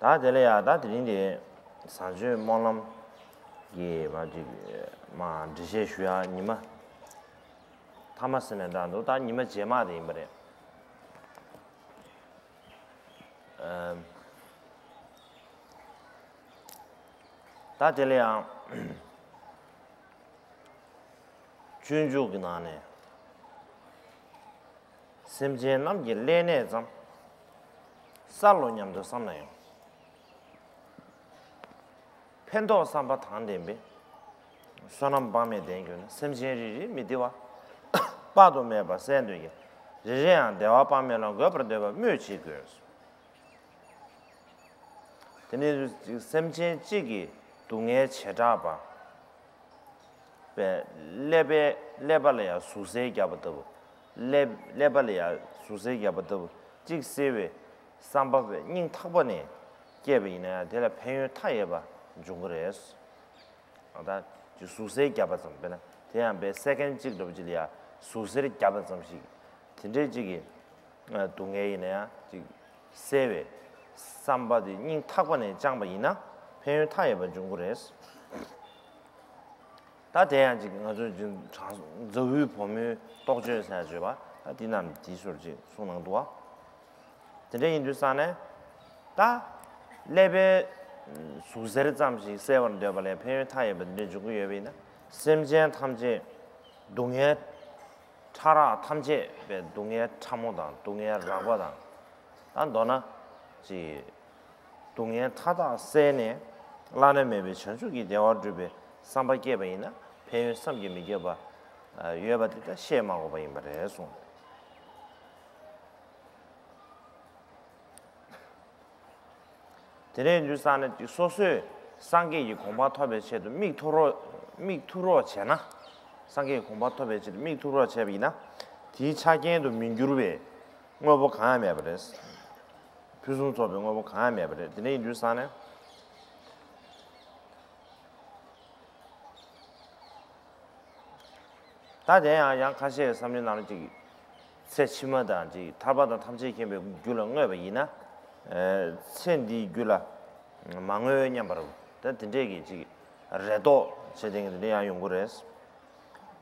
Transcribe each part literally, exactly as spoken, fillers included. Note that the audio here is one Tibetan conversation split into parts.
ད་དེ་ལ་ཡ་ད་དེ་རིང་དེ་བཟང་སྤྱོད་སྨོན་ལམ་གྱི་མ་ཅིག་མ་འགྲེལ་བཤད་ཞུ་ཡ་ཉི་མ་མཐའ་མ་ཟེར་ནས་འདྲ་འདུག་ད་ཉི་མ་རྗེས་མ་དེ་ཡིན་པ་རེད། ཨམ། ད་དེ་ལ་ཡང་སྤྱོད་འཇུག་གི་ནང་ནས་སེམས་ཅན་རྣམས་ཀྱི་ཀླད་ནད་ཙམ། གསར་ལོ་སྙམ་དུ་བསམ་ན་ཡང་། ཕན་འདོགས་བསམ་པ་དང་ལྡན་པའི་བསོད་ནམས་དཔག་མེད་ལྡན་གྱུར་ན། སེམས་ཅན་རེ་རེའི་མི་བདེ་བ་དཔག་ཏུ་མེད་པ་བསལ་འདོད་ཀྱི། རེ་རེ་ཡང་བདེ་བ་དཔག་མེད་ལ་འགོད་པར་འདོད་པ་སྨོས་ཅི་དགོས། དེ་ནས་སེམས་ཅན་གཅིག་གི་སྡུག་བསྔལ་བྱེ་བྲག་པ་པའི་ཀླད་པའི་ཀླད་པ་ལ་ཡང་ཟུག་གཟེར་བརྒྱབ་པ་ལྟ་བུ། ཀླད་ཀླད་པ་ལ་ཡང་ཟུག་གཟེར་བརྒྱབ་པ་ལྟ་བུ་གཅིག་སེལ་བའི་བསམ་པ་པའི་སྙིང་ཐག་པ་ནས་སྐྱེས་པ་ཡིན་ན་ཡང་དེ་ལ་ཕན་ཡོན་མཐའ་ཡས་པ་འབྱུང་གི་རེད། ད་ཅིག་ཟུག་གཟེར་བརྒྱབ་པ་ཙམ། དཔེར་ན་དེ་ཡང་པའི་སེ་ཀན་གཅིག་འདྲ་པོ་ཅིག་ལ་ཡང་ཟུག་གཟེར་བརྒྱབ་པ་ཙམ་ཞིག་དེ་འདྲའི་ཅིག་གི་སྡུག་བསྔལ་ཡིན་ན་ཡང་ཅིག་སེལ་བའི་བསམ་པ་དེ་སྙིང་ཐག་པ་ནས་བཅངས་པ་ཡིན་ན་ཕན་ཡོན་མཐའ་ཡས་པ་འབྱུང་གི་རེད། ད་དེ་ཡང་ཅིག་ང་ཚོ་ཅིག་དྲང་མཛའ་བོའི་བུ་མོའི་རྟོགས་བརྗོད་ཟེར་བརྗོད་པ་ད་འདི་རྣམས་འདི་ཚོར་ཅིག་གསུངས་གནང་འདུག་བ། དེ་འདྲ་ཡིན་དུས་ཙང་ནས་ད་ཀླད་པའི་ཟུག་གཟེར་ཙམ་ཞིག་སེལ་བར་འདོད་པ་ལས་ཕན་ཡོན་མཐའ་ཡས་པ་འདི་འདྲ་འབྱུང་གི་ཡོད་པ་ཡིན་ན། སེམས་ཅན་ཐམས་ཅད་སྡུག་བསྔལ་ཕྲ་རགས་ཐམས་ཅད་པའི་སྡུག་བསྔལ་ཕྲ་མོ་དང་སྡུག་བསྔལ་རགས་པ་དང་། ད་མདོར་ན་ཅིག་སྡུག་བསྔལ་མཐའ་དག་བསལ་ནས་བླ་ན་མེད་པའི་བྱང་ཆུབ་ཀྱི་བདེ་བ་སྒྲུབ་པའི་བསམ་པ་སྐྱེས་པ་ཡིན་ན་ཕན་ཡོན་བསམ་གྱིས་མི་ཁྱབ་པ་ཡོད་པ་དེ་ད་བཤད་མ་དགོས་པ་ཡིན་པ་རེད་གསུངས། དེ་ནས་ཡིན་དུས་ཙང་ནས་སོ་སོས་སངས་རྒྱས་ཀྱི་གོ་འཕང་ཐོབ་པའི་ཆེད་དུ་མིག་ཐུག་རོགས་མིག་ཐུག་རོགས་བྱས་ན། སངས་རྒྱས་ཀྱི་གོ་འཕང་ཐོབ་པའི་ཆེད་དུ་མིག་ཐུག་རོགས་བྱས་པ་ཡིན་ན། དེའི་ཆ་རྐྱེན་དུ་མི་འགྱུར་བའི་དངོས་པོ་གང་ཡང་མེད་པ་རེད། ཕུན་སུམ་ཚོགས་པའི་དངོས་པོ་གང་ཡང་མེད་པ་རེད། དེ་འདྲ་ཡིན་དུས་ཙང་ནས། ད་དེ་ཡང་ཡང་ཁ་ཤས་བསམ་བློའི་ནང་ལ་ཅིག་ཚེ་ཕྱི་མ་དང་ཅིག་ཐར་པ་དང་ཐམས་ཅད་མཁྱེན་པའི་རྒྱུ་ལ་བསྔོས་པ་ཡིན་ན། ཨེ། ཚེ་འདིའི་རྒྱུ་ལ་མ་བསྔོས་སྙམ་པར་ད་དེ་འདྲས་ཀྱི་ཅིག་རེ་དོགས་བྱེད་དེ་འདི་འདྲས་ཡང་ཡོང་གི་རེད།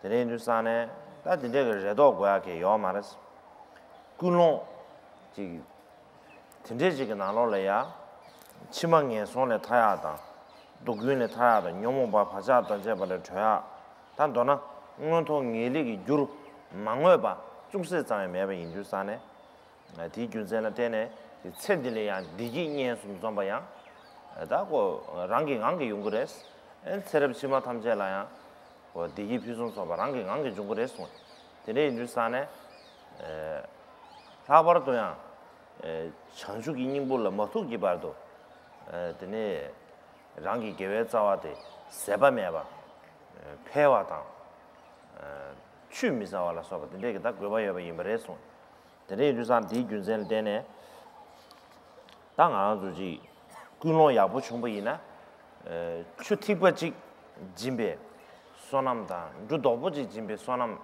དེ་འདྲས་ཡིན་དུས་ཙང་ནས་ད་དེ་འདྲས་ཀྱི་རེ་དོགས་དགོས་ཡག་གི་ཡོད་མ་རེད། ཀུན་སློང་ཅིག་དེ་འདྲའི་ཅིག་གི་ནང་ལོགས་ལ་ཡ། ཕྱི་མ་ངན་སོང་ལས་ཐར་ཡག་དང་། སྡུག་ཀུན་ལས་ཐར་ཡག་དང་ཉོན་མོངས་པ་བག་ཆགས་དང་བཅས་པ་ལས་གྲོལ་ཡག་ད་མདོར་ན་མངོན་མཐོ་ངེས་ལེགས་ཀྱི་རྒྱུར་མ་བསྔོས་པ་ཅུང་ཟད་ཙམ་ཡང་མེད་པ་ཡིན་དུས་ཙང་ནས། དེའི་རྒྱུ་མཚན་ལ་བརྟེན་ནས་དེ་ཚེ་འདི་ལ་ཡང་བདེ་སྐྱིད་ཉེན་སུམ་འཛོམས་པ་ཡང་ད་ཁོ་རང་གི་ངང་གིས་ཡོང་གི་རེད། ཨེ། ཚེ་རབས་ཕྱི་མ་ཐམས་ཅད་ལ་ཡང་ཁོ་བདེ་སྐྱིད་ཕུན་སུམ་ཚོགས་པ་རང་གི་ངང་གིས་འབྱུང་གི་རེད་གསུངས། དེ་འདྲ་ཡིན་དུས་ཙང་ནས། ཨེ། ལྷག་པར་དུ་ཡང་། ཨེ། བྱང་ཆུབ་ཀྱི་སྙིང་པོ་ལ་མ་ཐུག་གི་བར་དུ། ཨེ། དེ་ནས་རང་གི་དགེ་བའི་རྩ་བ་དེ་ཟད་པ་མེད་པ། ཨེ། འཕེལ་བ་དང་། ཨེ། ཆུད་མི་ཟ་བ་ལ་སོགས་པ་དེ་འདྲས་ཀྱི་ད་དགོས་པ་ཡོད་པ་ཡིན་པ་རེད་གསུངས། དེ་འདྲ་ཡིན་དུས་ཙང་དེའི་རྒྱུ་མཚན་ལ་བརྟེན་ནས། ད་ང་རང་ཚོ་ཅིག་ཀུན་སློང་ཡག་པོ་བྱུང་པ་ཡིན་ན། ཨེ། ཆུ་ཐིགས་པ་གཅིག་སྦྱིན་པའི་བསོད་ནམས་དང་འབྲུ་རྡོག་པོ་གཅིག་སྦྱིན་པའི་བསོད་ནམས།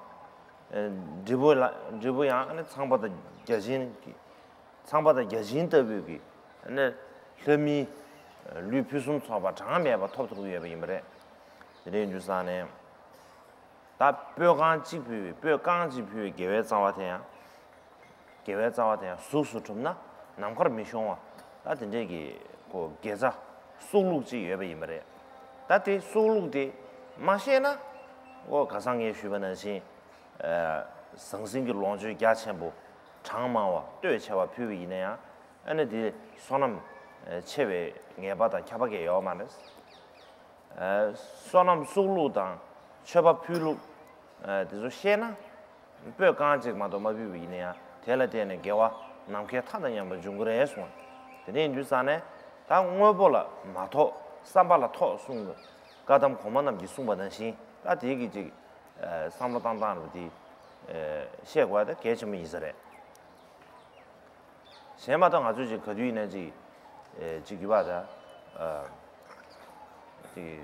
ཨེ། འབྲས་བུ་ལ་འབྲས་བུ་ཡང་ཨ་ནི་ཚངས་པ་དང་བརྒྱ་བྱིན་གྱི། ཚངས་པ་དང་བརྒྱ་བྱིན་ལྟ་བུའི་གི། ཨ་ནི་ལྷ་མིའི་ལུས་ཕུན་སུམ་ཚོགས་པ་གྲངས་མེད་པ་ཐོབ་ཐུབ་ཀྱི་ཡོད་པ་ཡིན་པ་རེད། དེ་འདྲ་ཡིན་དུས་ཙང་ནས། ད་སྤོས་རྐང་གཅིག་ཕུལ་བའི་སྤོས་རྐང་གཅིག་ཕུལ་བའི་དགེ་བའི་རྩ་བ་དེ་ཡང་། དགེ་བའི་རྩ་བ་དེ་ཡང་གཟུགས་སུ་གྲུབ་ན་ནམ་མཁར་མི་ཤོང་བ། ད་དེ་འདྲས་ཀྱི་ཁོ་དགེ་རྩ་སྲོག་བླུགས་ཅིག་ཡོད་པ་ཡིན་པ་རེད། ད་དེ་སྲོག་བླུགས་དེ་མ་ཤེས་ན། ཨོ། ཁ་སང་ངས་ཞུས་པ་ནང་བཞིན། ཨ། ཟང་ཟིང་གི་ལོངས་སྤྱོད་རྒྱ་ཆེན་པོ། གྲངས་མང་བ་བསྟོད་ཆེ་བ་ཕུལ་བ་ཡིན་ན་ཡང་། ཨ་ནི་དེ་བསོད་ནམས་ཆེ་བའི་ངེས་པ་དང་ཁྱབ་པ་གང་ཡང་ཡོད་མ་རེད། ཨ། བསོད་ནམས་སྲོག་བླུགས་དང་མཆོད་པ་ཕུལ་ལུགས། ཨ། དེ་ཚོ་ཤེས་ན། སྤོས་རྐང་གཅིག་མ་གཏོགས་མ་ཕུལ་བ་ཡིན་ན་ཡང་དེ་ལ་བརྟེན་ནས་དགེ་བ་ནམ་མཁའི་མཐའ་དང་མཉམ་པ་འབྱུང་གི་རེད་གསུངས། དེ་འདྲ་ཡིན་དུས་ཙང་ནས་ད་དངོས་པོ་ལ་མ་ཐོགས་བསམ་པ་ལ་ཐོགས་གསུངས། བཀའ་གདམས་གོང་མ་རྣམས་ཀྱིས་གསུངས་པ་ནང་བཞིན་ད་དེ་གི་ཅིག་ཨ། བསམ་བློ་བཏང་སྟངས་རུ་དེ། ཨ། ཤེས་དགོས་ཡ་ད་གལ་ཆེན་པོ་ཡིན་ས་རེད། གཞན་མ་གཏོགས་ང་ཚོས་ཅིག་ག་དུས་ཡིན་ན་ཅིག་ཨེ། ཅིག་གི་བ་ད། ཨ། ཅིག་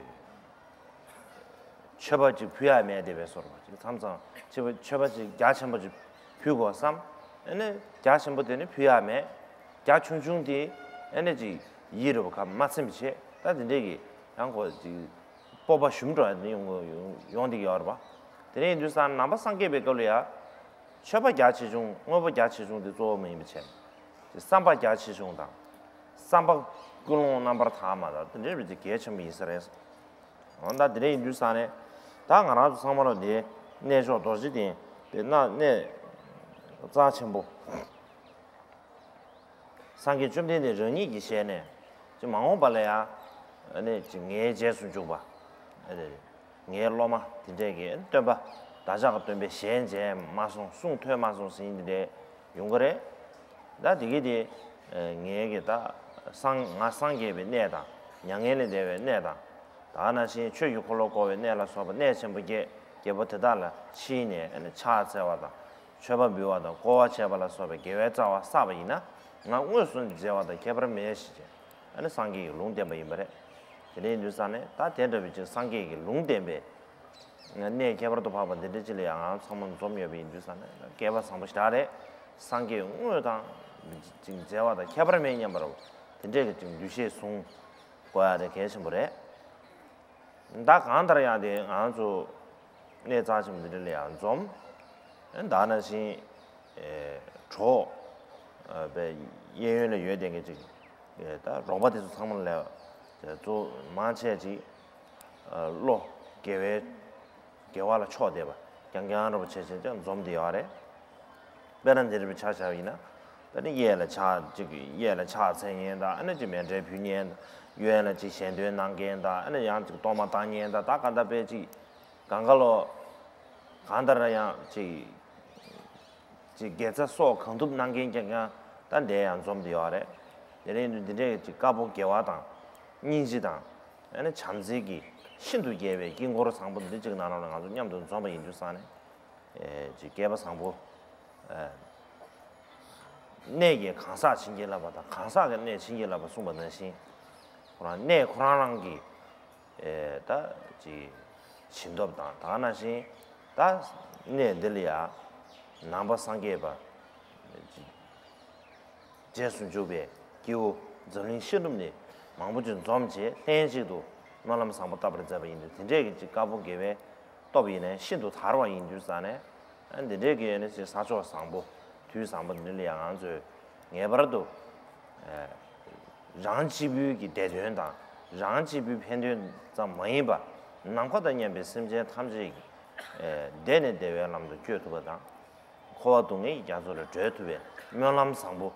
མཆོད་པ་ཅིག་ཕུལ་ཡ་མེད་དེ་བས་སོར་བ་ཅིག་མཚམས་མཚམས་ཅིག་མཆོད་པ་ཅིག་རྒྱ་ཆེན་པོ་ཅིག་ཕུལ་དགོས་བསམ། ཨ་ནི་རྒྱ་ཆེན་པོ་དེ་ནི་ཕུལ་ཡ་མེད། རྒྱ་ཆུང་ཆུང་དེ་ཨ་ནི་ཅིག་ ཡིད་རེ་བ་ཁ་མ་ཚིམ་པ་བྱས། ད་དེ་འདྲས་ཀྱི་ཡང་ཁོ་ཅིག་སྤོབས་པ་ཞུམ་འགྲོ་ཡ་དེ་ཡོང་ཡོང་ཡོང་བསྡད་ཀྱི་ཡོད་རེད་པ། དེ་འདྲས་ཡིན་དུས་ཙང་ནང་པ་སངས་རྒྱས་པའི་སྐབས་ལ་ཡ། མཆོད་པ་རྒྱ་ཆེ་ཆུང་དངོས་པོ་རྒྱ་ཆེ་ཆུང་དེ་གཙོ་བོ་མ་ཡིན་པ་བྱས། ཅིག་བསམ་པ་རྒྱ་ཆེ་ཆུང་དང་། བསམ་པ་ཀུན་སློང་རྣམ་པར་དག་མ་དང་དེ་འདྲས་རེད་ཅིག་གལ་ཆེན་པོ་ཡིན་ས་རེད། འོ་ད་དེ་འདྲས་ཡིན་དུས་ཙང་ནས། ད་ང་རང་ཚོ་ཚང་མ་ལོ་དེ་གནས་མཆོག་རྡོ་རྗེ་གདན་དེ་ན་གནས་རྩ་ཆེན་པོ། སངས་རྒྱས་བཅོམ་ལྡན་འདས་རང་ཉིད་ཀྱི་ཞལ་ནས་ཅི་མ་འོངས་པ་ལ་ཡང་ཨ་ནི་ཅི་ངའི་རྗེས་སུ་འཇུག་པ། ཨ་ནི་ངའི་སློབ་མ་དེ་འདྲས་ཀྱི་སྟོན་པ་བདག་ཅག་གི་སྟོན་པའི་ཞལ་མཇལ་མ་སོང་གསུང་ཐོས་མ་སོང་ཟེར་མཁན་དེ་འདྲས་ཡོང་གི་རེད། ད་དེ་གི་དེ་ངའི་གི་ད་སངས་ང་སངས་རྒྱས་པའི་གནས་དང་མྱ་ངན་ལས་འདས་པའི་གནས་དང་། ད་ནང་བཞིན་ཆོས་ཀྱི་འཁོར་ལོ་བསྐོར་བའི་གནས་ལ་སོགས་པ་གནས་ཆེན་པོ་བརྒྱད་བརྒྱད་པོ་དེ་དག་ལ་ཕྱིན་ནས་ཨ་ནི་ཕྱག་འཚལ་བ་དང་། མཆོད་པ་འབུལ་བ་དང་བསྐོར་བ་བྱས་པ་ལ་སོགས་པའི་དགེ་བའི་རྩ་བ་བསགས་པ་ཡིན་ན། ང་དངོས་སུ་མཇལ་བ་དང་ཁྱད་པར་མེད་ཞེས་བྱས། ཨ་ནི་སངས་རྒྱས་ཀྱི་ལུང་བསྟན་པ་ཡིན་པ་རེད། དེ་འདྲ་ཡིན་དུས་ཙང་ནས་ད་དེ་འདྲ་བའི་ཅིག་སངས་རྒྱས་ཀྱི་ལུང་བསྟན་པའི་གནས་ཁྱད་པར་དུ་འཕགས་པ་འདི་འདྲ་ཅིག་ལ་ཡང་ང་ཚང་མ་འཛོམས་ཡོད་པ་ཡིན་དུས་ཙང་ནས་སྐལ་པ་བཟང་པོ་ཞེ་དྲག་རེད། སངས་རྒྱས་དངོས་དང་ཅིག་མཇལ་བ་དང་ཁྱད་པར་མེད་སྙམ་པ་རེད། དེ་འདྲས་ཀྱི་ཅིག་འདུ་ཤེས་བཟུང་དགོས་ཡ་དེ་གལ་ཆེན་པོ་རེད། ད་གང་ལྟར་ཡང་དེ་ང་ཚོ་གནས་རྩ་ཆེན་པོ་འདི་འདྲ་ལ་ཡང་འཛོམས། ད་ནང་བཞིན་གྲོགས་པའི་གཡས་གཡོན་ལ་ཡོད་བསྡད་མཁན་ཅིག་ད་རོགས་པ་དེ་ཚོ་ཚང་མ་ལ་གཙོ་མང་ཆེ་ཅིག་བློ་དགེ་བའི་དགེ་བ་ལ་ཕྱོགས་བསྡད་པ་རྐྱང་རྐྱང་རོགས་པ་བྱས་བྱས་ཀྱང་འཛོམས་བསྡད་ཡོད་རེད། དཔེར་ན་འདིར་ཆ་བཞག་པ་ཡིན་ན། ད་ནི་གཡས་ལ་ཕྱག་ཅིག་གཡས་ལ་ཕྱག་འཚལ་མཁན་དང་ཨ་ནི་ཅིག་མཎྜལ་ཕུལ་མཁན་དང་། གཡོན་ལ་ཅིག་ཞལ་འདོན་གནང་མཁན་དང་ཨ་ནི་ཡང་ཅིག་གཏོར་མ་བཏང་མཁན་དང་། ད་ག་འདྲ་དཔེ་ཅིག་གང་ག་ལོ། གང་ལྟར་ཡང་ཅིག་ཅིག་དགེ་རྩ་སོགས་གང་ཐུབ་གནང་མཁན་རྐྱང་རྐྱང་ད་འདིར་ཡང་འཛོམས་བསྡད་ཡོད་རེད། དེ་རིང་འདི་འདྲའི་ཅིག་དཀར་པོ་དགེ་བ་དང་། སྙིང་རྗེ་དང་། ཨ་ནི་བྱམས་བརྩེ་གི་ཤིན་ཏུ་རྒྱས་པའི་དཀྱིལ་འཁོར་བཟང་པོ་འདི་གཅིག་ནང་ལོགས་ལ་ང་ཚོ་མཉམ་དུ་འཛོམས་པ་ཡིན་དུས་ཙང་ནས། ཨེ་ཅིག་སྐལ་པ་བཟང་པོ། ཨེ་གནས་ཀྱི་གང་ཟག་བྱིན་གྱིས་བརླབས་པ་དང་གང་ཟག་གི་གནས་བྱིན་གྱིས་བརླབས་པ་གསུངས་པ་ནང་བཞིན། ཁོ་རང་གནས་ཁོ་རང་རང་གི་ཨེ་ད་ཅིག་བྱིན་སྟོབས་དང་ད་ག་ནང་བཞིན་ད་གནས་འདི་ལ་ཡང་ནང་པ་སངས་རྒྱས་པ་ཅིག་རྗེས་སུ་འཇུག་པའི་སྐྱེ་བོ་འཛམ་གླིང་ཤིན་ཏུ་ནས་མང་པོ་ཅིག་འཛོམས་བྱས་ལྷན་ཅིག་ཏུ་སྨོན་ལམ་བཟང་པོ་བཏབ་པར་མཛད་པ་ཡིན་དུས་དེ་འདྲས་ཀྱི་ཅིག་དཀར་པོ་དགེ་བའི་སྟོབས་ཡིན་ནའི་ཤིན་ཏུ་དར་བ་ཡིན་དུས་ཙང་ནས་འདི་འདྲས་ཀྱི་ནི་ཅིག་ས་ཕྱོགས་བཟང་པོ་དུས་བཟང་པོ་འདི་ལ་ཡང་ང་ཚོས་ངེས་པར་དུ་རང་གཅིག་པུའི་གི་བདེ་དོན་དང་རང་གཅིག་པུའི་ཕན་དོན་ཙམ་མ་ཡིན་པ་ནམ་མཁའ་དང་མཉམ་པའི་སེམས་ཅན་ཐམས་ཅད་ཀྱི་བདེ་ནས་བདེ་བའི་ལམ་དུ་བསྐྱོད་ཐུབ་པ་དང་། འཁོར་བ་སྡུག་བསྔལ་གྱི་རྒྱ་མཚོ་ལས་སྒྲོལ་ཐུབ་པའི་སྨོན་ལམ་བཟང་པོ་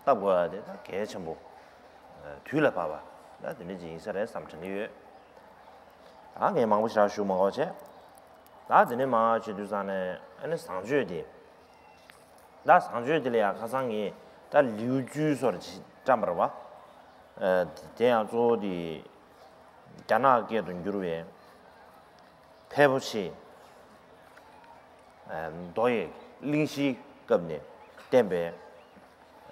བཏབ་དགོས་ཡ་དེ་ད་གལ་ཆེན་པོ་དུས་ལ་བབ་པ་ད་དེ་འདྲ་ཅིག་ཡིན་ས་རེད་བསམ་དྲན་གྱི་ཡོད། ད་ངས་མང་པོ་ཞིག་ཞུ་མ་དགོས་བྱས། ད་དེ་ནས་མར་བྱེད་དུས་ཙང་ནས་ཨ་ནི་བཟང་སྤྱོད་དེ། ད་བཟང་སྤྱོད་དེ་ལ་ཡང་ཁ་སང་ངས་ད་ལེའུ་བཅུའི་བཟོ་འདྲ་ཅིག་བཀྲམ་པ་རེད་པ། དེ་ཡང་གཙོ་བོ་དེ་རྒྱ་ནག་སྐད་དུ་བསྒྱུར་བའི་ཕལ་པོ་ཆེ་མདོ་ཡི་གླེང་གཞིའི་སྐབས་ནས་བསྟན་པའི་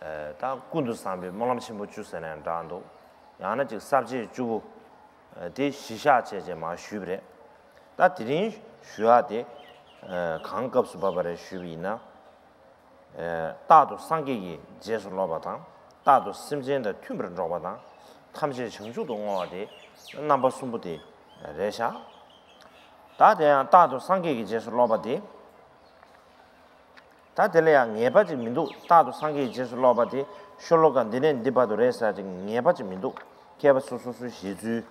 ད་ཀུན་ཏུ་བཟང་པོའི་སྨོན་ལམ་ཆེན་པོ་བཅུ་ཟེར་ནས་འདྲ་འདུག་ཡང་ན་ཅིག་ས་བཅད་བཅུ་པོ་དེ་གཞི་བཞག་བྱས་བྱས་མར་ཞུས་པ་རེད། ད་དེ་རིང་ཞུ་ཡག་དེ་གང་སྐབས་སུ་བབས་པ་རེད་ཞུས་པ་ཡིན་ན། རྟག་ཏུ་སངས་རྒྱས་ཀྱི་རྗེས་སུ་སློབ་པ་དང་། རྟག་ཏུ་སེམས་ཅན་དང་མཐུན་པར་འགྲོགས་པ་དང་། ཐམས་ཅད་བྱང་ཆུབ་ཏུ་བསྔོ་བ་སྟེ་རྣམ་པ་གསུམ་པོ་དེ་རེད་ཤག་ད་དེ་ཡང་རྟག་ཏུ་སངས་རྒྱས་ཀྱི་རྗེས་སུ་སློབ་པ་དེ། ད་དེ་ལ་ཡང་ངེས་པ་ཅིག་མི་འདུག་རྟག་ཏུ་སངས་རྒྱས་ཀྱི་རྗེས་སུ་སློབ་པ་དེ་ཤོ་ལོ་ཀ་འདི་ནས་འདི་བར་དུ་རེད་ཟེར་ཅིག་ངེས་པ་ཅིག་མི་འདུག་མཁས་པ་སོ་སོ་སོའི་བཞེད་ཚུལ་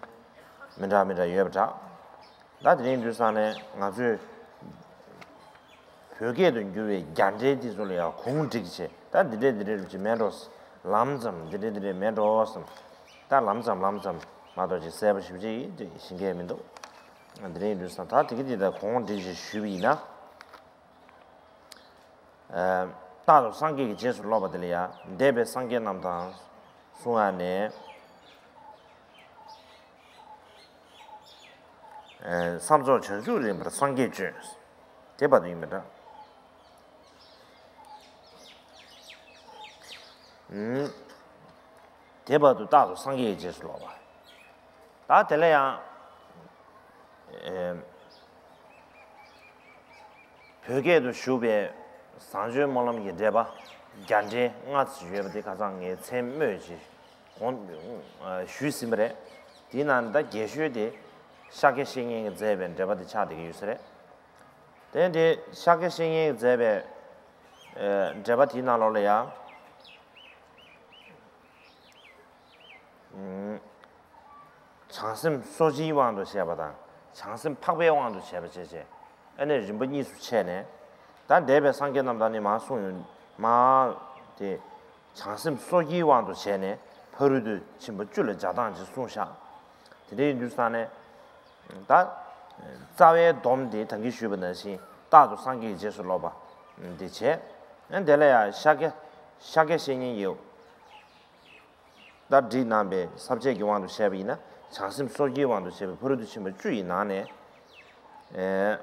མི་འདྲ་མི་འདྲ་ཡོད་པ་འདྲ། ད་དེ་རིང་དུས་སང་ནས་ང་ཚོས་བོད་སྐད་དུ་བསྒྱུར་བའི་རྒྱ་འགྲེལ་དེ་ཚོ་ལ་ཡང་གུང་བསྒྲིགས་བྱས་ད་འདི་འདྲས་འདི་འདྲས་ཅིག་མེད་འགྲོ། ལམ་ཙམ་འདི་འདྲས་འདི་འདྲས་མེད་འགྲོ་བསམ། ད་ལམ་ཙམ་ལམ་ཙམ་མ་གཏོགས་ཅིག་གསལ་པོ་ཞེ་པོ་ཅིག་ཤེས་མཁན་མི་འདུག་དེ་རིང་དུས་སང་ད་དེ་གི་དེ་ད་གུང་བསྒྲིགས་བྱས་ཞུས་པ་ཡིན་ན། རྟག་ཏུ་སངས་རྒྱས་ཀྱི་རྗེས་སུ་སློབ་པ་དེ་ལ་ཡང་འདས་པའི་སངས་རྒྱས་རྣམས་དང་གསུང་ཡ་ནས། བསམ་རྫོགས་བྱང་ཆུབ་རིམ་པར་སངས་རྒྱས་སྤྱོད། དེ་བར་དུ་ཡིན་པ་འདྲ། དེ་བར་དུ་རྟག་ཏུ་སངས་རྒྱས་ཀྱི་རྗེས་སུ་སློབ་པ། ད་དེ་ལ་ཡང་། བོད་སྐད་དུ་ཞུགས་པའི་བཟང་སྤྱོད་སྨོན་ལམ་གྱི་འགྲེལ་པ་རྒྱ་འགྲེལ་ལྔ་ཙམ་ཡོད་པ་དེ་ཁ་སང་ངས་མཚན་སྨོས་ཀྱིས་ དགོངས་ཞུས་ཟིན་པ་རེད། དེའི་ནང་ད་རྒྱས་ཤོས་དེ་ཤཱཀྱ་བཤེས་གཉེན་གྱིས་མཛད་པའི་འགྲེལ་པ་དེ་ཆགས་བསྡད་ཀྱི་ཡོད་ས་རེད། དེ་དེ་ཤཱཀྱ་བཤེས་གཉེན་གྱིས་མཛད་པའི་འགྲེལ་པ་དེའི་ནང་ལོགས་ལ་ཡང་། བྱང་སེམས་གསོ་སྦྱིན་དབང་དུ་བྱས་པ་དང་། བྱང་སེམས་འཕགས་པའི་དབང་དུ་བྱས་པ་བཅས་བྱས། ཨ་ནི་རིམ་པ་གཉིས་སུ་ཕྱེ་ནས། ད་འདས་པའི་སངས་རྒྱས་རྣམས་དང་ནི་མར་གསུངས་ཡོད། མར་དེ་བྱང་སེམས་གསོ་སྦྱིན་དབང་དུ་བྱས་ནས་ཕ་རོལ་ཏུ་ཕྱིན་པ་བཅུ་ལ་སྦྱར་སྟངས་ཅིག་གསུངས་ཤག་དེ་འདྲ་ཡིན་དུས་ཙང་ནས། ད་རྩ་བའི་སྡོམ་དེ་ད་གིན་ཞུས་པ་ནང་བཞིན་རྟག་ཏུ་སངས་རྒྱས་ཀྱི་རྗེས་སུ་སློབ་པ་དེ་བྱས། ཨ་དེ་ལ་ཡང་ཤཱཀྱ་ཤཱཀྱ་བཤེས་གཉེན་ཡོད། ད་བསྒྲིགས་གནང་བའི་ས་བཅད་ཀྱི་དབང་དུ་བྱས་པ་ཡིན་ན། བྱང་སེམས་གསོ་སྦྱིན་དབང་དུ་བྱས་པའི་ཕ་རོལ་ཏུ་ཕྱིན་པ་བཅུ་ཡི་ནང་ནས། ཨེ།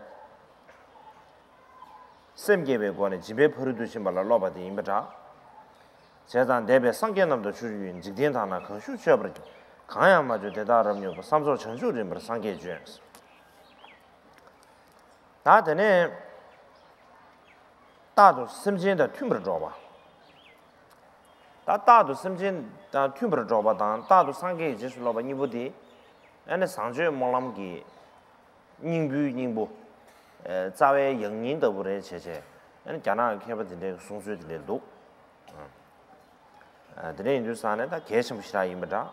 སེམས་བསྐྱེད་པའི་སྒོ་ནས་སྦྱིན་པའི་ཕ་རོལ་ཏུ་ཕྱིན་པ་ལ་སློབ་པ་དེ་ཡིན་པ་འདྲ། བྱས་ཙང་འདས་པའི་སངས་རྒྱས་རྣམས་དང་ཕྱོགས་བཅུའི་འཇིག་རྟེན་དག་ན་གང་བཞུགས་མཆོད་པར་གྱུར། གང་ཡང་མ་བྱོན་དེ་དག་རབ་མྱུར་བར། བསམ་རྫོགས་བྱང་ཆུབ་རིམ་པར་སངས་རྒྱས་བྱོན། ད་དེ་ནས། རྟག་ཏུ་སེམས་ཅན་དང་མཐུན་པར་འགྲོགས་པ། ད་རྟག་ཏུ་སེམས་ཅན་དང་མཐུན་པར་འགྲོགས་པ་དང་རྟག་ཏུ་སངས་རྒྱས་ཀྱི་རྗེས་སུ་སློབ་པ་གཉིས་པོ་དེ། ཨ་ནི་བཟང་སྤྱོད་སྨོན་ལམ་གྱི་སྙིང་པོའི་སྙིང་པོ། ཨེ། རྩ་བའི་ཡང་སྙིང་ལྟ་བུ་རེད་བྱས་བྱས། ཨ་ནི་རྒྱ་ནག་མཁས་པ་དེ་འདྲའི་གསུང་སྲོལ་དེ་འདྲ་འདུག་ཨ། དེ་འདྲ་ཡིན་དུས་ཙང་ནས་ད་གལ་ཆེན་པོ་ཞེ་དྲག་ཡིན་པ་འདྲ།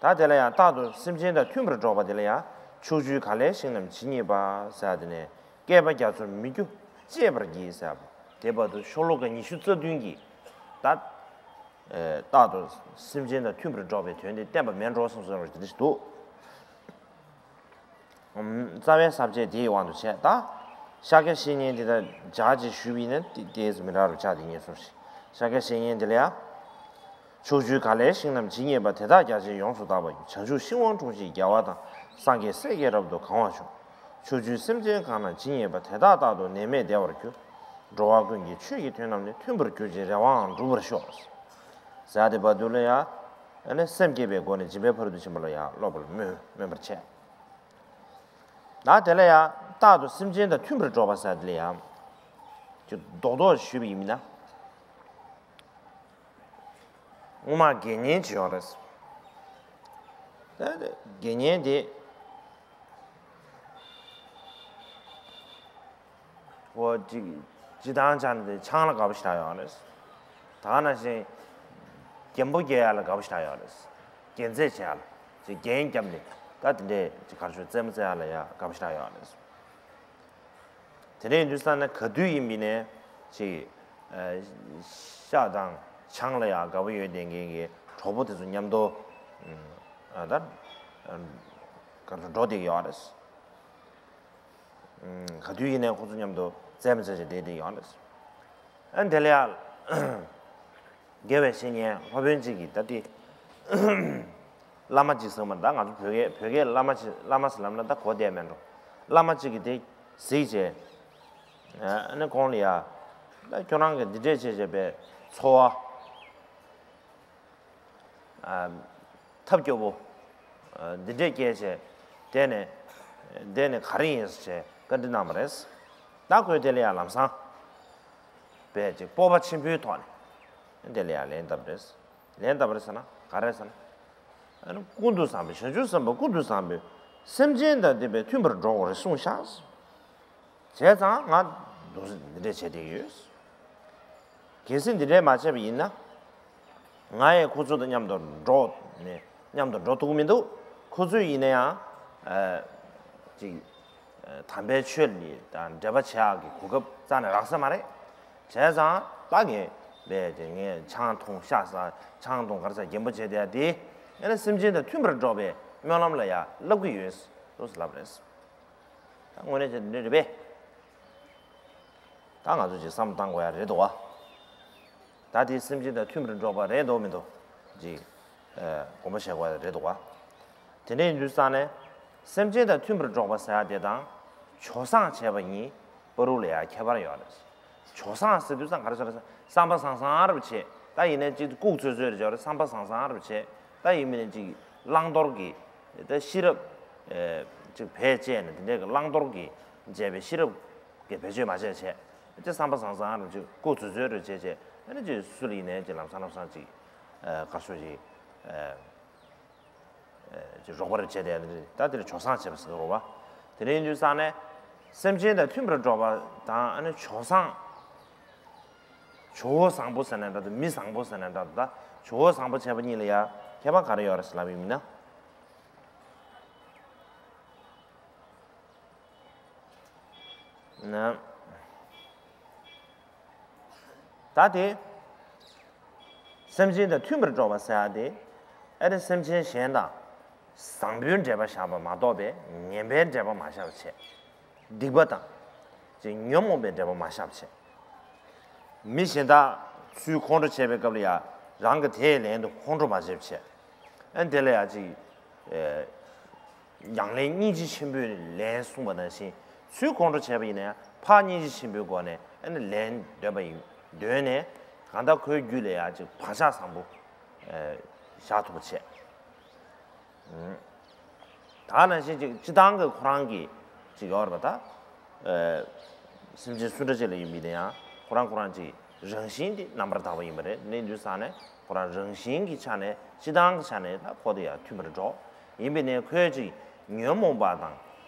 ད་དེ་ལ་ཡང་རྟག་ཏུ་སེམས་ཅན་དང་མཐུན་པར་འགྲོགས་པ་དེ་ལ་ཡང་ཕྱོགས་བཅུའི་ག་ལའི་ཞིང་རྣམས་ཇི་སྙེད་པ་ཟེར་དེ་ནས་བསྐལ་པ་རྒྱ་མཚོར་མི་རྒྱུ་གཅེས་པར་བགྱི་ཟེར་བ་དེ་བར་དུ་ཤོ་ལོ་ཀ་ཉི་ཤུ་རྩ་བདུན་གྱིས་ད། ཨེ། རྟག་ཏུ་སེམས་ཅན་དང་མཐུན་པར་འགྲོགས་པའི་དོན་དེ་བསྟན་པ་མེད་འགྲོ་བསམ་བསམ་རེ་དེ་འདྲ་ཞིག་འདུག་རྩ་བའི་ས་བཅད་དེའི་དབང་དུ་བྱས་ད། ཤཱཀྱ་བཤེས་གཉེན་དེ་དང་སྦྱར་ཅིག་ཞུས་པ་ཡིན་ན་ཏོག་ཙམ་མི་འདྲ་རུ་ཆགས་དེ་ངེས་སོང་ཞིག་ཤཱཀྱ་བཤེས་གཉེན་དེ་ལ་ཡང་། ཕྱོགས་བཅུའི་ག་ལའི་ཞིང་རྣམས་ཇི་སྙེད་པ། དེ་དག་རྒྱ་ཆེར་ཡོངས་སུ་དག་པར་གྱུར། བྱང་ཆུབ་ཤིང་དབང་དྲུང་ཆེས་རྒྱལ་བ་དང་། སངས་རྒྱས་སྲས་ཀྱིས་རབ་ཏུ་གང་བར་ཤོག་ཕྱོགས་བཅུའི་སེམས་ཅན་གང་རྣམས་ཇི་སྙེད་པ། དེ་དག་རྟག་ཏུ་ནད་མེད་བདེ་བར་གྱུར། འགྲོ་བ་ཀུན་གྱི་ཆོས་ཀྱི་དོན་རྣམས་ནི། མཐུན་པར་གྱུར་ཅིང་རེ་བའང་འགྲུབ་པར་ཤོག་ཟེར་དེ་བར་དུ་ལ་ཡང་། ཨ་ནི་སེམས་བསྐྱེད་པའི་སྒོ་ནས་སྦྱིན་པའི་ཕ་རོལ་ཏུ་ཕྱིན་པ་ལ་ཡང་སློབ་པར་སྨོན་སྨོན་པར་བྱས། ད་དེ་ལ་ཡང་རྟག་ཏུ་སེམས་ཅན་དང་མཐུན་པར་འགྲོགས་པ་ཟེར་དེ་ལ་ཡང་། ཅིག་རྡོག་རྡོག་ཞུས་པ་ཡིན་ན། སྔོན་མ་དགེ་བསྙེན་ཅིག་ཡོད་རེད། ད་དགེ་བསྙེན་དེ། འོ་ཅིག་སྤྱིར་བཏང་ཆ་ནས་དེ་ཆང་ལ་དགའ་པོ་ཞེ་དྲག་ཡོད་རེད། ད་ག་ནང་བཞིན། རྒན་པོ་རྒྱག་ཡ་ལ་དགའ་པོ་ཞེ་དྲག་ཡོད་རེད། རྒྱན་རྩེད་བྱེད་ཡ་ལ། ཅིག་རྒྱན་བརྒྱབ་ནས་ད་དེ་འདྲས་ཅིག་ག་རེ་ཞུ། རྩེད་མོ་རྩེ་ཡ་ལ་ཡ་དགའ་པོ་ཞེ་དྲག་ཡོད་རེད། དེ་འདྲ་ཡིན་དུས་ཙང་ནས་ག་དུས་ཡིན་པ་ཡིན་ནའི་ཅིག་ཨ། ཤ་དང་ཆང་ལ་ཡང་དགའ་པོ་ཡོད་བསྡད་མཁན་གྱི་གྲོགས་པོ་དེ་ཚོ་མཉམ་དུ་ཨ། ད་ཨ། ག་རེ་འགྲོ་བསྡད་ཀྱི་ཡོད་རེད། ཨ། ག་དུས་ཡིན་ནའི་ཁོ་ཚོ་མཉམ་དུ་རྩེད་མོ་རྩེ་བྱས་བསྡད་བསྡད་ཡོད་རེད། ཨ། དེ་ལ་ཡང་། དགེ་བའི་བཤེས་གཉེན་སློབ་དཔོན་གཅིག་གིས་ད་དེ། བླ་མ་གཅིག་ཟེར་མ་ད་ང་ཚོ་བོད་སྐད་བོད་སྐད་བླ་མ་ཅིག་བླ་མ་ཟེར་ལབ་ན་ད་གོ་བདེ་མེད་འགྲོ། བླ་མ་གཅིག་གིས་དེ་གཟིགས་བྱས། ཨ་ནི་ཁོང་ལ་ཡ། ད་ཁྱོད་རང་གིས་འདི་འདྲས་བྱས་བྱས་པའི་འཚོ་བ། ཨ། ཐབས་སྐྱོ་པོ། ཨ། འདི་འདྲས་སྐྱེས་བྱས། དེ་ནས། དེ་ནས་ག་རེ་ཡིན་ཟེར་བྱས་བཀའ་འདྲི་གནང་བ་རེད། ད་ཁོས་དེ་ལ་ཡང་ལམ་སང་། བས་ཅིག་སྤོབས་པ་ཆེན་པོའི་ཐོག་ནས། དེ་ལ་ཡང་ལན་བཏབ་རེད། ལན་བཏབ་རེད་ཟེར་ན་ག་རེ་ཟེར་ན། ཨ་ནི་ཀུན་ཏུ་བཟང་པོའི་བྱང་ཆུབ་སེམས་དཔའ་ཀུན་ཏུ་བཟང་པོའི་སེམས་ཅན་དང་ལྡན་པའི་མཐུན་པར་འགྲོགས་དགོས་རེད་གསུངས་ཤག་བྱས་ཙང་ང་འདུག་སེ་འདི་འདྲས་བྱས་བསྡད་ཀྱི་ཡོད། གལ་སྲིད་འདི་འདྲས་མ་བྱས་པ་ཡིན་ན། ང་ཡང་ཁོ་ཚོ་དང་མཉམ་དུ་འགྲོ་ནས་མཉམ་དུ་འགྲོ་ཐུབ་ཀྱི་མི་འདུག་ཁོ་ཚོས་ཡིན་ན་ཡང་། ཨ། ཅིག་ཨ། དམ་པའི་ཆོས་ལ་དང་འབྲེལ་བ་བྱེད་ཡག་གི་གོ་སྐབས་རྩ་ནས་རག་ས་མ་རེད། བྱས་ཙང་ད་ངས་བས་ཏེ་ངས་ཆང་འཐུང་ཤ་ཟ་ཆང་འཐུང་ག་རེ་ཟ་རྒན་པོ་བྱས་བསྡད་ཡ་དེ། ཨ་ནི་སེམས་ཅན་དང་མཐུན་པར་འགྲོགས་པའི་སྨོན་ལམ་ལ་ཡང་བསླབ་ཀྱི་ཡོད་ཟེར་ལབ་རེད། ད་དངོས་གནས་བྱས་འདི་འདྲ་རེད་པས། ད་ང་ཚོ་ཅིག་བསམ་བློ་བཏང་དགོས་ཡ་རེད་འདུག་བ། ད་དེ་སེམས་ཅན་དང་མཐུན་པར་འགྲོགས་པ་རེད་འདུག་མི་འདུག་ཅིག་ཨ། དགོངས་པ་བཞེས་དགོས་ཡ་རེད་འདུག་བ། དེ་འདྲ་ཡིན་དུས་ཙང་ནས་སེམས་ཅན་དང་མཐུན་པར་འགྲོགས་པ་ཟེར་ཡ་དེ་དང་། སྦྱོར་བསང་བྱས་པ་གཉིས་བར་དུ་ལ་ཡ་ཁྱད་པར་ཡོད་རེད། སྦྱོར་བསང་ཟེར་དུས་ཙང་ག་རེ་ཟེར་རེད། བསམ་པ་བཟང་བཟང་རུ་བྱེད། ད་ཡིན་ནའི་ཅིག་ལྐུགས་ཚོད་ཚོད་རེ་བྱས་རེད། བསམ་པ་བཟང་བཟང་རུ་བྱེད། ད་ཡིན་མིན་ནའི་ཅིག་བླང་དོར་གྱི་ད་ཤེས་རབ་ཨེ་ཅིག་བེད་སྤྱད་ནས་དེ་འདྲའི་གི་བླང་དོར་གྱི་བྱས་པའི་ཤེས་རབ་ཀྱི་བེད་སྤྱོད་མ་བྱས་བྱས། ཅིག་བསམ་པ་བཟང་བཟང་རུ་ཅིག་ལྐུགས་ཚོད་ཚོད་རུ་བྱེད་བྱས། ཨ་ནི་ཅིག་སུ་ལ་ཡིན་ནའི་ཅིག་ལམ་སང་ལམ་སང་ཅིག་ཨེ་གར་སོ་ཅིག་ ཨ་ཨ་ཅིག་རོགས་པ་རེ་བྱས་ཏེ་ད་དེ་ལ་བྱོལ་སངས་བྱས་པ་ཟེར་གི་རེད་བ། དེ་འདྲ་ཡིན་དུས་ཙང་ནས་སེམས་ཅན་དང་མཐུན་པར་འགྲོགས་པ་དང་ཨ་ནི་བྱོལ་སངས། ཇོ་བོ་བཟང་པོ་ཟེར་ནའི་འདྲ་འདུག་མི་བཟང་པོ་ཟེར་ནའི་འདྲ་འདུག་ད་ཇོ་བོ་བཟང་པོ་བྱས་པ་གཉིས་ལ་ཡ་ཁྱད་པར་ག་རེ་ཡོད་རེད་ཟེར་ལབ་པ་ཡིན་ན། ན། ད་དེ། སེམས་ཅན་དང་མཐུན་པར་འགྲོགས་པ་ཟེར་ཡ་དེ། ཨ་ནི་སེམས་ཅན་གཞན་དང་། བཟང་པོའི་འབྲེལ་བ་བཞག་པ་མ་གཏོགས་པའི་ངན་པའི་འབྲེལ་བ་མ་བཞག་པ་བྱས། སྡིག་པ་དང་། ཅིག་ཉོན་མོངས་པའི་འབྲེལ་བ་མ་བཞག་པ་བྱས། མི་གཞན་དག་ཚུར་ཁོང་ཁྲོ་བྱས་པའི་སྐབས་ལ་ཡང་རང་གི་དེའི་ལན་དུ་ཁོང་ཁྲོ་མ་བྱེད་པ་བྱས། ཨ་ནི་དེ་ལ་ཡང་ཅིག་ཨེ། ཡང་ལན་སྙིང་རྗེ་ཆེན་པོས་ལན་གསུངས་པ་ནང་བཞིན་ཚུར་ཁོང་ཁྲོ་བྱས་པ་ཡིན་ན་ཡང་ཕར་སྙིང་རྗེ་ཆེན་པོའི་སྒོ་ནས་ཨ་ནི་ལན་འདོན་པ་ཡིན། འདོན་ནས་གང་ལྟར་ཁོའི་རྒྱུད་ལ་ཡང་ཅིག་བག་ཆགས་བཟང་པོ་ཨེ། བཞག་ཐུབ་པ་བྱས། ད་ནང་བཞིན་ཅིག་སྤྱི་བཏང་གི་ཁོ་རང་གི་ཅིག་ཡོད་རེད་པ་ད། ཨེ། སེམས་ཅན་སུ་འདྲ་ཅིག་ལ་ཡིན་པའི་དེ་ཡང་ཁོ་རང་ཁོ་རང་ཅིག་རང་བཞིན་དེ་རྣམ་པར་དག་པ་ཡིན་པ་རེད། དེ་འདྲ་ཡིན་དུས་ཙང་ནས་ཁོ་རང་རང་བཞིན་གྱི་ཆ་ནས་སྤྱི་བཏང་གི་ཆ་ནས་ད་ཁོ་དེ་ཡང་མཐུན་པར་འགྲོ། ཡིན་པས་ནས་ཁོས་ཅིག་ཉོན་མོངས་པ་དང་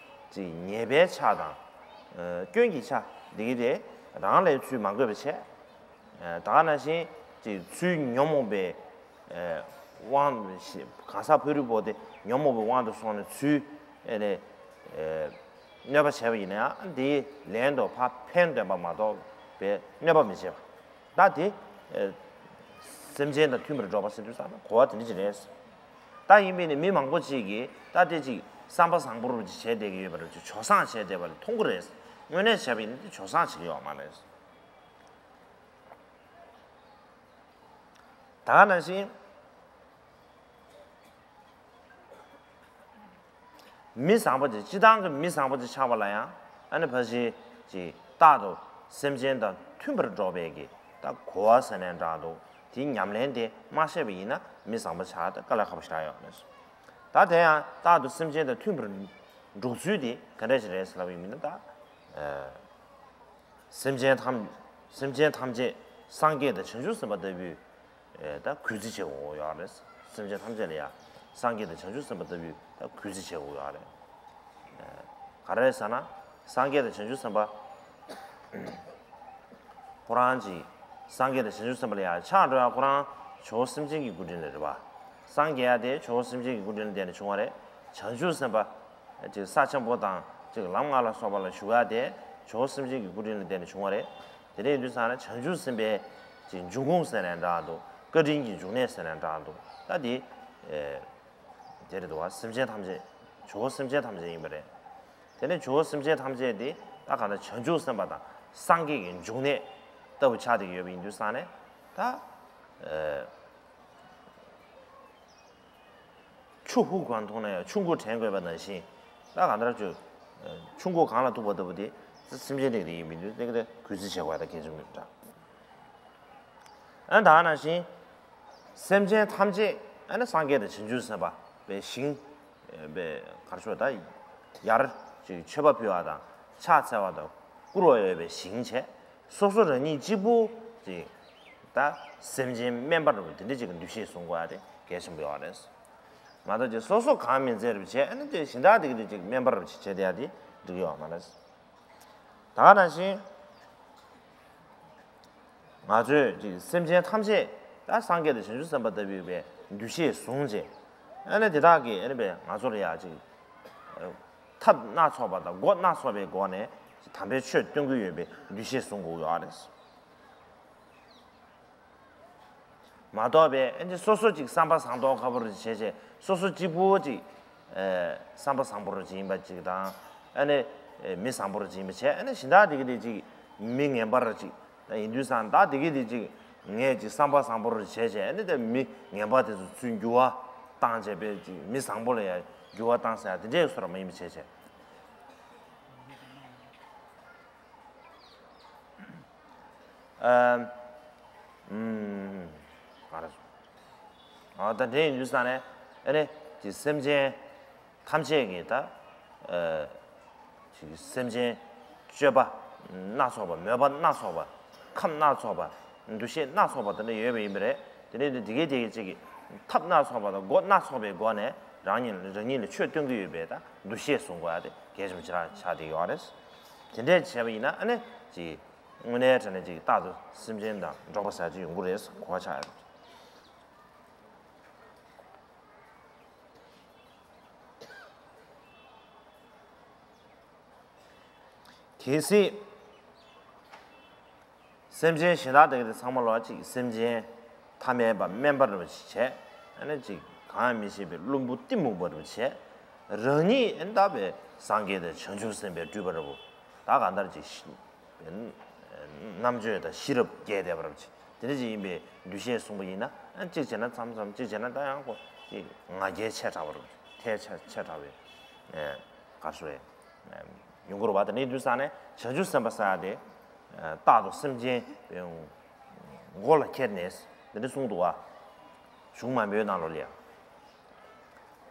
ཅིག་ཉེས་པའི་ཆ་དང་། ཨེ། སྐྱོན་གྱི་ཆ་འདི་གི་དེ་རང་ལ་ཚུར་མ་འགོས་པ་བྱས། ད་ག་ནང་བཞིན་ཅིག་ཚུར་ཉོན་མོངས་པའི་དབང་གང་ཟག་ཕ་རོལ་པོ་དེ་ཉོན་མོངས་པའི་དབང་དུ་སོང་ནས་ཚུར་ཨེ་ནས་གནོད་པ་བྱས་པ་ཡིན་ན་ཡང་དེའི་ལན་དུ་ཕར་ཕན་འདོན་པ་མ་གཏོགས་པའི་གནོད་པ་མི་བྱེད་པ། ད་དེ་སེམས་ཅན་དང་མཐུན་པར་འགྲོགས་པ་ཟེར་དུས་ཙམ་ན་གོ་བ་དེ་འདྲ་ཅིག་རེད། ད་ཡིན་པས་ནི་མི་མང་པོ་ཅིག་གིས་ད་དེ་ཅིག་བསམ་པ་བཟང་པོ་རུ་ཅིག་བྱས་བསྡད་ཀྱི་ཡོད་པ་རེད། ཅིག་བྱོལ་སངས་བྱས་བསྡད་པ་ལ་མཐོང་གི་རེད། དངོས་གནས་བྱས་པ་ཡིན་ན་དེ་བྱོལ་སངས་བྱེད་ཀྱི་ཡོད་མ་རེད། ད་ག་ནང་བཞིན། མི་བཟང་པོ་ཅིག་སྤྱི་བཏང་གི་མི་བཟང་པོ་ཅིག་ཆགས་པ་ལ་ཡང་ཨ་ནི་ཕལ་ཆེར་ཅིག་རྟག་ཏུ་སེམས་ཅན་དང་མཐུན་པར་འགྲོགས་པའི་གི་ད་གོ་བ་ཟེར་ནའི་འདྲ་འདུག་དེའི་ཉམས་ལེན་དེ་མ་ཤེས་པ་ཡིན་ན་མི་བཟང་པོ་ཆགས་ད་དཀའ་ལས་ཁག་པོ་ཞིག་རག་ཡོད་རེད། ད་དེ་ཡང་རྟག་ཏུ་སེམས་ཅན་དང་མཐུན་པར་འགྲོགས་ཚུལ་དེ་ག་འདྲ་ཞིག་རེད་ཟེར་ལབ་པ་ཡིན་ན་ད། སེམས་ཅན་ཐམས། སེམས་ཅན་ཐམས་ཅད་སངས་རྒྱས་དང་བྱང་ཆུབ་སེམས་དཔའ་ལྟ་བུའི་ད་གུས་བརྩི་བྱེད་དགོས་ཡོད་རེད། སེམས་ཅན་ཐམས་ཅད་ལ་ཡང་སངས་རྒྱས་དང་བྱང་ཆུབ་སེམས་དཔའ་ལྟ་བུའི་ད་གུས་བརྩི་བྱེད་དགོས་ཡོད་རེད། ག་རེ་རེད་ཟེར་ན། སངས་རྒྱས་དང་བྱང་ཆུབ་སེམས་དཔའ་ཁོ་རང་གཅིག་སངས་རྒྱས་དང་བྱང་ཆུབ་སེམས་དཔའ་ལ་ཡང་ཆགས་འགྲོ་ཡ་ཁོ་རང་ཇོ་བོ་སེམས་ཅན་གྱི་སྐུ་དྲིན་ལ་རེད་པ། སངས་རྒྱས་ཡ་དེ་ཇོ་བོ་སེམས་ཅན་གྱི་སྐུ་དྲིན་ལ་བརྟེན་ནས་བྱུང་བ་རེད། བྱང་ཆུབ་སེམས་དཔའ། ཅིག་ས་ཆེན་པོ་དང་ཅིག་ལམ་ལྔ་ལ་སོགས་པ་ལ་ཞུགས་ཡ་དེ་ཇོ་བོ་སེམས་ཅན་གྱི་སྐུ་དྲིན་ལ་བརྟེན་ནས་བྱུང་བ་རེད། དེ་འདྲ་ཡིན་དུས་ཙང་ན་བྱང་ཆུབ་སེམས་དཔའི་ཅིག་འབྱུང་ཁུངས་ཟེར་ནའི་འདྲ་འདུག་བཀའ་དྲིན་གྱི་འབྱུང་གནས་ཟེར་ནའི་འདྲ་འདུག་ད་དེ། ཨེ། དེ་རེད་འདུག་བ། སེམས་ཅན་ཐམས་ཅད། ཇོ་བོ་སེམས་ཅན་ཐམས་ཅད་ཡིན་པ་རེད། དེ་ནས་ཇོ་བོ་སེམས་ཅན་ཐམས་ཅད་དེ་ད་གང་ལྟར་བྱང་ཆུབ་སེམས་དཔའ་དང་སངས་རྒྱས་ཀྱི་འབྱུང་གནས་ལྟ་བུ་ཆགས་བསྡད་ཀྱི་ཡོད་པ་ཡིན་དུས་ཙང་ནས་ད། ཨེ། ཆུ་ཧུབ་གང་འཐུང་ན་ཡང་ཆུ་མགོ་དྲན་དགོས་པ་ནང་བཞིན། ད་གང་ལྟར་ཆུ། ཆུ་མགོ་གང་ལ་ཐུག་པ་ལྟ་བུ་དེ་སེམས་ཅན་རིགས་དེ་ཡིན་མི་འདུག་དེ་ག་དེ་གུས་བརྩི་བྱེད་དགོས་ད་གལ་ཆེན་པོ་འདྲ། ཨ་ད་ནང་བཞིན། སེམས་ཅན་ཐམས་ཅད་ཨ་ནི་སངས་རྒྱས་དང་བྱང་ཆུབ་སེམས་དཔའ་པའི་ཞིང་། པའི་གར་ཆོག་ད། ཡར་ཅིག་མཆོད་པ་ཕུལ་བ་དང་ཕྱག་འཚལ་བ་དང་བཀུར་བ་ཡོད་པའི་ཞིང་བྱས། སོ་སོ་རང་ཉིད་གཅིག་པུ་ཅིག་ད་སེམས་ཅན་དམན་པ་འདྲ་བོ་དེ་འདྲ་ཅིག་གི་འདུ་ཤེས་བཟུང་དགོས་ཡ་དེ་གལ་ཆེན་པོ་ཡོད་རེད། མ་གཏོགས་ཅིག་སོ་སོ་གང་མིན་ཚད་རེ་བྱས་ཨ་ནི་དེ་གཞན་དག་དེ་གི་དེ་ཅིག་དམན་པ་རེ་བྱས་བྱས་དེ་ཡ་དེ་འགྲིག་གི་ཡོད་མ་རེད། ད་ག་ནང་བཞིན། ང་ཚོས་ཅིག་སེམས་ཅན་ཐམས་ཅད་ད་སངས་རྒྱས་དང་བྱང་ཆུབ་སེམས་དཔའ་ལྟ་བུའི་བའི་འདུ་ཤེས་བཟུང་བྱས། ཨ་ནི་དེ་དག་གིས་ཨ་ནི་བའི་ང་ཚོ་ལ་ཡ་ཅིག་ཐབས་སྣ་ཚོགས་པ་དང་སྒོ་སྣ་ཚོགས་པའི་སྒོ་ནས་དམ་པའི་ཆོས་སྟོན་གྱི་ཡོད་པའི་འདུ་ཤེས་བཟུང་དགོས་ཡོད་རེད། མ་གཏོགས་པའི་ཨ་ནི་སོ་སོ་ཅིག་བསམ་པ་བཟང་མདོག་ཁ་པོ་རུ་བྱས་བྱས་སོ་སོ་གཅིག་པུ་ཅིག་ཨེ། བསམ་པ་བཟང་པོ་རུ་ཅིག་ཡིན་པ་ཅིག་དང་ཨ་ནི་ཨེ། མི་བཟང་པོ་རུ་ཅིག་ཡིན་པ་བྱས་ཨ་ནི་གཞན་དག་དེ་གི་དེ་ཅིག་མི་ངན་པ་རུ་ཅིག་ད་ཡིན་དུས་སང་ད་དེ་གི་དེ་ཅིག་ངས་ཅིག་བསམ་པ་བཟང་པོ་རུ་བྱས་བྱས་ཨ་ནི་དེ་མི་ངན་པ་དེ་ཚོ་ཚུར་འགྱུར་བ་བཏང་བྱས་པས་ཅིག་མི་བཟང་པོ་ལ་ཡང་འགྱུར་བ་བཏང་ཟེར་ཡ་དེ་འདྲའི་བཟོ་འདྲ་མ་ཡིན་པ་བྱས་བྱས། ཨམ། ཨམ། ག་རེ་ཟེར། ཨ་ད་དེ་ཡིན་དུས་ས་ནས་ཨ་ནི་དེ་སེམས་ཅན་ཐམས་ཅད་ཀྱི་ད་ཨ་ཅིག་སེམས་ཅན་སྤྱོད་པ་སྣ་ཚོགས་པ་མོས་པ་སྣ་ཚོགས་པ་ཁམས་སྣ་ཚོགས་པ་འདུ་ཤེས་སྣ་ཚོགས་པ་དེ་འདྲ་ཡོད་པ་ཡིན་པ་རེད། དེ་ནས་དེ་གའི་དེ་གའི་ཅིག་གི་ ཐབས་སྣ་ཚོགས་པ་དང་སྒོ་སྣ་ཚོགས་པའི་སྒོ་ནས་རང་ཉིད་རང་ཉིད་ལ་ཆོས་སྟོན་གྱི་ཡོད་པའི་ད་འདུ་ཤེས་བཟུང་དགོས་ཡ་དེ་གལ་ཆེན་པོ་ཆགས་ཆགས་བསྡད་ཡོད་རེད། དེ་འདྲས་བྱས་པ་ཡིན་ན་ཨ་ནི་ཅིག་དངོས་གནས་དྲང་གནས་ཅིག་རྟག་ཏུ་སེམས་ཅན་དང་འགྲོགས་པ་ཟེར་ཅིག་ཡོང་གི་རེད་གོ་ཆགས་ཡོད། གལ་སྲིད། སེམས་ཅན་གཞན་དག་དེ་ག་དེ་ཚང་མ་ལོག་ཅིག་སེམས་ཅན་ཐ་མལ་པ་དམན་པ་རུ་བྱས། ཨ་ནི་ཅིག་གང་ཡང་མི་ཤེས་པའི་བླུན་པོ་གཏི་མུག་པ་རུ་བྱས། རང་ཉིད་ཨ་ནི་ད་བའི་སངས་རྒྱས་དང་བྱང་ཆུབ་སེམས་དཔའི་སྤྲུལ་པ་རུ་ད་གང་ལྟར་ཅིག་རྣམ་དཔྱོད་དང་ཤེས་རབ་རྒྱས་བསྡད་པ་རུ་བྱས། དེ་འདྲ་ཅིག་ཡིན་པའི་འདུ་ཤེས་བཟུང་པ་ཡིན་ན་ཨ་ནི་གཅིག་བྱས་ན་མཚམས་མཚམས་གཅིག་བྱས་ན་ད་ཡང་ཁོ་ཅིག་ང་རྒྱལ་ཆེ་དྲགས་པ་རུ་ཐལ་ཆེ་ཆེ་དྲགས་པའི་ག་རེ་ཟེར་རེད། ཡོང་གི་རེད་བ། དེ་ནས་དུས་ཙང་ནས་བྱང་ཆུབ་སེམས་དཔའ་ཟེར་ཡ་དེ་རྟག་ཏུ་སེམས་ཅན་མགོ་ལ་ཁྱེར་ནས་འདི་འདྲ་གསུངས་འདུག་བ། གཞུང་མང་པོའི་ནང་ལོགས་ལ་ཡ།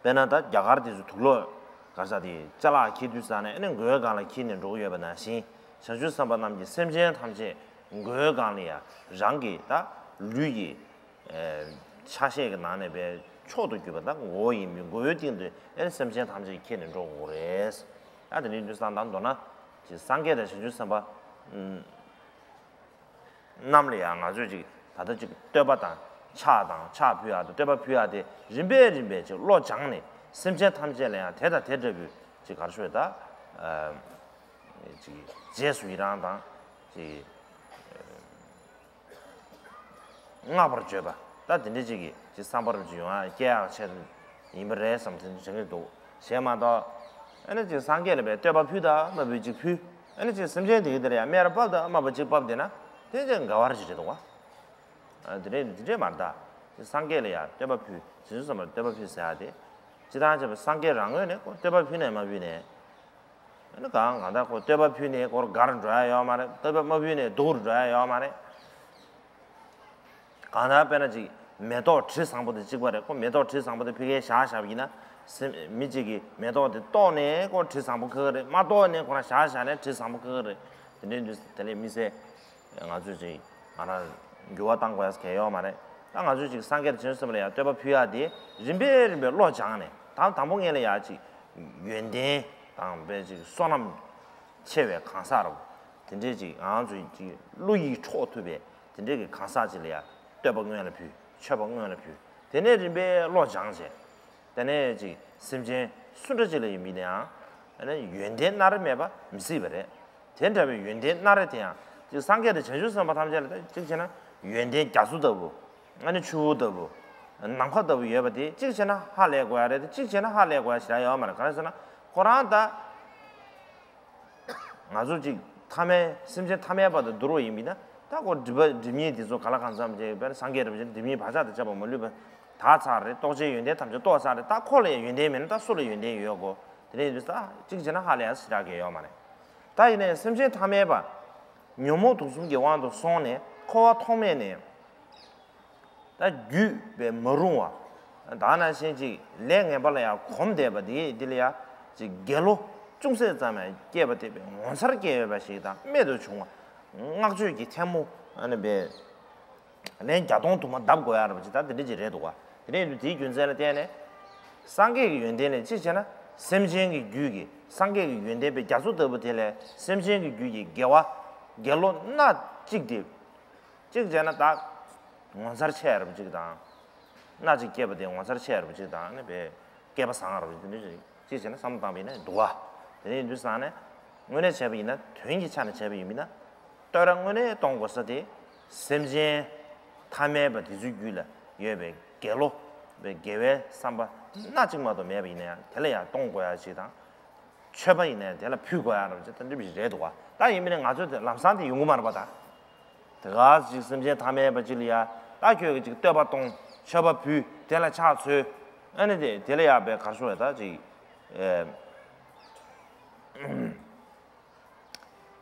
དཔེར་ན་ད་རྒྱ་གར་དེ་ཚོ་དུག་ལོག་ག་རེ་ཟེར་དེ་ཅ་ལག་འཁྱེར་དུས་ཙང་ནས་ཨ་ནི་མགོའི་སྒང་ལ་འཁྱེར་ནས་འགྲོ་གི་ཡོད་པ་ནང་བཞིན་བྱང་ཆུབ་སེམས་དཔའ་རྣམས་ཀྱིས་སེམས་ཅན་ཐམས་ཅད་མགོའི་སྒང་ལ་ཡ་རང་གི་ད་ལུས་ཀྱི་ཆ་ཤས་ཀྱི་ནང་ནས་པའི་མཆོག་ཏུ་གྱུར་པ་དང་ངོ་བོ་ཡིན་པའི་མགོ་བོའི་སྟེང་དུ་ཨེ་སེམས་ཅན་ཐམས་ཅད་ཁྱེར་ནས་འགྲོ་དགོས་རེད། ད་དེ་འདྲའི་དུས་སང་དང་མདོར་ན་ཅིག་སངས་རྒྱས་དང་བྱང་ཆུབ་སེམས་དཔའ་རྣམས་ལ་ཡང་ང་ཚོས་ཅིག་ད་ལྟ་ཅིག་བསྟོད་པ་དང་ཕྱག་དང་ཕྱག་ཕུལ་ཡག་དང་བསྟོད་པ་ཕུལ་ཡག་དེ་རིམ་པས་རིམ་པས་ཅིག་བློ་སྦྱངས་ནས་སེམས་ཅན་ཐམས་ཅད་ལ་ཡང་དེ་དང་དེ་འདྲ་བུའི་ཅིག་ག་རེ་ཞུ་ད་ཅིག་རྗེས་སུ་ཡི་རང་དང་ཅིག་བསྔགས་པར་བརྗོད་པ་ད་དེ་འདྲ་ཅིག་གི་ཅིག་བསམ་པ་རུ་ཅིག་ཡོང་ཡ་སྐྱེ་ཡག་ཆེད་དུ་ཡིན་པ་རེད་བསམ་དེ་འདྲ་དྲན་གྱི་འདུག་བྱས་མ་གཏོགས། ཨ་ནི་ཅིག་སངས་རྒྱས་ལ་བའི་བསྟོད་པ་ཕུལ་དང་མ་ཕུལ་ཅིག་ཕུལ། ཨ་ནི་ཅིག་སེམས་ཅན་དེ་གི་དེ་ལ་ཡང་སྨད་ར་ཕབ་དང་དམའ་བ་ཅིག་ཕབ་བསྡད་ན་དེ་ཅིག་འགལ་བ་རེ་ཅིག་རེད་འདུག་བ། ཨ་དེ་འདྲས་དེ་འདྲས་མ་རེད་ད། ཅིག་སངས་རྒྱས་ལ་ཡང་བསྟོད་པ་ཕུལ། བྱང་ཆུབ་སེམས་དཔའ་ལ་བསྟོད་པ་ཕུལ་ཟེར་ཡ་དེ། སྤྱིར་བཏང་བྱས་པ་སངས་རྒྱས་རང་ངོས་ནས་ཁོ་བསྟོད་པ་ཕུལ་ནས་མ་ཕུལ་ནས། ཨ་ནི་གང་གང་ལྟར་ཁོ་བསྟོད་པ་ཕུལ་ནས་ཁོ་དགའ་རུ་འགྲོ་ཡ་ཡོད་མ་རེད། བསྟོད་པ་མ་ཕུལ་ནས་སྡུག་རུ་འགྲོ་ཡ་ཡོད་མ་རེད། གང་ལྟར་དཔེར་ན་ཅིག་མེ་ཏོག་དྲི་བཟང་པོ་དེ་གཅིག་པ་རེད། ཁོ་མེ་ཏོག་དྲི་བཟང་པོ་དེ་ཕ་གིར་བཞག་བཞག་པ་ཡིན་ན། སེམས་མི་གཅིག་གིས་མེ་ཏོག་དེ་བཏོག་ནས་ཁོ་དྲི་བཟང་པོ་ཁ་ཁ་རེད། མ་བཏོག་ནས་ཁོ་རང་བཞག་བཞག་ནས་དྲི་བཟང་པོ་ཁ་ཁ་རེད། དེ་འདྲའི་དུས་དེ་ལས་མི་ཚེ་ང་ཚོས་ཅིག་ང་རང་འགྱུར་བ་གཏང་དགོས་ཡ་གལ་ཡོད་མ་རེད། ད་ང་ཚོས་ཅིག་སངས་རྒྱས་བྱང་ཆུབ་སེམས་ལ་ཡང་བསྟོད་པ་ཕུལ་ཡ་དེ་རིམ་པས་རིམ་པས་བློ་སྦྱངས་ནས་ད་དང་པོ་ངེད་ལ་ཡ་ཅིག་ཡོན་ཏན་དང་དཔེ་ཅིག་བསོད་ནམས་ཆེ་བའི་གང་ཟག་རུ་དེ་འདྲས་ཅིག་ང་ཚོས་ཅིག་བློ་ཡིད་འཕྲོག་ཐུབ་པའི་དེ་འདྲས་ཀྱི་གང་ཟག་ཅིག་ལ་ཡ་བསྟོད་པ་སྔོན་ལ་ཕུལ། མཆོད་པ་སྔོན་ལ་ཕུལ། དེ་ནས་རིམ་པས་བློ་སྦྱངས་བྱས། དེ་ནས་ཅིག་སེམས་ཅན་སུ་འདྲ་ཅིག་ལ་ཡིན་མིན་ནའང་ཨ་ནི་ཡོན་ཏན་སྣ་རེ་མེད་པ་མི་སྲིད་པ་རེད། དེ་འདྲ་བའི་ཡོན་ཏན་སྣ་རེ་དེ་ཡང་ཅིག་སངས་རྒྱས་དང་བྱང་ཆུབ་སེམས་དཔའ་ཐམས་ཅད་ལ་ད་ཅིག་བྱས་ན་ཡོན་ཏན་རྒྱ་མཚོ་ལྟ་བུ། ཨ་ནི་ཆུ་བོ་ལྟ་བུ། ནམ་མཁའ་ལྟ་བུ་ཡོད་པ་དེ་གཅིག་བྱས་ན་ཧ་ལས་དགོས་ཡ་རེད་དེ་གཅིག་བྱས་ན་ཧ་ལས་དགོས་ཡ་ཞེ་དྲག་ཡོད་མ་རེད། ག་རེ་ཟེར་ན་ཁོ་རང་ད། ང་ཚོ་གཅིག་ཐ་མལ་སེམས་ཅན་ཐ་མལ་པ་དང་བསྡུར་བ་ཡིན་པས་ན་ད་ཁོ་སྒྲིབ་པ་སྒྲིབ་གཉིས་དེ་ཚོ་ག་ལ་གང་འཚམ་ཅིག་དཔེར་ན་སངས་རྒྱས་རིན་པོ་ཆེ་སྒྲིབ་གཉིས་བག་ཆགས་དང་བཅས་པ་མ་ལུས་པ་དག་ཚར་རེད། རྟོགས་བྱའི་ཡོན་ཏན་ཐམས་ཅད་རྟོགས་ཚར་རེད། ད་ཁོ་ལ་ཡང་ཡོན་ཏན་མེད་ན་ད་སུ་ལ་ཡོན་ཏན་ཡོད་གོ། དེ་ནས་ཡིན་དུས་ད་གཅིག་བྱས་ན་ཧ་ལས་ཡ་ཞེ་དྲག་གི་ཡོད་མ་རེད། ད་ཡིན་ནའི་སེམས་ཅན་ཐ་མལ་པ། ཉོན་མོངས་དུག་གསུམ་གྱི་དབང་དུ་སོང་ནས་འཁོར་བ་ཐོག་མེད་ནས། ད་བརྒྱུད་པའི་མ་རུངས་པ། ད་ནང་བཞིན་ཅིག་ལས་ངན་པ་ལ་ཡང་གོམས་བསྡད་པ་དེ་འདི་ལ་ཡང་ཅིག་དགེ་བློ་ཅུང་ཟད་ཙམ་ཡང་སྐྱེས་པ་དེ་བས་ངོ་མཚར་སྐྱེ་ཡོད་པ་ཞིག་དང་རྨད་དུ་བྱུང་བ། བསྔགས་བརྗོད་ཀྱི་ཐལ་མོ་ཨ་ནི་བས། ལན་བརྒྱ་སྟོང་དུ་མ་བརྡབ་དགོས་ཡ་རེད་པ་ཅིག་ད་དེ་འདྲ་ཅིག་རེད་འདུག་བ། དེ་འདྲ་ཡིན་དུས་དེའི་རྒྱུ་མཚན་ལ་བརྟེན་ནས། སངས་རྒྱས་ཀྱི་ཡོན་ཏན་ལས་གཅིག་བྱས་ན་སེམས་ཅན་གྱི་རྒྱུད་ཀྱི་སངས་རྒྱས་ཀྱི་ཡོན་ཏན་པའི་རྒྱ་མཚོ་ལྟ་བུ་དེ་ལས་སེམས་ཅན་གྱི་རྒྱུད་ཀྱི་དགེ་བ་དགེ་བློ་སྣ་གཅིག་དེ། གཅིག་བྱས་ན་ད་ངོ་མཚར་ཆེ་ཡ་རབ་གཅིག་དང་། སྣ་གཅིག་སྐྱེས་པ་དེ་ངོ་མཚར་ཆེ་ཡ་རབ་གཅིག་དང་ནི་བས་སྐལ་པ་བཟང་ཡ་རབ་གཅིག་དེ་འདྲ་ཞིག་གཅིག་བྱས་ན་བསམ་བློ་བཏང་བ་ཡིན་ན་འདུག་བ། དེ་ནས་ཡིན་དུས་ཙང་ནས་དངོས་གནས་བྱས་པ་ཡིན་ན་དོན་གྱི་ཆ་ནས་བྱས་པ་ཡིན་མིན་ན། བསྟོད་ར་དངོས་གནས་གཏོང་དགོས་ས་དེ། སེམས་ཅན་ཐ་མལ་པ་དེ་ཚོའི་རྒྱུད་ལ་ཡོད་པའི་དགེ་བློ། པའི་དགེ་བའི་བསམ་པ་སྣ་གཅིག་མ་གཏོགས་མེད་པ་ཡིན་ན་ཡང་དེ་ལ་ཡང་གཏོང་དགོས་ཡ་ཅིག་དང་། མཆོད་པ་ཡིན་ནའི་དེ་ལ་ཕུལ་དགོས་ཡ་རབ་ཅིག་ད་འདྲ་བ་ཞིག་རེད་འདུག་བ། ད་ཡིན་མིན་ནའི་ང་ཚོ་དེ་ལམ་སང་དེ་ཡོང་གི་མ་རེད་པ་ད། དེ་ག་ཅིག་སེམས་ཅན་ཐ་མལ་པ་ཅིག་ལ་ཡ་ད་ཁྱོད་ཀྱིས་ཅིག་བསྟོད་པ་གཏོང་མཆོད་པ་ཕུལ་དེ་ལ་ཕྱག་འཚལ། ཨ་ནི་དེ་དེ་ལ་ཡ་པའི་གར་སོང་བས་ད་ཅིག་ཨེ།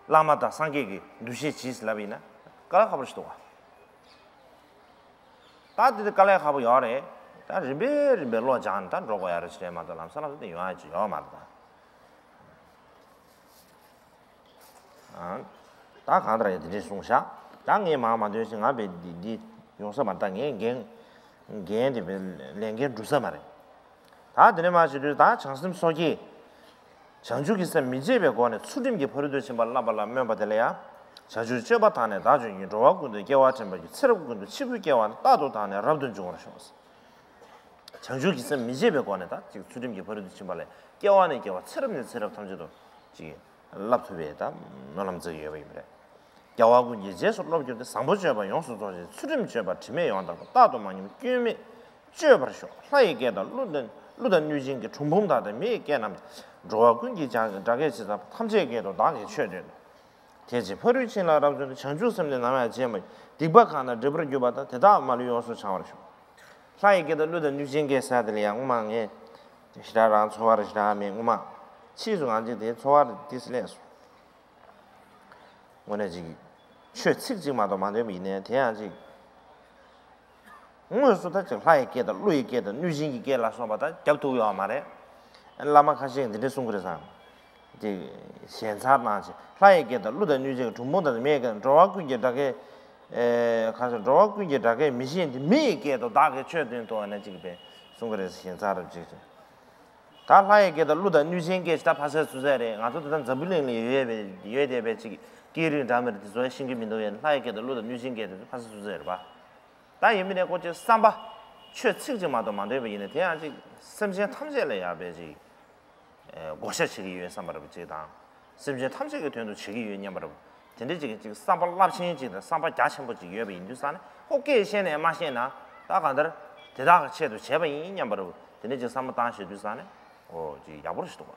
བླ་མ་དང་སངས་རྒྱས་ཀྱི་འདུ་ཤེས་གྱིས་ལབ་ཡིན་ན་དཀའ་ལས་ཁག་པོ་ཞིག་འདུག་བ། ད་དེ་དེ་དཀའ་ལས་ཁག་པོ་ཡོད་རེད། ད་རིམ་པས་རིམ་པས་བློ་སྦྱངས་ནས་ད་འགྲོ་དགོས་ཡ་རེད་ཞེས་མ་གཏོགས་ལམ་སང་ལམ་སང་དེ་ཡོང་ཡ་ཅིག་ཡོད་མ་རེད་ད། ཨང་། ད་གང་ལྟར་ཡང་དེ་འདྲས་གསུངས་ཤག་ད་ངས་མང་མ་འདོན་ཞིག་ང་བས་འདི་འདི་ཡོང་ས་མ་ད་ངས་འགན་ འགན་དེ་ལས་འགན་འགྲུབ་ས་མ་རེད། ད་དེ་ནས་མར་བྱེད་དུས་ད་བྱང་སེམས་སོ་སྐྱེས། བྱང་ཆུབ་ཀྱི་སེམས་མི་བརྗེད་པའི་སྒོ་ནས་ཚུལ་ཁྲིམས་ཀྱི་ཕ་རོལ་ཏུ་ཕྱིན་པ་བསླབ་པ་ལ་སྨོན་པ་དེ་ལ་ཡང་། བྱང་ཆུབ་སྤྱོད་པ་དག་ནི་བདག་སྤྱོད་ཉིད། འགྲོ་བ་ཀུན་ཏུ་སྐྱེ་བ་དྲན་པར་གྱིས། ཚེ་རབས་ཀུན་ཏུ་འཆི་བས་བསྐལ་བ་ནི། རྟག་ཏུ་བདག་ནི་རབ་ཏུ་འབྱུང་བར་ཤོག། བྱང་ཆུབ་ཀྱི་སེམས་མི་བརྗེད་པའི་སྒོ་ནས་ད་ཅིག་ཚུལ་ཁྲིམས་ཀྱི་ཕ་རོལ་ཏུ་ཕྱིན་པ་ལས་སྐྱེ་བ་ནས་སྐྱེ་བ་ཚེ་རབས་ནས་ཚེ་རབས་ཐམས་ཅད་དུ་ཅིག་བསླབ་ཐུབ་པའི་ད་སྨོན་ལམ་མཛད་ཀྱི་ཡོད་པ་ཡིན་པ་རེད། རྒྱལ་བ་ཀུན་གྱི་རྗེས་སུ་སློབ་གྱུར་ཏེ། བཟང་པོ་སྤྱོད་པ་ཡོངས་སུ་རྫོགས་ཤིང་། ཚུལ་ཁྲིམས་སྤྱོད་པ་དྲི་མེད་ཡོངས་དག་པ། རྟག་ཏུ་མ་ཉམས་སྐྱོན་མེད་སྤྱོད་པར་ཤོག། ལྷ་ཡི་སྐད་དང་ཀླུ་དང་ཀླུ་དང་གནོད་སྦྱིན་གྱི་གྲུལ་བུམ་དག་དང་མི་ཡི་སྐད་རྣམས་ཀྱང་། འགྲོ་བ་ཀུན་གྱི་སྒྲ་སྒྲ་སྐད་ཇི་ཙམ་པ། ཐམས་ཅད་སྐད་དུ་བདག་གིས་ཆོས་བསྟན་ཏོ། དེ་ཕྱིར་ཕ་རོལ་ཕྱིན་ལ་རབ་བརྩོན་ཏེ། བྱང་ཆུབ་སེམས་ནི་ནམ་ཡང་བརྗེད་མ་གྱུར། སྡིག་པ་གང་དག་སྒྲིབ་པར་གྱུར་པ་དག། དེ་དག་མ་ལུས་ཡོངས་སུ་བྱང་བར་ཤོག། ལྷ་ཡི་སྐད་དང་ཀླུ་དང་གནོད་སྦྱིན་སྐད་ཟེར་དེ་ལ་ཡང་ངོ་མ་ངས་ཞེ་དྲག་རང་ཚོར་བ་ཞེ་དྲག་མེད། ངོ་མ་ཕྱིས་སུ་ང་ཅིག་དེ་ཚོར་བ་ཏིས་སླེབས་སོང་། དངོས་གནས་ཅིག་ཆོས་ཚིག་གཅིག་མ་གཏོགས་མ་འདོན་པ་ཡིན་ནའི་དེ་ཡང་ཅིག་དངོས་སུ་ད་ཅིག་ལྷ་ཡི་སྐད་དང་ཀླུ་ཡི་སྐད་དང་གནོད་སྦྱིན་གྱི་སྐད་ལ་སོགས་པ་ད་རྒྱབ་ཐུབ་ཡོད་མ་རེད། བླ་མ་ཁ་ཤས་འདི་འདྲ་གསུང་གི་རེད་བསམ། དེ་ཞལ་མཚར་གནང་ཞིང་། ལྷ་ཡི་སྐད་དང་ཀླུ་དང་གནོད་སྦྱིན་གྱི་གྲུལ་བུམ་དང་མི་ཡི་སྐད། འགྲོ་བ་ཀུན་གྱི་སྒྲ་སྐད། ཨེ་གང་ཟེར། འགྲོ་བ་ཀུན་གྱི་སྒྲ་སྐད་མི་ཤེས་ཏེ། མི་ཡི་སྐད་དུ་བདག་གིས་ཆོས་བསྟན་ཏོ་ཟེར་ནས་ཅིག་པས་གསུང་གི་རེད། ཞལ་མཚར་རབ་ཅིག་ཅིག། ད་ལྷ་ཡི་སྐད་དང་ཀླུ་དང་གནོད་སྦྱིན་སྐད་ཅིག་ད་ཕ་སའི་ཚུལ་ཚད་རེད། ང་ཚོ་ད་ལྟ་འཛམ་བུ་གླིང་ལ་ཡོད་པའི་ཡོད་བསྡད་པའི་ཅིག་སྐད་རིགས་འདྲ་མི་འདྲ་དེ་ཚོ་ཤེས་ཀྱི་མི་འདུག་ཡ། ལྷ་ཡི་སྐད་དང་ཀླུ་དང་གནོད་སྦྱིན་སྐད་དེ་ཚོ་ཕ་སའི་ཚུལ་ཚད་རེད་པ། ད་ཡིན་མིན་ནས་ཁོ་ཚོའི་བསམ་པ་ཆོས་ཚིག་གཅིག་མ་གཏོགས་མ་འདོན་པ་ཡིན་ན། དེ་ཡང་ཅིག་སེམས་ཅན་ཐམས་ཅད་ལ་ཡག་པའི་ཅིག་བགོ་བཤའ་བྱེད་ཀྱི་ཡོད་བསམ་པ་རེད་པ་ཅིག་དང་། སེམས་ཅན་ཐམས་ཅད་ཀྱི་དོན་དུ་བྱེད་ཀྱི་ཡོད་སྙམ་པ་རེད་པ། དེ་འདྲའི་ཅིག་ཅིག་བསམ་པ་རླབས་ཆེན་ཅིག་དང་བསམ་པ་རྒྱ་ཆེན་པོ་ཅིག་ཡོད་པ་ཡིན་དུས་ཙང་ནས། ཁོ་སྐད་ཤེས་ནས་མ་ཤེས་ན་ད་གང་ལྟར་དེ་དག་གི་ཆེད་དུ་བྱས་པ་ཡིན་སྙམ་པ་རེད་པ། དེ་འདྲའི་ཅིག་བསམ་བློ་བཏང་ཤེས་དུས་ཙང་ནས་ཨོ་ཅིག་ཡག་པོ་རེད་འདུག་པ།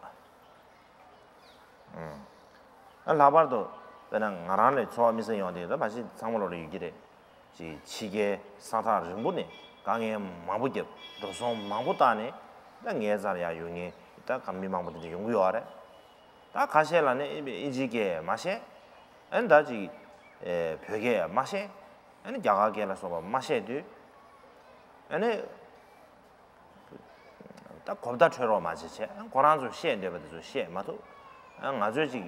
ཨ་ལྷག་པར་དུ་དཔེར་ན་ང་རང་ལ་ཚོར་བ་དམིགས་བསལ་ཡོང་དེ་ད་མ་གཞི་ཚང་མ་ལོག་ལ་ཡོད་ཀྱི་རེད། ཅིག་ཕྱི་རྒྱལ་ས་ཐག་རིང་པོ་ནས་དཀའ་ངལ་མང་པོ་བརྒྱབ། འགྲོ་སོང་མང་པོ་བཏང་ནས་ད་ངའི་རྩར་ཡར་ཡོང་མཁན་ད་ག་མི་མང་པོ་དེ་འདྲ་ཡོང་གི་ཡོད་རེད། ད་ཁ་ཤས་ལ་ནི་ཨིན་ཇིའི་སྐད་མ་ཤེས། ཨ་ནི་ད་ཅིག་ཨེ་བོད་སྐད་མ་ཤེས། ཨ་ནི་རྒྱ་གར་སྐད་ལ་སོགས་པ་མ་ཤེས་དུས། ཨ་ནི། ད་གོ་བརྡ་འཕྲོད་རོགས་མ་བྱེད་བྱས། ཁོ་རང་ཚོས་བཤད་འདོད་པ་དེ་ཚོ་བཤད་མ་ཐུབ། ང་ཚོས་ཅིག་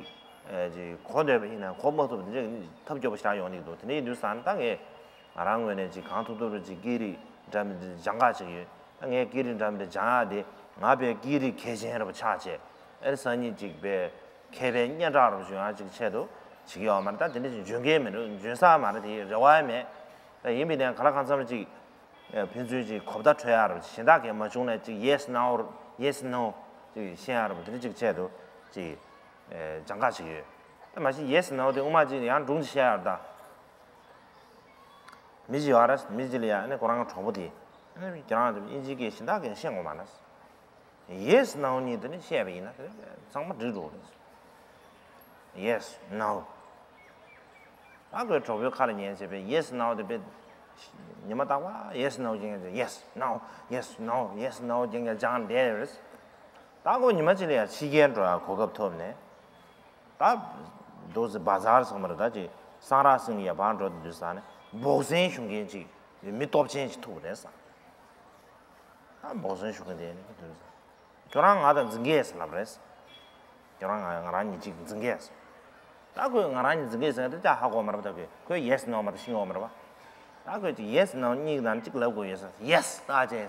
ཨེ་ཅིག་གོ་འདོད་པ་ཡིན་ན་གོ་མ་ཐུབ། དེ་འདྲ་ཐབས་སྐྱོ་པོ་ཞིག་ཡོང་གི་འདུག། དེ་འདྲ་ཡིན་དུས་ཙང་ད་ངས་ང་རང་ངོས་ནས་ཅིག་གང་ཐུབ་ཐུབ་རུ་ཅིག་སྐད་རིགས་འདྲ་མི་འདྲ་སྦྱང་ག་ཅིག་ཡོད། ད་ངས་སྐད་རིགས་འདྲ་མི་འདྲ་སྦྱང་ཡག་དེ་ང་དཔེ་སྐད་རིགས་མཁས་ཅན་རུ་ཆགས་བྱས། ཨེ་སང་ཉིན་ཅིག་དཔེ་མཁས་པའི་སྙན་གྲགས་རུ་བྱུང་ཡག་ཅིག་ཆེད་དུ་བྱེད་ཀྱི་ཡོད་མ་རེད། ད་དེ་འདྲ་ཅིག་འཇོན་གི་མི་འདུག། འཇོན་ས་མ་རེད། དེ་རེ་བ་ཡང་མེད། ད་ཡིན་པའི་ནས་ག་ལ་གང་འཚམ་ཅིག་ཨ་ཕན་ཚུན་ཅིག་གོ་བརྡ་འཕྲོད་ཡག་རུ་གཞན་དག་གིས་མ་བྱུང་ན་ཅིག་yes no yes no ཅིག་བཤད་ཡག་རུ་དེ་འདྲ་ཅིག་ཆེད་དུ་ཅིག་ཨ་སྦྱང་ག་ཅིག་ཡོད། ད་མ་གཞི་yes no དེ་དབུ་མ་ཅིག་ཡང་སྒྲུང་ཅིག་བཤད་ཡག་རུ་ད། མི་ཅིག་ཡོད་རེད། མི་ཅིག་ལ་ཡ་ཨ་ནི་ཁོ་རང་གྲོགས་པོ་དེ་ཨ་ནི་ཁྱེད་རང་ཚོ་དབྱིན་ཇིའི་སྐད་གཞན་དག་གིས་ཤེས་འོང་མ་ན། Yes no གཉིས་དེ་ནི་བཤད་པ་ཡིན་ན་ཚང་མ་འགྲིག་འགྲོ་རེད། Yes no ད་ཁོས་གྲོགས་པོའི་ཁ་ལ་ཉན་བྱས་པའི་yes no དེ་དཔེ་ཉི་མ་རྟག་པར་yes no རྒྱག་མཁན་yes no yes no yes no རྒྱག་མཁན་སྦྱངས་བསྡད་ཡོད་རེད། ད་ཁོ་ཉི་མ་གཅིག་ལ་ཡ་ཕྱི་རྒྱལ་འགྲོ་ཡ་གོ་སྐབས་ཐོབ་ནས། ད་འདུག་སེ་བ་ཛར་ཚང་མ་རེད། ད་ཅིག་སང་རག་སིང་ལ་ཡ་བར་འགྲོ་དུས་ཙང་ནས་བོག་སིང་ཞུ་མཁན་ཅིག་མི་སྟོབས་ཆེན་ཅིག་ཐུག་རེད་ས། ད་བོག་སིང་ཞུ་མཁན་དེ་ནི་དུས་ཙང་། ཁྱོད་རང་ང་དང་འཛིང་གི་ཡོད་ཟེར་ལབ་རེད། ཁྱོད་རང་ང་ང་རང་གཉིས་གཅིག་འཛིང་གི་ཡོད་ཟེར། ད་ཁོས་ང་རང་གཉིས་འཛིང་གི་ཡོད་ཟེར་ན་དེ་ཅག་ཧ་གོ་མ་རེད་པ། ད་ཁོས་ཁོས་yes no མ་གཏོགས་ཤེས་ཀྱི་ཡོད་མ་རེད་པ། ད་ཁོས་ཅིག་yes no གཉིས་ནང་གཅིག་ལབ་དགོས་ཡོད་ཟེར། Yes ད་བྱས་ཟེར།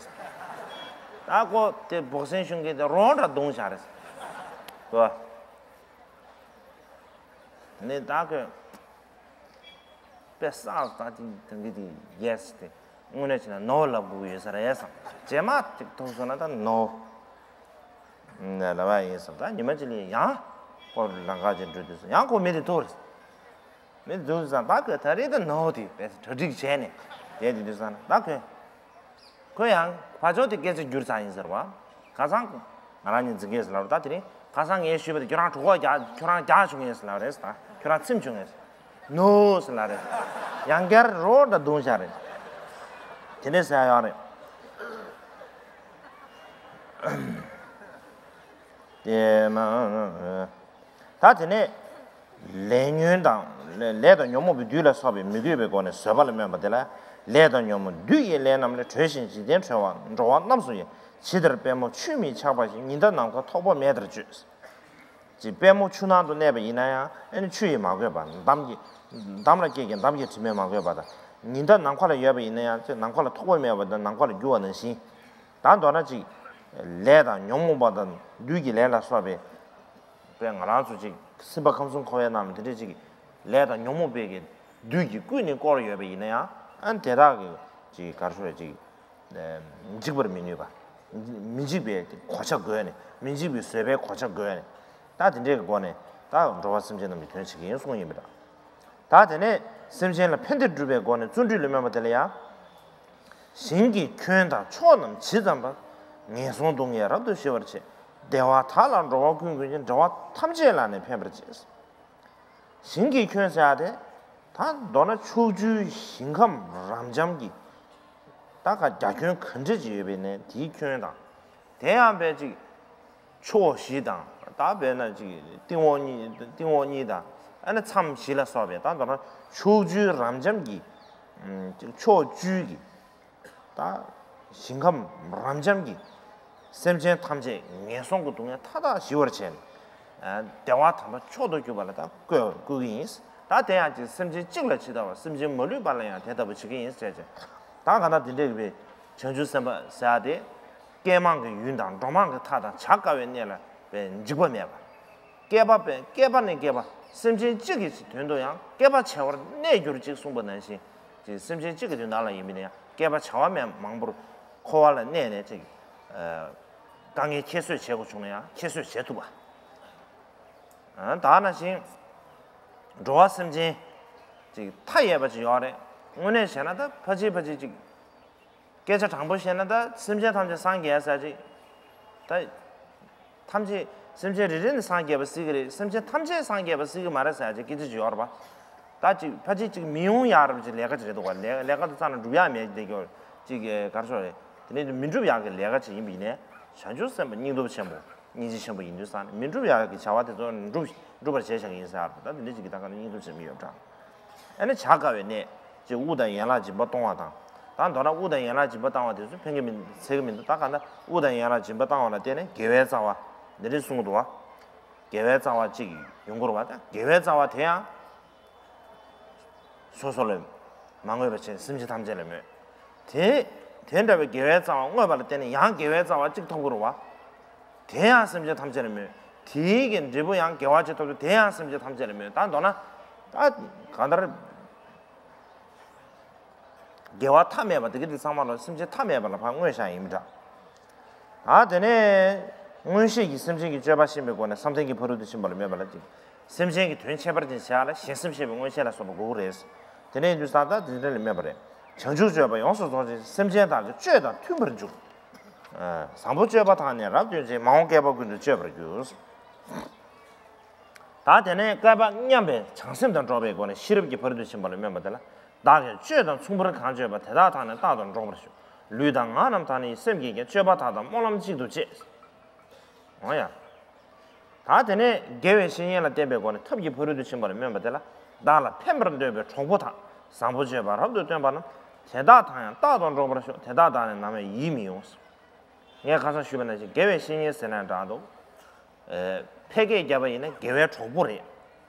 ད་ཁོ་དེ་བོག་སིང་ཞུ་མཁན་དེ་རོ་འདྲ་བརྡུངས་བཞག་རེད་ཟེར། ཁོ། ནི་ད་ཁོས། དཔེ་བསགས་ད་ཅིག་དེང་གི་དེ་yes དེ་དངོས་གནས་བྱས་ན་no ལབ་དགོས་ཡོད་ས་རེད་བསམ། རྗེས་མ་ཅིག་ཐུག་སོང་ན་ད་no ནས་ལབ་ཡ་ཡིན་བསམ། ད་ཉི་མ་གཅིག་ལ་ཡང་ཁོ་ལམ་ཁ་ཅིག་འགྲོ་དུས་སུ་ཡང་ཁོ་མི་དེ་ཐུག་རེད། མི་དེ་ཐུག་དུས་ཙང་ད་ཁོས་ད་རེས་ད་no དེ་དཔེ་གྲ་སྒྲིག་བྱས་ནས་བསྡད་དེ་དུས་ཙང་ད་ཁོས། ཁོས་ཡང་ཕར་ཕྱོགས་དེ་སྐད་ཆ་བསྒྱུར་ཚར་ཡིན་ཟེར་བ། ཁ་སང་ང་རང་གཉིས་འཛིང་གི་ཡོད་ཟེར་ལབ་རེད། ད་དེ་རིང་ཁ་སང་ངས་ཞུས་པ་དེ་ཁྱོད་རང་གྲོད་ཁོག་རྒྱགས་ཁྱོད་རང་རྒྱགས་བྱུང་ངས་ཟེར་ལབ་རེད། ད་ཁྱོད་རང་ཚིམ་བྱུང་ངས་ཟེར། ནོ་ཟེར་ལབ་རེད། ཡང་བསྐྱར་རོ་འདྲ་བརྡུངས་བཞག་རེད། དེ་འདྲས་ཟེར་ཡོད་རེད། དེ་མ། ད་དེ་ནས་ལས་ཉོན་དང་ལས་དང་ཉོན་མོངས་པའི་བདུད་ལ་སོགས་པས་མི་གོས་པའི་སྒོ་ནས་བཟོད་པ་ལ་སྨོན་པ་དེ་ལ། ལས་དང་ཉོན་མོངས་བདུད་ཀྱི་ལས་རྣམས་ལས་གྲོལ་ཞིང་འཇིག་རྟེན་གྲོལ་བ་འགྲོ་བ་རྣམས་སུ་ཡང་ཇི་ལྟར་པད་མོ་ཆུས་མི་ཆགས་པ་བཞིན་ཉི་ཟླ་ནམ་མཁའ་ཐོགས་པ་མེད་པར་སྤྱོད། ཅེས་པད་མོ་ཆུ་ནང་དུ་གནས་པ་ཡིན་ན་ཡང་ཨ་ནི་ཆུ་ཡིས་མ་གོས་པ་འདམ་གྱི་འདམ་ལ་སྐྱེས་ཀྱི་འདམ་གྱི་དྲི་མས་མ་གོས་པ་དང་ ཉི་ཟླ་ནམ་མཁའ་ལ་ཡོད་པ་ཡིན་ན་ཡང་ཅིག་ནམ་མཁའ་ལ་ཐོགས་པ་མེད་པ་དང་ནམ་མཁའ་ལ་རྒྱུ་བ་ནང་བཞིན། ད་མདོར་ན་ཅིག་ལས་དང་ཉོན་མོངས་པ་དང་བདུད་ཀྱི་ལས་ལ་སོགས་པའི། པས་ང་རང་ཚོ་ཅིག་སེམས་པ་ཁམས་གསུམ་འཁོར་བའི་ནང་ལ་དེ་འདྲའི་ཅིག་ལས་དང་ཉོན་མོངས་པའི་གི་བདུད་ཀྱིས་ཀུན་ནས་བསྐོར་ཡོད་པ་ཡིན་ན་ཡང་ཨ་ནི་དེ་དག་གི་ཅིག་ག་རེ་ཞུ་རེད་ཅིག་འཇིགས་པར་མི་ནུས་པ། མི་འཇིགས་པའི་གོ་ཆ་བགོས་ནས་མི་འཇིགས་པའི་བཟོད་པའི་གོ་ཆ་བགོས་ནས། ད་དེ་འདྲའི་གི་སྒོ་ནས་ད་འགྲོ་བ་སེམས་ཅན་རྣམས་ཀྱི་དོན་བྱེད་ཀྱི་ཡིན་གསུངས་ཡིན་པ་འདྲ། ད་དེ་ནས་སེམས་ཅན་ལ་ཕན་བདེ་སྒྲུབ་པའི་སྒོ་ནས་བརྩོན་འགྲུས་ལ་སྨོན་པ་དེ་ལ་ཡང་། ཞིང་གི་ཁྱོན་དང་ཕྱོགས་རྣམས་ཇི་ཙམ་པ། ངན་སོང་སྡུག་བསྔལ་རབ་ཏུ་ཞི་བར་བྱེད། བདེ་བ་དག་ལ་འགྲོ་བ་ཀུན་ཀུན་གྱི། འབྲེལ་བ་ཐམས་ཅད་ལ་ནི་ཕན་པར་བྱེད། ཞིང་གི་ཁྱོན་ཟེར་ཡ་དེ། ད་མདོར་ན་ཕྱོགས་བཅུའི་ཞིང་ཁམས་རབ་འབྱམས་ཀྱི། ད་ག་རྒྱ་ཁྱོན་ག་འདྲ་ཅིག་ཡོད་པའི་ནས་དེའི་ཁྱོན་དང་། དེ་ཡང་དཔེ་ཅིག་ཕྱོགས་བཞི་དང་ད་དཔེར་ན་ཅིག་སྟེང་འོག་གཉིས་སྟེང་འོག་གཉིས་དང་ཨ་ནི་མཚམས་བཞི་ལ་སོགས་པའི་ད་མདོར་ན་ཕྱོགས་བཅུའི་རབ་འབྱམས་ཀྱི་ཕྱོགས་བཅུའི་གི་ད་ཞིང་ཁམས་རབ་འབྱམས་ཀྱི་སེམས་ཅན་ཐམས་ཅད་ངན་སོང་གི་སྡུག་བསྔལ་མཐའ་དག་ཞི་བར་བྱས་ནས་བདེ་བ་དམ་པ་མཆོག་ཏུ་གྱུར་པ་ལ་ད་བཀོད་བཀོད་ཀྱི་ཡིན། ད་དེ་ཡང་ཅིག་སེམས་ཅན་གཅིག་ལ་ཇི་ལྟ་བར་སེམས་ཅན་མ་ལུས་པ་ལ་ཡང་དེ་ལྟ་བུ་བྱེད་ཀྱི་ཡིན་ཟེར་བྱས། ད་ག་ད་དེ་འདྲའི་བའི་བྱང་ཆུབ་སེམས་དཔའ་ཟེར་ཡ་དེ། བསྐལ་མང་གི་ཡུན་དང་འགྲོ་མང་གི་མཐའ་དང་བྱ་དཀའ་བའི་གནས་ལ་བའི་འཇིགས་པ་མེད་པ། བསྐལ་པ་བའི་བསྐལ་པ་ནས་བསྐལ་པ་སེམས་ཅན་གཅིག་གི་དོན་དུ་ཡང་བསྐལ་པ་བྱེ་བར་གནས་གྱུར་ཅིག་གསུངས་པ་ནང་བཞིན་ཅིག་སེམས་ཅན་གཅིག་གི་དོན་དག་ལ་ཡིན་པ་ཡིན་ན་ཡང་བསྐལ་པ་བྱེ་བ་མེད་མང་པོར་འཁོར་བ་ལ་གནས་ནས་ཅིག་དཀའ་ངལ་ཁྱད་གསོད་བྱེད་དགོས་བྱུང་ན་ཡང་ཁྱད་གསོད་བྱེད་ཐུབ་པ། ད་ནང་བཞིན་འགྲོ་བ་སེམས་ཅན་ཅིག་མཐའ་ཡས་པ་ཅིག་ཡོད་རེད། དངོས་གནས་བྱས་ན་ད་ཕལ་ཆེར་ཕལ་ཆེར་ཅིག་སྐད་ཆ་དྲང་པོ་བཤད་ན་ད་སེམས་ཅན་ཐམས་ཅད་སངས་རྒྱས་ཟེར་ཅིག་ད་ཐམས་ཅད་སེམས་ཅན་རེ་རེ་ནི་སངས་རྒྱས་པ་སྲིད་ཀྱི་རེད། སེམས་ཅན་ཐམས་ཅད་སངས་རྒྱས་པ་སྲིད་ཀྱི་མ་རེད་ཟེར་ཅིག་སྐད་ཆ་ཅིག་ཡོད་རེད་པ། ད་ཅིག་ཕལ་ཆེར་ཅིག་མི་ཡོང་ཡག་རབ་ཅིག་ལས་ཀ་ཅིག་རེད་འདུག་ག་ལས་ལས་ཀ་དེ་རྩ་ནས་འགྲུབ་ཡག་མེད་ཅིག་ཅིག་ག་རེ་ཟེར་རེད། དེ་ནས་མི་འགྲུབ་ཡག་གི་ལས་ཀ་ཅིག་ཡིན་པ་ཡིན་ནའི་བྱང་ཆུབ་སེམས་དཔའ་སྙིང་སྟོབས་ཆེན་པོ། སྙིང་རྗེ་ཆེན་པོ་ཡིན་དུས་ཙང་ནས་མི་འགྲུབ་ཡག་གི་བྱ་བ་དེ་ཚོ་འགྲུབ་འགྲུབ་པར་བྱས་བཞག་གི་ཡིན་ཟེར་ཡ་རེད། ད་དེ་འདྲ་ཅིག་གི་ད་ག་ནས་སྙིང་སྟོབས་ཆེན་པོ་ཡོད་འདྲ། ཨ་ནི་བྱ་དཀའ་བའི་གནས་ཅིག་དབུགས་དང་ཡན་ལག་འབྱིན་པ་གཏོང་བ་དང་། ད་མདོར་ན་དབུགས་དང་ཡན་ལག་འབྱིན་པ་བཏང་བ་དེ་ཚོ་ཕན་གྱི་མི་འདུག་ཚད་ཀྱི་མི་འདུག་ད་ག་ད་དབུགས་དང་ཡན་ལག་འབྱིན་པ་བཏང་བ་ལ་བརྟེན་ནས་དགེ་བའི་རྩ་བ་འདི་འདྲ་གསུང་གི་འདུག་བ། དགེ་བའི་རྩ་བ་གཅིག་ཡོང་གི་རེད་བ། ད་དགེ་བའི་རྩ་བ་དེ་ཡང་། སོ་སོ་ལ་མ་བསྔོས་པ་བྱས་ནས་སེམས་ཅན་ཐམས་ཅད་ལ་སྨོད། དེ་དེ་འདྲ་བའི་དགེ་བའི་རྩ་བ་བསྔོས་པ་ལ་བརྟེན་ནས་ཡང་དགེ་བའི་རྩ་བ་གཅིག་ཐོབ་ཀྱི་རེད་བ། དེ་ཡང་སེམས་ཅན་ཐམས་ཅད་ལ་སྨོད། དེའི་གི་འབྲས་བུ་ཡང་དགེ་བ་གཅིག་ཐོབ་སྟེ་དེ་ཡང་སེམས་ཅན་ཐམས་ཅད་ལ་སྨོད། ད་མདོར་ན་ད་གང་ལྟར། དགེ་བ་མཐའ་མེད་པ་དེ་གི་དེ་ཚང་མ་ལ་སེམས་ཅན་མཐའ་མེད་པ་ལ་ཕར་བསྔོས་བཞག་ཡིན་མི་འདྲ། ད་དེ་ནས་མངོན་ཤེས་ཀྱིས་སེམས་ཅན་གྱི་སྤྱོད་པ་ཤེས་པའི་སྒོ་ནས་བསམ་གཏན་གྱི་ཕ་རོལ་ཏུ་ཕྱིན་པ་ལ་སྨོད་པ་ལ་ཅིག་སེམས་ཅན་གྱི་དོན་ཁྱད་པར་ཅན་བྱེད་ཡ་ལ་གཞན་སེམས་ཤེས་པའི་མངོན་ཤེས་ལ་སོགས་པ་དགོས་ཀྱི་རེད། དེ་ནས་ཡིན་དུས་ཙང་ད་དེ་འདྲ་ལ་སྨོད་པ་རེད། བྱང་ཆུབ་སྤྱོད་པ་ཡོངས་སུ་རྫོགས་ཤིང་སེམས་ཅན་དག་གི་སྤྱོད་དང་མཐུན་པར་འཇུག་བཟང་པོ་སྤྱོད་པ་དག་ནི་རབ་སྟོན་ཅིང་། མ་འོངས་བསྐལ་པ་ཀུན་ཏུ་སྤྱོད་པར་འགྱུར། ད་དེ་ནས་བསྐལ་པ་མཉམ་པའི་བྱང་སེམས་དང་འགྲོགས་པའི་སྒོ་ནས་ཤེས་རབ་ཀྱི་ཕ་རོལ་ཏུ་ཕྱིན་པ་ལ་སྨོན་པ་དེ་ལ། བདག་གིས་སྤྱོད་དང་མཚུངས་པར་གང་སྤྱོད་པ། དེ་དག་དག་ནི་རྟག་ཏུ་འགྲོགས་པར་ཤོག་ལུས་དང་ངག་རྣམས་དག་ནི་སེམས་བསྐྱེད་ཀྱི། སྤྱོད་པ་དག་དང་སྨོན་ལམ་གཅིག་ཏུ་སྤྱད། འོ་ཡ། ད་དེ་ནས་དགེ་བའི་བཤེས་གཉེན་ལ་བསྟེན་པའི་སྒོ་ནས་ཐབས་ཀྱི་ཕ་རོལ་ཏུ་ཕྱིན་པ་ལ་སྨོན་པ་དེ་ལ། བདག་ལ་ཕན་པར་འདོད་པའི་གྲོགས་པོ་དག་བཟང་པོ་སྤྱོད་པ་རབ་ཏུ་སྟོན་པ་རྣམས། དེ་དག་དང་ཡང་རྟག་ཏུ་འགྲོགས་པར་ཤོག་དེ་དག་དག་ནི་ནམ་ཡང་ཡིད་མི་དབྱུང་། ངས་ཁ་སང་ཞུས་པ་ནང་བཞིན་དགེ་བའི་བཤེས་གཉེན་ཟེར་ན་འདྲ་འདུག་ཨེ། ཕལ་སྐད་བརྒྱབ་པ་ཡིན་ན་དགེ་བའི་གྲོགས་པོ་རེད།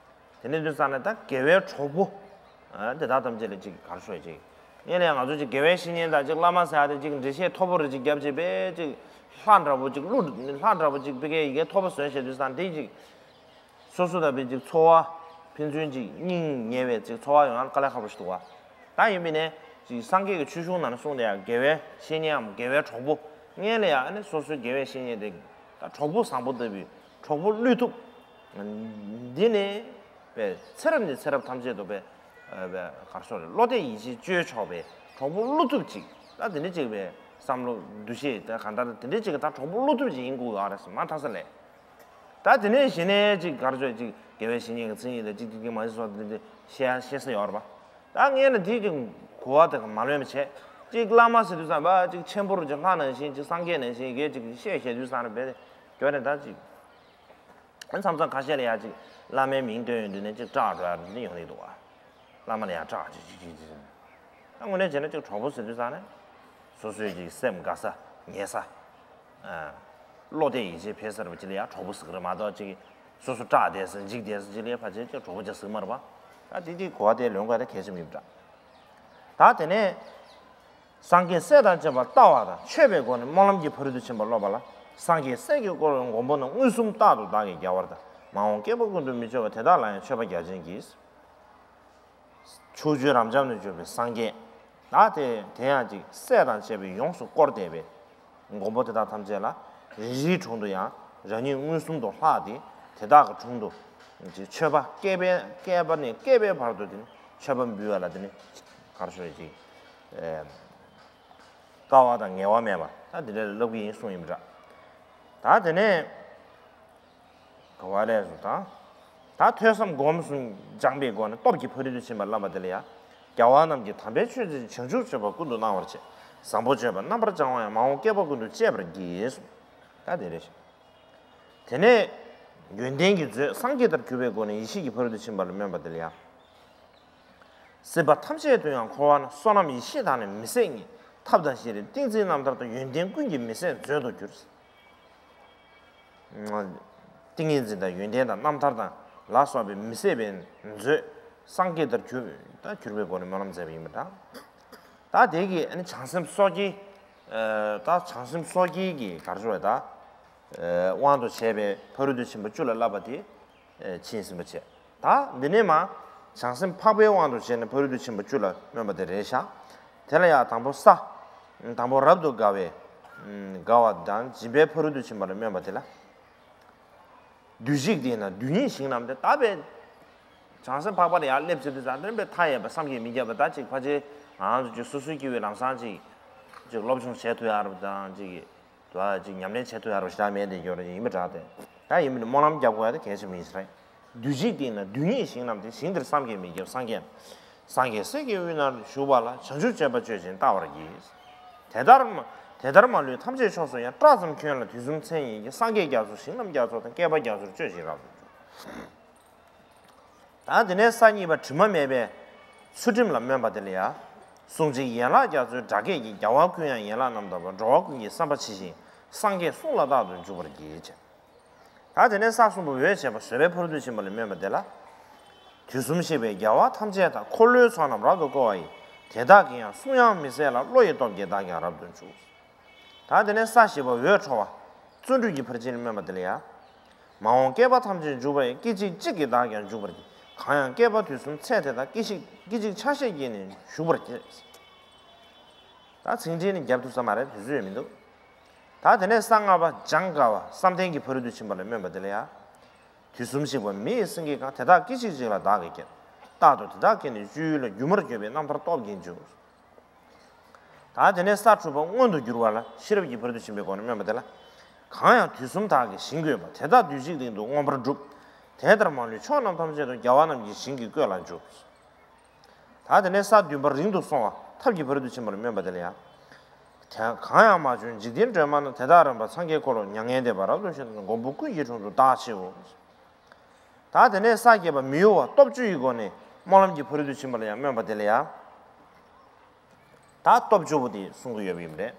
དེ་ནས་དུས་ཙང་ནས་ད་དགེ་བའི་གྲོགས་པོ། ཨ། དེ་དག་ཐམས་ཅད་ལ་ཅིག་ག་རེ་ཞུ་ཡ་ཅིག་ངས་ལས་ང་ཚོ་ཅིག་དགེ་བའི་བཤེས་གཉེན་དང་ཅིག་བླ་མ་ཟེར་ཡ་དེ་ཅིག་འགྲེལ་བཤད་མཐོ་པོ་རེ་ཅིག་བརྒྱབ་ཅིག་པས་ཅིག་ལྷ་འདྲ་པོ་ཅིག་གླུ་ལྷ་འདྲ་པོ་ཅིག་དཔེ་སྐད་ཡི་གེ་མཐོ་པོ་བཟོས་བྱས་དུས་ཙང་དེ་ཅིག་སོ་སོ་ལྟ་བུའི་ཅིག་འཚོ་བ་ཕན་ཚུན་ཅིག་སྙིང་ཉེ་བའི་ཅིག་འཚོ་བ་ཡོང་ཡ་དཀའ་ལས་ཁག་པོ་ཞིག་འདུག་བ། ད་ཡིན་པས་ནས་ཅིག་སངས་རྒྱས་ཀྱི་ཆོས་གཞུང་ནང་ན་གསུངས་དེ་ཡང་དགེ་བའི་བཤེས་གཉེན་འམ་དགེ་བའི་གྲོགས་པོ། ངས་ལས་ཡང་ཨ་ནི་སོ་སོའི་དགེ་བའི་བཤེས་གཉེན་དེ་ད་གྲོགས་པོ་བཟང་པོ་ལྟ་བུའི་གྲོགས་པོ་བློས་ཐུབ། འདི་ནི་པའི་ཚེ་རབས་ནས་ཚེ་རབས་ཐམས་ཅད་དུ་པའི་པའི་གར་སོགས་རེད་བློ་གཏད་ཡིད་ཆེས་སྤྱོད་ཆོག་པའི་གྲོགས་པོ་བློ་ཐུབ་ཅིག་ད་དེ་འདྲ་ཅིག་པའི་བསམ་བློ་འདུ་ཤེས་ད་གང་ལྟར་དེ་འདྲ་ཅིག་གི་ད་གྲོགས་པོ་བློ་ཐུབ་ཅིག་ཡིན་དགོས་ཡོད་རེད་ཟེར་མ་ཐག་ས་ལས། ད་དེ་ནས་གཞི་ནས་ཅིག་གར་ཆོས་ཅིག་དགེ་བའི་བཤེས་གཉེན་གྱི་མཚན་ཉིད་དང་ཅིག་ཅིག་ཅིག་མ་ཟེར་སོགས་དེ་འདྲ་བཤད་བཤད་ས་ཡོད་རེད་པ། ད་ངས་ནི་དེ་ཅིག་གོ་བ་དེ་ག་མ་ལོན་པ་བྱས། ཅིག་བླ་མ་ཟེར་དུས་ཙང་པ་ཅིག་ཆེན་པོ་རུ་ཅིག་ལྷ་ནང་བཞིན་ཅིག་སངས་རྒྱས་ནང་བཞིན་གས་ཅིག་བཤད་བཤད་དུས་ཙང་རེད་པས་ཁྱོད་ནས་ད་ཅིག་མཚམས་མཚམས་ཁ་ཤས་ལ་ཡ་ཅིག་བླ་མའི་མིང་བཏོན་ཡོང་དུས་ནས་ཅིག་སྐྲག་འགྲོ་ཡ་འདི་ཡོང་གི་འདུག་བ། བླ་མ་ལ་ཡང་སྐྲག་ཅིག་ཅིག་ཅིག་ཅིག་ད་དངོས་གནས་བྱས་ན་ཅིག་གྲོགས་པོ་ཟེར་དུས་ཙང་ནས་སོ་སོའི་ཅིག་སེམས་དགའ་ས་ཉེ་ས། བློ་གཏད་ཡིད་ཆེས་འཕེལ་ས་རུ་ཅིག་ལ་ཡང་གྲོགས་པོ་ཟེར་གི་རེད་མ་གཏོགས་ཅིག་སོ་སོ་སྐྲག་བསྡད་ས་འཇིགས་བསྡད་ས་ཅིག་ལ་ཡང་ཕལ་ཆེར་ཅིག་གྲོགས་པོ་ཅིག་ཟེར་གི་མ་རེད་པ། ད་དེ་དེ་གོ་བ་དེ་ལོན་དགོས་ད་གལ་ཆེན་པོ་ཡིན་པ་འདྲ། ད་དེ་ནས་སངས་རྒྱས་སྲས་དང་བཅས་པ་ལྟ་བ་དང་མཆོད་པའི་སྒོ་ནས་སྨོན་ལམ་གྱི་ཕ་རོལ་ཏུ་ཕྱིན་པ་སློབ་པ་ལ། སངས་རྒྱས་སྲས་ཀྱིས་བསྐོར་བའི་མགོན་པོ་རྣམས་མངོན་སུམ་རྟག་ཏུ་བདག་གིས་རྒྱལ་བ་དང་། མ་འོངས་བསྐལ་པ་ཀུན་ཏུ་མི་སྐྱོ་བ་དེ་དག་ལ་ཡང་མཆོད་པ་རྒྱ་ཆེན་གྱིས། ཕྱོགས་བཅུའི་རབ་འབྱམས་ནས་བྱོན་པའི་སངས་རྒྱས། ད་དེ་དེ་ཡང་ཅིག་སྲས་དང་བཅས་པས་ཡོངས་སུ་བསྐོར་བསྡད་པའི་མགོན་པོ་དེ་དག་ཐམས་ཅད་ལ། རེ་རེའི་དྲུང་དུ་ཡང་རང་ཉིད་མངོན་སུམ་དུ་ལྷགས་ཏེ། དེ་དག་གི་དྲུང་དུ་ཅིག་མཆོད་པ། བསྐལ་པའི་བསྐལ་པ་ནས་བསྐལ་པའི་བར་དུ་དེ་ནི་མཆོད་པ་འབུལ་བ་ལ་དེ་ནི་ག་རེ་ཞུ་ཡ་ཅིག་ཨེ། དཀའ་བ་དང་ངལ་བ་མེད་པ་ད་དེ་འདྲ་ལ་སློབ་ཀྱི་ཡིན་གསུངས་ཡིན་པ་འདྲ། ད་དེ་ནས། ག་བ་ལས་སུ་དང་། ད་ཐོས་བསམ་སྒོམ་གསུམ་སྦྱངས་པའི་སྒོ་ནས་སྟོབས་ཀྱི་ཕ་རོལ་ཏུ་ཕྱིན་པ་བླངས་པ་དེ་ལ་ཡང་། རྒྱལ་བ་རྣམས་ཀྱིས་དམ་པའི་ཆོས་འཛིན་བྱང་ཆུབ་སྤྱོད་པ་ཀུན་ཏུ་སྣང་བར་བྱེད། བཟང་པོ་སྤྱོད་པ་རྣམ་པར་བྱང་བ་ཡང་། མ་འོངས་བསྐལ་པ་ཀུན་ཏུ་སྤྱད་པར་བགྱི། ད་དེ་རེད། དེ་ནས་ཡོན་ཏན་གྱི་མཛོད་སངས་རྒྱས་ལྟར་གྱུར་པའི་སྒོ་ནས་ཡེ་ཤེས་ཀྱི་ཕ་རོལ་ཏུ་ཕྱིན་པ་ལ་སྨོན་པ་དེ་ལ་ཡང་། སྲིད་པ་ཐམས་ཅད་དུ་ཡང་འཁོར་བ་ན། བསོད་ནམས་ཡེ་ཤེས་དག་ནི་མི་ཟད་ཉིད། ཐབས་དང་ཤེས་རིག་ཏིང་འཛིན་རྣམ་ཐར་དང་། ཡོན་ཏན་ཀུན་གྱི་མི་ཟད་མཛོད་དུ་གྱུར། ཏིང་ངེ་འཛིན་དང་ཡོན་ཏན་དང་རྣམ་ཐར་དང་ལ་སོགས་པའི་མི་ཟད་པའི་མཛོད་སངས་རྒྱས་ལྟར་གྱུར་ད་གྱུར་པའི་སྒོ་ནས་སྨོན་ལམ་མཛད་པ་ཡིན་པ་འདྲ། ད་དེ་གིས་ཨ་ནི་བྱང་སེམས་སོ་སྐྱེའི་ད་བྱང་སེམས་སོ་སྐྱེའི་གི་གར་ཞུ་བ་ད་དབང་དུ་བྱས་པའི་ཕ་རོལ་ཏུ་ཕྱིན་པ་བཅུ་ལ་བསླབ་པ་དེ་ཕྱིན་ཟིན་པ་བྱས། ད་འདི་ནས་མ་བྱང་སེམས་འཕགས་པའི་དབང་དུ་བྱས་ནས་ཕ་རོལ་ཏུ་ཕྱིན་པ་བཅུ་ལ་སྨོན་པ་དེ་རེད་ཤག་དེ་ལ་ཡང་དང་པོ་ས། དང་པོ་རབ་ཏུ་དགའ་བའི། དགའ་བ་དང་སྦྱིན་པའི་ཕ་རོལ་ཏུ་ཕྱིན་པ་ལ་སྨོན་པ་དེ་ལ། རྡུལ་གཅིག་སྟེང་ན་རྡུལ་སྙེད་ཞིང་རྣམས་ཏེ། ད་བས་བྱང་སེམས་འཕགས་པ་ལ་ཡར་སླེབས་ཚེ་དུས་ཙང་དེ་བས་མཐའ་ཡས་པ་བསམ་གྱིས་མི་ཁྱབ་པ་ད་ཅིག་ཕལ་ཆེར་ང་རང་ཚོ་ཅིག་སོ་སོའི་སྐྱེ་བོའི་ལམ་སང་ཅིག་ཅིག་སློབ་སྦྱོང་བྱེད་ཐུབ་ཡག་རབ་དང་ཅིག་དུ་ཅིག་ཉམས་ལེན་བྱེད་ཐུབ་ཡག་རབ་ཞེ་དྲག་མེད་དེ་ཡོད་རེད་ཡིན་པ་འདྲ་སྟེ། ད་ཡིན་མིན་སྨོན་ལམ་རྒྱབ་དགོས་ཡག་དེ་གལ་ཆེན་པོ་ཡིན་ས་རེད། རྡུལ་གཅིག་སྟེང་ན་རྡུལ་སྙེད་ཞིང་རྣམས་ཏེ། ཞིང་དེར་བསམ་གྱིས་མི་ཁྱབ་སངས་རྒྱས། སངས་རྒྱས་སྲས་ཀྱི་དབུས་ན་བཞུགས་པ་ལ། བྱང་ཆུབ་སྤྱོད་པ་སྤྱོད་ཅིང་བལྟ་བར་བགྱི། དེ་ལྟར་མ་དེ་ལྟར་མ་ལུས་ཐམས་ཅད་ཕྱོགས་སུ་ཡང་། བཀྲག་ཙམ་ཁྱོད་ལ་དུས་གསུམ་མཚན་ཉིད་ཀྱི། སངས་རྒྱས་རྒྱ་མཚོ་ཞིང་རྣམས་རྒྱ་མཚོ་དང་། བསྐལ་པ་རྒྱ་མཚོར་སྤྱོད་ཅིང་རབ་ཏུ་འཇུག་ད་དེ་ནས་ས་གཉིས་པ་དྲི་མ་མེད་པའི་ཚུལ་ཁྲིམས་ལ་སྨོན་པ་དེ་ལ་ཡང་། གསུང་གཅིག་ཡན་ལག་རྒྱ་མཚོའི་སྒྲ་སྐད་ཀྱིས། རྒྱལ་བ་ཀུན་དབྱངས་ཡན་ལག་རྣམས་དག་པ། འགྲོ་བ་ཀུན་གྱི་བསམ་པ་ཇི་བཞིན་སངས་རྒྱས་གསུང་ལ་རྟག་ཏུ་འཇུག་པར་བགྱི། ད་དེ་ནས་ས་གསུམ་པ་འོད་བྱེད་པ་བཟོད་པའི་ཕ་རོལ་ཏུ་ཕྱིན་པ་ལ་སྨོན་པ་དེ་ལ། དུས་གསུམ་གཤེགས་པའི་རྒྱལ་བ་ཐམས་ཅད་དང་། འཁོར་ལོའི་ཚོགས་རྣམས་རབ་ཏུ་བསྐོར་བ་ཡི། དེ་དག་གི་ཡང་གསུང་དབྱངས་མི་ཟད་ལ། བློ་ཡི་སྟོབས་ཀྱིས་བདག་ཀྱང་རབ་ཏུ་འཇུག་ད་དེ་ནས་ས་བཞི་པ་འོད་འཕྲོ་བ། བརྩོན་འགྲུས་ཀྱི་ཕར་ཕྱིན་ལ་སྨོན་པ་དེ་ལ་ཡང་། མ་འོངས་བསྐལ་པ་ཐམས་ཅད་འཇུག་པ་ཡི། སྐད་ཅིག་གཅིག་གིས་བདག་ཀྱང་འཇུག་པར་བགྱི། གང་ཡང་བསྐལ་པ་དུས་གསུམ་ཚད་དེ་དག་སྐད་ཅིག་སྐད་ཅིག་ཆ་ཤས་ཀྱིས་ནི་བཞུགས་པར་བགྱི། ད་ཚིག་འགྲེལ་ནི་རྒྱབ་ཐུབ་ས་མ་རེད། དུས་ཚོད་ཡོད་མི་འདུག་ད་དེ་ནས་ས་ལྔ་པ་འཇང་དཀར་བ་བསམ་གཏན་གྱི་ཕ་རོལ་ཏུ་ཕྱིན་པ་ལ་སྨོན་པ་དེ་ལ་ཡང་། དུས་གསུམ་གཤེགས་པ་མི་ཡི་སེང་གེ་གང་། དེ་དག་སྐད་ཅིག་གཅིག་ལ་བདག་གིས་བསྐྱོད། རྟག་ཏུ་དེ་དག་གི་ནི་སྤྱོད་ཡུལ་ལ། སྒྱུ་མར་གྱུར་པའི་རྣམ་ཐར་སྟོབས་ཀྱིས་འཇུག་ད་དེ་ནས་ས་དྲུག་པ་མངོན་དུ་གྱུར་པ་ལ་ཤེས་རབ་ཀྱི་ཕ་རོལ་ཏུ་ཕྱིན་པའི་སྒོ་ནས་སྨོན་པ་དེ་ལ། གང་ཡང་དུས་གསུམ་དག་གི་ཞིང་བཀོད་པ། དེ་དག་རྡུལ་གཅིག་སྟེང་དུ་མངོན་པར་གྲུབ། དེ་ལྟར་མ་ལུས་ཕྱོགས་རྣམས་ཐམས་ཅད་དུ། རྒྱལ་བ་རྣམས་ཀྱི་ཞིང་གི་བཀོད་ལ་འཇུག་ད་དེ་ནས་ས་བདུན་པ་རིང་དུ་སོང་བ་ཐབས་ཀྱི་ཕ་རོལ་ཏུ་ཕྱིན་པ་ལ་སྨོན་པ་དེ་ལ་ཡང་། དེ་གང་ཡང་མ་བྱོན་འཇིག་རྟེན་སྒྲོན་མ་རྣམས། དེ་དག་རིམ་པར་སངས་རྒྱས་འཁོར་ལོ། མྱ་ངན་འདས་པ་རབ་ཏུ་ཞི་ནས། མགོན་པོ་ཀུན་གྱི་དྲུང་དུ་བདག་མཆིའོ། ད་དེ་ནས་ས་བརྒྱད་པ་མི་གཡོ་བ་སྟོབས་བཅུ་ཡི་སྒོ་ནས་སྨོན་ལམ་གྱི་ཕ་རོལ་ཏུ་ཕྱིན་པ་ལ་ཡང་སྨོན་པ་དེ་ལ་ཡང་། ད་སྟོབས་བཅུ་པོ་དེ་གསུང་གི་ཡོད་པ་ཡིན་པ་རེད།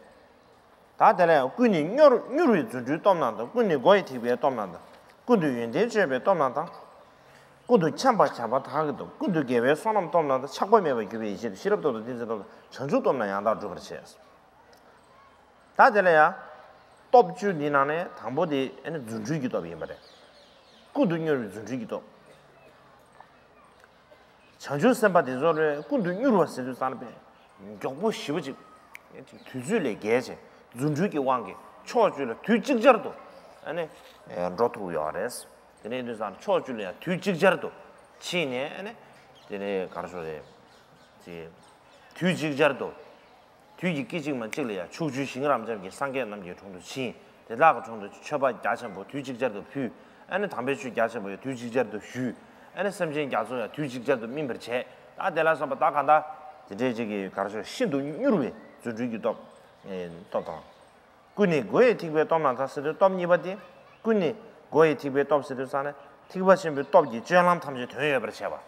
ད་དེ་ལ་ཡང་ཀུན་ནས་མྱུར་མྱུར་བའི་རྫུ་འཕྲུལ་སྟོབས་རྣམས་དང་། ཀུན་ནས་སྒོ་ཡི་ཐེག་པའི་སྟོབས་རྣམས་དང་། ཀུན་ཏུ་ཡོན་ཏན་སྤྱོད་པའི་སྟོབས་རྣམས་དང་། ཀུན་ཏུ་འཁྱམས་པ་བྱམས་པ་དག་གི་སྟོབས། ཀུན་ཏུ་དགེ་བའི་བསོད་ནམས་སྟོབས་རྣམས་དང་། ཆགས་པ་མེད་པར་གྱུར་པའི་ཡེ་ཤེས་དང་། ཤེས་རབ་སྟོབས་དང་ཏིང་འཛིན་སྟོབས་དང་། བྱང་ཆུབ་སྟོབས་རྣམས་ཡང་དག་སྒྲུབ་པར་བྱེད། ད་དེ་ལ་ཡང་། སྟོབས་བཅུ་འདི་ནང་ནས་དང་པོ་དེ་ཨ་ནི་རྫུ་འཕྲུལ་གྱི་སྟོབས་ཡིན་པ་རེད། ཀུན་ཏུ་མྱུར་བའི་རྫུ་འཕྲུལ་གྱི་སྟོབས། བྱང་ཆུབ་སེམས་དཔའ་དེ་ཚོ་ལ་ཀུན་ཏུ་མྱུར་བ་ཟེར་དུས་ཙམ་པས་མགྱོགས་པོ་ཞེ་པོ་ཅིག་དུས་ཚོད་ལས་བརྒལ་བྱས་རྫུ་འཕྲུལ་གྱི་དབང་གིས་ཕྱོགས་བཅུ་ལ་དུས་གཅིག་ཅར་དུ་ཨ་ནི་འགྲོ་ཐུབ་ཡོད་རེད། དེ་ནས་དུས་ཙམ་ཕྱོགས་བཅུ་ལ་ཡང་དུས་གཅིག་ཅར་དུ་ཕྱིན་ནས་ཨ་ནི་དེ་ནས་ག་རེ་ཞུ་རེད། དུས་གཅིག་ཅར་དུ། དུས་ཀྱི་སྐད་ཅིག་མ་གཅིག་ལ་ཡང་ཕྱོགས་བཅུའི་ཞིང་རབ་འབྱམས་ཀྱི་སངས་རྒྱས་རྣམས་ཀྱི་དྲུང་དུ་ཕྱིན། དེ་དག་གི་དྲུང་དུ་མཆོད་པ་རྒྱ་ཆེན་པོ་དུས་གཅིག་ཅར་དུ་ཕུལ། ཨ་ནི་དམ་པའི་ཆོས་རྒྱ་ཆེན་པོ་ཡང་དུས་གཅིག་ཅར་དུ་ཞུས། ཨ་ནི་སེམས་ཅན་རྒྱ་མཚོ་ཡང་དུས་གཅིག་ཅར་དུ་སྨིན་པར་བྱས། ད་དེ་ལ་སོགས་པ་ད་གང་ལྟར་དེ་འདྲའི་ཅིག་གི་ག་རེ་ཞུ་ཤིན་ཏུ་མྱུར་བའི་རྫུ་འཕྲུལ་གྱི་སྟོབས། ཨེ། སྟོབས་དང་། ཀུན་ནས་སྒོ་ཡི་ཐེག་པའི་སྟོབས་རྣམས་དང་ཟེར་དུས་སྟོབས་གཉིས་པ་དེ། ཀུན་ནས་སྒོ་ཡི་ཐེག་པའི་སྟོབས་ཟེར་དུས་ཙམ་ནས་ཐེག་པ་ཆེན་པོའི་སྟོབས་ཀྱིས་སྤྱོད་ལམ་ཐམས་ཅད་དོན་ཡོད་པར་བྱེད་པ།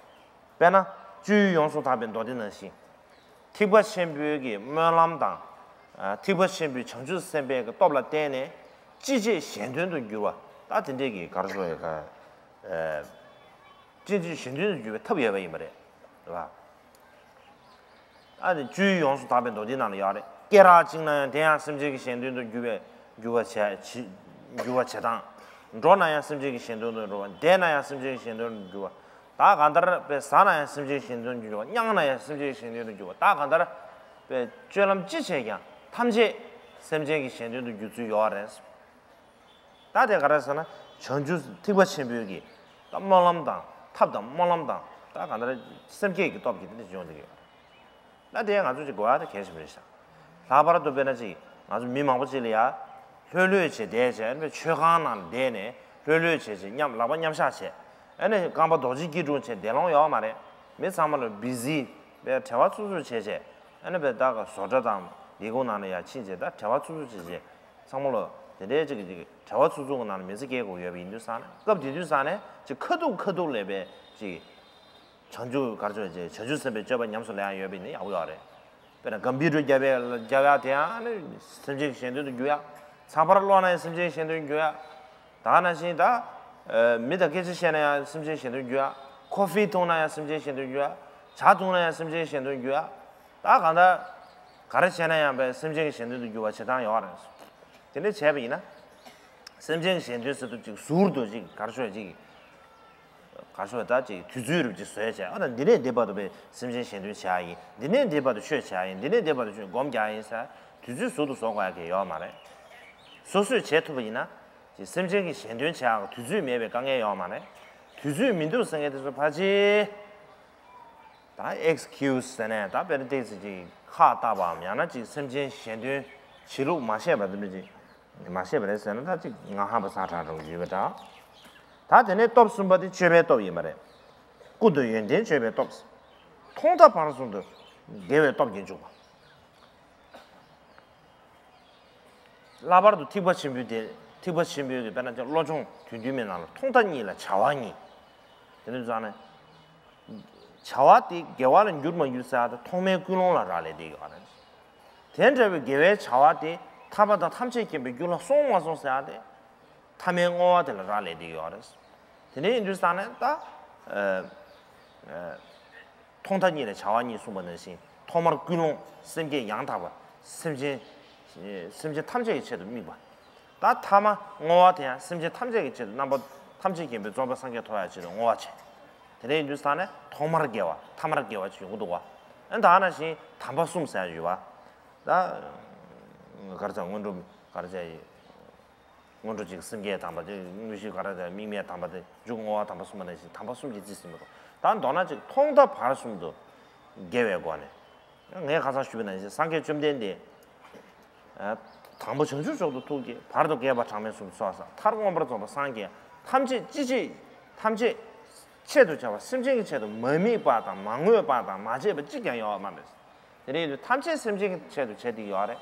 དཔེར་ན། སྤྱོད་ཡུལ་ཡོངས་སུ་དག་པའི་མདོ་སྡེ་ནང་བཞིན། ཐེག་པ་ཆེན་པོའི་གི་སྨོན་ལམ་དང་། ཨ། ཐེག་པ་ཆེན་པོའི་བྱང་ཆུབ་སེམས་དཔའི་གི་སྟོབས་ལ་བརྟེན་ནས་ཅི་བྱེད་གཞན་དོན་དུ་འགྱུར་བ། ད་དེ་འདྲའི་གི་ག་རེ་ཞུ་ཡ་ག་ཨ། ཅི་བྱེད་གཞན་དོན་དུ་འགྱུར་བའི་ཐབས་ཡོད་པ་ཡིན་པ་རེད། རེད་པ། ཨ་ནི་བཅུའི་ཡོངས་སུ་དག་པའི་མདོ་སྡེའི་ནང་ལ་ཡོད་རེད། སྐེ་རགས་གཅིག་ན་ཡང་དེ་ཡང་སེམས་ཅན་གྱི་གཞན་དོན་དུ་འགྱུར་བའི་འགྱུར་བ་བྱེད་བྱེད་འགྱུར་བ་བྱེད་སྟངས། འགྲོ་ན་ཡང་སེམས་ཅན་གྱི་གཞན་དོན་དུ་འགྲོ་བ། བསྡད་ན་ཡང་སེམས་ཅན་གྱི་གཞན་དོན་དུ་འགྱུར་བ། ད་གང་ལྟར་པའི་ཟ་ན་ཡང་སེམས་ཅན་གྱི་གཞན་དོན་དུ་འགྱུར་བ། མྱང་ན་ཡང་སེམས་ཅན་གྱི་གཞན་དོན་དུ་འགྱུར་བ། ད་གང་ལྟར་པའི་སྤྱོད་ལམ་ཅི་བྱས་ཀྱང་ཐམས་ཅད་སེམས་ཅན་གྱི་གཞན་དོན་དུ་འགྱུར་ཚུལ་ཡོད་རེད། ད་དེ་ག་རེ་ཟེར་ན་བྱང་ཆུབ་ཐེག་པ་ཆེན་པོའི་གི་ད་སྨོན་ལམ་དང་ཐབས་དང་སྨོན་ལམ་དང་ད་གང་ལྟར་སེམས་བསྐྱེད་ཀྱི་སྟོབས་ཀྱིས་དེ་འདྲ་ཡོང་བསྡད་ཀྱི་ཡོད་རེད། ད་དེ་ང་ཚོ་ཅིག་གོ་ཡ་ད་གལ་ཆེན་པོ་རེད་ཤག་ལྷག་པར་དུ་དཔེར་ན་ཅིག་ང་ཚོ་མི་མང་པོ་ཅིག་ལ་ཡ་ལྷོད་ལྷོད་བྱས་བསྡད་བྱས་ཨ་ནི་མཆོད་ཁང་ནང་བསྡད་ནས་ལྷོད་ལྷོད་བྱས་བྱས་མཉམ་ལག་པ་མཉམ་བཞག་བྱས་ཨ་ནི་རྐང་པ་རྡོག་གཅིག་སྐྱིལ་གྲུང་བྱས་བསྡད་ལོང་ཡོད་མ་རེད། མི་ཚང་མ་ལ་བི་ཟི་བས་བྲེལ་བ་འཚུབ་འཚུབ་བྱས་བྱས་ཨ་ནི་བས་ད་ག་བཟོ་གྲྭ་དང་ལས་ཁུངས་ནང་ལ་ཡ་ཕྱིན་བྱས་ད་བྲེལ་བ་འཚུབ་འཚུབ་བྱས་བྱས་ཚང་མ་ལ་དེ་འདྲའི་ཅིག་གི་ཅིག་བྲེལ་བ་འཚུབ་འཚུབ་ཀྱི་ནང་ལ་མི་ཚེ་སྐྱེལ་དགོས་ཡོད་པ་ཡིན་དུས་ཙང་ནས་སྐབས་དེ་དུས་ཙང་ནས་ཅིག་ཁ་ཐུག་ཁ་ཐུག་ལས་པའི་ཅིག་བྱང་ཆུབ་གར་ཆོས་ཅེས་བྱང་ཆུབ་སེམས་དཔའི་སྤྱོད་པ་ཉམས་སུ་ལེན་ཡག་ཡོད་པ་ཡིན་ན་ཡག་པོ་ཡོད་རེད། དཔེར་ན་གམ་པུ་ཊར་རྒྱབ་ཡ་རྒྱབ་ཡ་དེ་ཡང་ནི་སེམས་ཅན་གྱི་གཞན་དོན་དུ་འགྱུར་ཡ། ཚགས་པར་ཀློག་ན་ཡང་སེམས་ཅན་གྱི་གཞན་དོན་འགྱུར་ཡ། ད་ནང་བཞིན་ད་མི་དང་སྐད་ཆ་བཤད་ན་ཡང་སེམས་ཅན་གྱི་གཞན་དོན་འགྱུར་ཡ། ཀོ་ཧྥི་འཐུང་ན་ཡང་སེམས་ཅན་གྱི་གཞན་དོན་འགྱུར་ཡ། ཇ་འཐུང་ན་ཡང་སེམས་ཅན་གྱི་གཞན་དོན་འགྱུར་ཡ། ད་གང་ལྟར་ག་རེ་བྱས་ན་ཡང་པའི་སེམས་ཅན་གྱི་གཞན་དོན་དུ་འགྱུར་བ་བྱེད་སྟངས་ཡོད་རེད། དེ་འདྲ་བྱས་པ་ཡིན་ན་སེམས་ཅན་གྱི་གཞན་དོན་ཟེར་དུས་ཅིག་ཟུར་དུ་ཅིག་གར་ཆོས་ཅིག་ག་ཤོད་ད་ཅིག་དུས་ཚོད་རིམ་གྱིས་བཟོས་བྱས་ཨ་ད་འདི་ནས་འདི་བར་དུ་པའི་སེམས་ཅན་གཞན་དོན་བྱ་ཡ་ཡིན། འདི་ནས་འདི་བར་དུ་ཆོས་བྱ་ཡ་ཡིན། འདི་ནས་འདི་བར་དུ་ཆོས་སྒོམ་རྒྱག་ཡ་ཡིན་ཟེར་དུས་ཚོད་ཟུར་དུ་བཟོ་དགོས་ཡ་གི་ཡོད་མ་རེད། སོ་སོས་བྱེད་ཐུབ་པ་ཡིན་ན་ཅིག་སེམས་ཅན་གྱི་གཞན་དོན་བྱ་ཡ་དུས་ཚོད་མེད་པའི་དཀའ་ངལ་ཡོད་མ་རེད། དུས་ཚོད་མི་འདུག་ཟེར་མཁན་དེ་ཚོ་ཕལ་ཆེར་ད་ཨེག་སི་ཁིའུ་སི་ཟེར་ནས་ད་དཔེར་ན་ཏོག་ཙམ་ཅིག་ཁག་བཏགས་པའམ་ཡང་ན་ཅིག་སེམས་ཅན་གཞན་དོན་བྱེད་ལུགས་མ་ཤེས་པ་འདི་འདྲ་ཅིག་མ་ཤེས་པ་རེད་ཟེར་ན་ད་ཅིག་ང་ཧ་པ་ས་དྲག་འགྲོ་གི་ཡོད་པ་འདྲ། ད་དེ་ནས་སྟོབས་གསུམ་པ་དེ་སྤྱོད་པའི་སྟོབས་ཡིན་པ་རེད། ཀུན་ཏུ་ཡོན་ཏན་སྤྱོད་པའི་སྟོབས། ཐོག་མཐའ་བར་གསུམ་དུ་དགེ་བའི་སྟོབས་ཀྱིས་འཇུག་པ། ལྷག་པར་དུ་ཐེག་པ་ཆེན་པོའི་དེ་ཐེག་པ་ཆེན་པོའི་གི་དཔེར་ན་ཅིག་བློ་སྦྱོང་དུས་མཐུན་མའི་ནང་ལ་ཐོག་མཐའ་གཉིས་ལ་བྱ་བ་གཉིས། དེ་ནས་བྱ་བ་དེ་དགེ་བ་ལ་འགྱུར་མ་འགྱུར་ཟེར་ཡ་དེ་ཐོག་མའི་ཀུན་སློང་ལ་རག་ལས་བསྡད་ཡོད་རེད། དེ་འདྲ་བའི་དགེ་བའི་བྱ་བ་དེ་ཐར་པ་དང་ཐམས་ཅད་མཁྱེན་པའི་རྒྱུ་ལ་སོང་མ་སོང་ཟེར་ཡ་དེ་ཐ་མའི་བསྔོ་བ་དེ་ལ་རག་ལས་བསྡད་ཡོད་རེད། དེ་འདྲ་ཡིན་དུས་ཙང་ནས་ད་ཐོག་མཐའ་གཉིས་ལ་བྱ་བ་གཉིས་གསུངས་པ་ནང་བཞིན་ཐོག་མར་ཀུན་སློང་སེམས་བསྐྱེད་ཡང་དག་པ་སེམས་ཅན་སེམས་ཅན་ཐམས་ཅད་ཀྱི་ཆེད་དུ་དམིགས་པ། ད་ཐ་མ་བསྔོ་བ་དེ་ཡང་སེམས་ཅན་ཐམས་ཅད་ཀྱི་ཆེད་དུ་རྣམ་པ་ཐམས་ཅད་མཁྱེན་པའི་རྫོགས་པའི་སངས་རྒྱས་ཐོབ་ཡག་ཆེད་དུ་བསྔོ་བ་བྱེད། དེ་འདྲ་ཡིན་དུས་ཙང་ནས་ཐོག་མར་དགེ་བ་ཐ་མར་དགེ་བ་ཅིག་ཡོང་གི་འདུག་བ། ཨ་ད་ནང་བཞིན་དམ་པ་གསུམ་ཟེར་ཡག་ཡོད་པ། ད་ག་རེ་ཟེར་སྔོན་འགྲོ་ག་རེ་ཟེར་ཡག་སྔོན་འགྲོ་གཅིག་སེམས་བསྐྱེད་དམ་པ་དེ་དངོས་གཞི་ག་རེ་དེ་དམིགས་མེད་དམ་པ་དེ་མཇུག་བསྔོ་བ་དམ་པ་གསུམ་པ་ནང་བཞིན་དམ་པ་གསུམ་གྱིས་རྩིས་ཟིན་པ་དང་ད་མདོར་ན་གཅིག་ཐོག་མཐའ་བར་གསུམ་དུ་དགེ་བའི་སྒོ་ནས་ངས་ཁ་སང་ཞུས་པ་ནང་བཞིན་སངས་རྒྱས་བཅོམ་ལྡན་འདས་དང་པོ་བྱང་ཆུབ་མཆོག་ཏུ་ཐུགས་བསྐྱེད། བར་དུ་དགེ་བ་གྲངས་མེད་གསུམ་ཚོགས་བསགས། མཐར་མངོན་པར་རྫོགས་པར་སངས་རྒྱས། ཐམས་ཅད་ཅི་བྱེད་ཐམས་ཅད་ཆེད་དུ་བྱ་བ་སེམས་ཅན་གྱི་ཆེད་དུ་མ་དམིགས་པ་དང་མ་བསྔོས་པ་དང་མ་བྱས་པ་གཅིག་ཀྱང་ཡོད་མ་རེད། དེ་འདྲ་ཡིན་དུས་ཐམས་ཅད་སེམས་ཅན་གྱི་ཆེད་དུ་བྱས་ཏེ་ཡོད་རེད།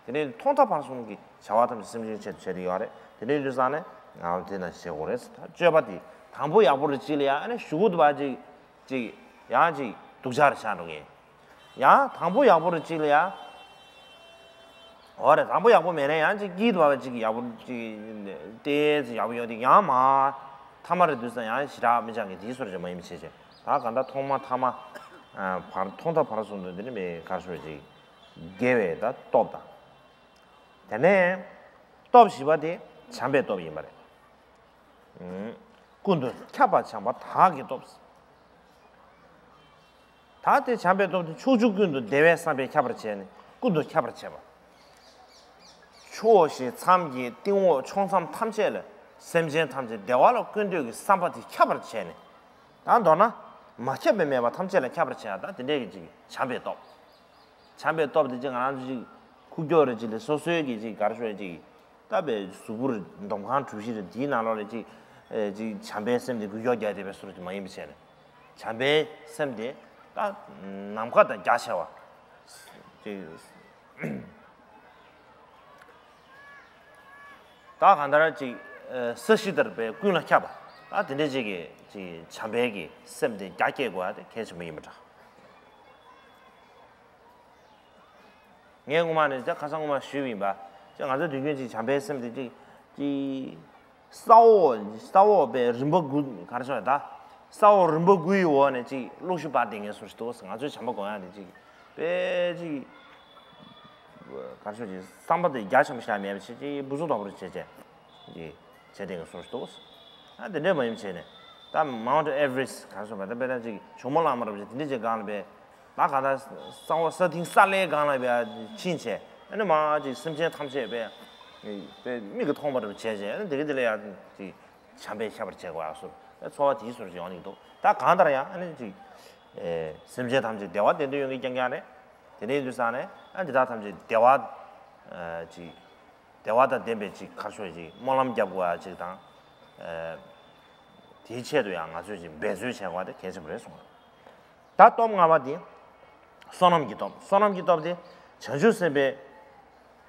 དེ་ནས་ཐོག་མཐའ་བར་གསུམ་གྱི་བྱ་བ་ཐམས་ཅད་སེམས་ཅན་ཆེད་དུ་བྱས་ཏེ་ཡོད་རེད། དེ་ནས་ཡིན་དུས་ཙང་ནས་ང་དེ་ན་བྱེད་དགོས་རེད། སྤྱོད་པ་དེ་དང་པོ་ཡག་པོ་རེ་གཅིག་ལ་ཡང་ཨ་ནི་གཞུག་གུ་དུ་བ་གཅིག་གཅིག་ཡང་གཅིག་སྡུག་ཅག་རེ་ཆགས་འགྲོ་གི་ཡང་དང་པོ་ཡག་པོ་རེ་གཅིག་ལ་ཡང་འོ་རེད། དང་པོ་ཡག་པོ་མེད་ན་ཡང་གཅིག་གིས་དུ་བ་གཅིག་ཡག་པོ་གཅིག་ཏོག་ཙམ་ཡག་པོ་ཡོང་དུས་ཡང་མ་ཐ་མ་རེ་དུས་ཙང་ཡང་ཞེ་དྲག་མི་ཆགས་གི་དེའི་སོར་ཅིག་མ་ཡིན་པ་བྱེད་བྱེད་ད་ག་འདྲ་ཐོག་མ་ཐ་མ་བར་ཐོག་མཐའ་བར་གསུམ་དུ་འདི་ནི་མི་གར་སོར་ཅིག་དགེ་བའི་ད་སྟོབས་དང་། དེ་ནས་སྟོབས་བཞི་པ་དེ་བྱམས་པའི་སྟོབས་ཡིན་པ་རེད། ཀུན་ཏུ་ཁྱབ་པ་བྱམས་པ་དག་གི་སྟོབས། ད་དེ་བྱམས་པའི་སྟོབས་དེ་ཕྱོགས་བཅུ་ཀུན་ཏུ་བདེ་བའི་བསམ་པས་ཁྱབ་པར་བྱས་ནས་ཀུན་ཏུ་ཁྱབ་པར་བྱེད་པ། ཕྱོགས་བཞི་མཚམས་བརྒྱད་སྟེང་འོག་ཕྱོགས་མཚམས་ཐམས་ཅད་ལ་སེམས་ཅན་ཐམས་ཅད་བདེ་བ་ལ་བཀོད་འདོད་ཀྱི་བསམ་པ་དེ་ཁྱབ་པར་བྱས་ནས། ད་མདོར་ན་མ་ཁྱབ་པའི་མེད་པ་ཐམས་ཅད་ལ་ཁྱབ་པར་བྱེད་ཡ་ད་དེ་འདྲས་ཀྱི་ཅིག་བྱམས་པའི་སྟོབས། བྱམས་པའི་སྟོབས་དེ་ཅིག་ང་རང་ཚོ་ཅིག་ཁུག་ཀྱོག་རེ་ཅིག་ལས་སོ་སོའི་གི་ཅིག་གར་ཤོར་ཅིག་ད་པའི་གཟུགས་པོ་རེ་འདོམ་ཁང་གྲུ་བཞི་རེ་དེའི་ནང་ལོགས་ལ་ཅིག་ཅིག་བྱམས་པའི་སེམས་དེ་འགུལ་སྐྱོད་རྒྱག་བསྡད་པའི་བཟོ་འདྲ་ཅིག་མ་ཡིན་པ་བྱས་ནས་བྱམས་པའི་སེམས་དེ་ད་ནམ་མཁའ་དང་རྒྱ་ཆེ་བ་ཅིག་ད་གང་ལྟར་ཅིག་ས་གཞི་ལྟར་པའི་ཀུན་ལ་ཁྱབ་པ་ད་དེ་འདྲ་ཅིག་གི་ཅིག་བྱམས་པའི་གི་སེམས་དེ་རྒྱ་སྐྱེད་དགོས་ཡ་དེ་གལ་ཆེན་པོ་ཡིན་པ་འདྲ། ངས་སྔོན་མ་ནས་ད་ཁ་སང་སྔོན་མ་ཞུས་པ་ཡིན་པ། ཅིག་ང་ཚོ་དུས་རྒྱུན་ཅིག་བྱམས་པའི་སེམས་དེ་ཅིག་ཅིག་ས་འོག་ས་འོག་པའི་རིམ་པ་དགུ་ག་རེ་ཟེར་ད། ས་འོག་རིམ་པ་དགུ་ཡི་འོག་ནས་ཅིག་གློག་ཞུ་འབར་བསྡད་མཁན་བཟོ་ཞིག་འདུག་ང་ཚོའི་བྱམས་པ་སྒོམ་ཡ་དེ་ཅིག་ པས་ཅིག་གར་ཤོག་ཅིག་བསམ་པ་དེ་རྒྱ་ཆེན་པོ་བཞག་མེད་པ་བྱས་ཅིག་བུ་ཚོ་དོག་པོ་རེ་བྱས་བྱས་ཅིག་བྱས་དེ་ག་སོང་ཞིག་འདུག་ཨ་དེ་འདྲས་མ་ཡིན་བྱས་ནས་ད་Mount Everest་གར་སོང་བ་ད་དཔེར་ན་ཅིག་ཇོ་མོ་གླང་མ་ར་བ་ཅིག་དེ་འདྲས་ཅིག་སྒང་ལ་པས་ད་ག་ད་གསང་བ་ས་སྟེང་ས་བླའི་སྒང་ལ་པས་ཕྱིན་བྱས་ཨ་ནི་མ་ཅིག་སེམས་ཅན་ཐམས་ཅད་པས་པས་མིག་གིས་མཐོང་བ་ར་བ་བྱས་བྱས་ཨ་ནི་དེ་ག་དེ་ལ་ཡ་ཅིག་བྱམས་པས་ཁྱབ་པར་བྱེད་དགོས་ཡག་སོགས་ཚོར་བ་དེའི་སོར་ཞིག་ཡོང་གི་འདུག་ད་གང་ལྟར་ཡང་ཨ་ནི་ཅིག་སེམས་ཅན་ཐམས་ཅད་བདེ་བ་བདེ་འདོད་ཡོང་མཁན་རྐྱང་རྐྱང་རེད། དེ་འདྲ་ཡིན་དུས་ཙང་ནས་ཨ་འདི་དག་ཐམས་ཅད་བདེ་བ་ཅིག་བདེ་བ་དང་ལྡན་པའི་ཅིག་གར་ཤོག་ཅིག་སྨོན་ལམ་རྒྱབ་དགོས་ཡག་ཅིག་དང་དེའི་ཆེད་དུ་ཡང་ང་ཚོས་ཅིག་འབད་རྩོལ་བྱེད་དགོས་པ་དེ་གལ་ཆེན་པོ་རེད་གསུངས། ད་སྟོབས་ལྔ་པ་དེ་བསོད་ནམས་ཀྱི་སྟོབས། བསོད་ནམས་ཀྱི་སྟོབས་དེ་བྱང་ཆུབ་སེམས་དཔའི་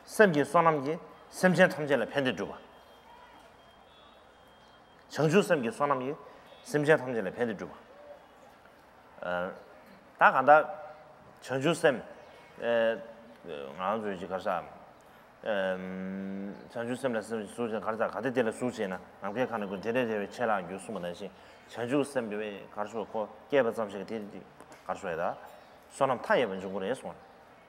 སེམས་ཀྱི་བསོད་ནམས་ཀྱིས་སེམས་ཅན་ཐམས་ཅད་ལ་ཕན་བདེ་སྒྲུབ་པ། བྱང་ཆུབ་སེམས་ཀྱི་བསོད་ནམས་ཀྱིས་སེམས་ཅན་ཐམས་ཅད་ལ་ཕན་བདེ་སྒྲུབ་པ། ཨ། ད་གང་ལྟར་བྱང་ཆུབ་སེམས། ཨ། ང་རང་ཚོའི་ཅིག་ག་རེ་ཟེར། ཨ། བྱང་ཆུབ་སེམས་ལ་སེམས་ཀྱི་ཟུག་ཅན་ག་རེ་ཟེར་ག་དེ་དེ་ལ་ཟུག་བྱས་ན་ནམ་མཁའི་མཁའ་ནས་ཀུན་དེ་འདྲའི་རེ་བའི་ཆད་ལྷག་འགྱུར་གསུངས་པ་ནང་བཞིན་བྱང་ཆུབ་སེམས་དེ་བས་ག་རེ་ཟེར་ཁོ་སྐྱེས་པ་ཙམ་ཞིག་གིས་དེ་ག་རེ་ཟེར་ད་བསོད་ནམས་མཐའ་ཡས་པ་འབྱུང་གི་རེད་གསུངས།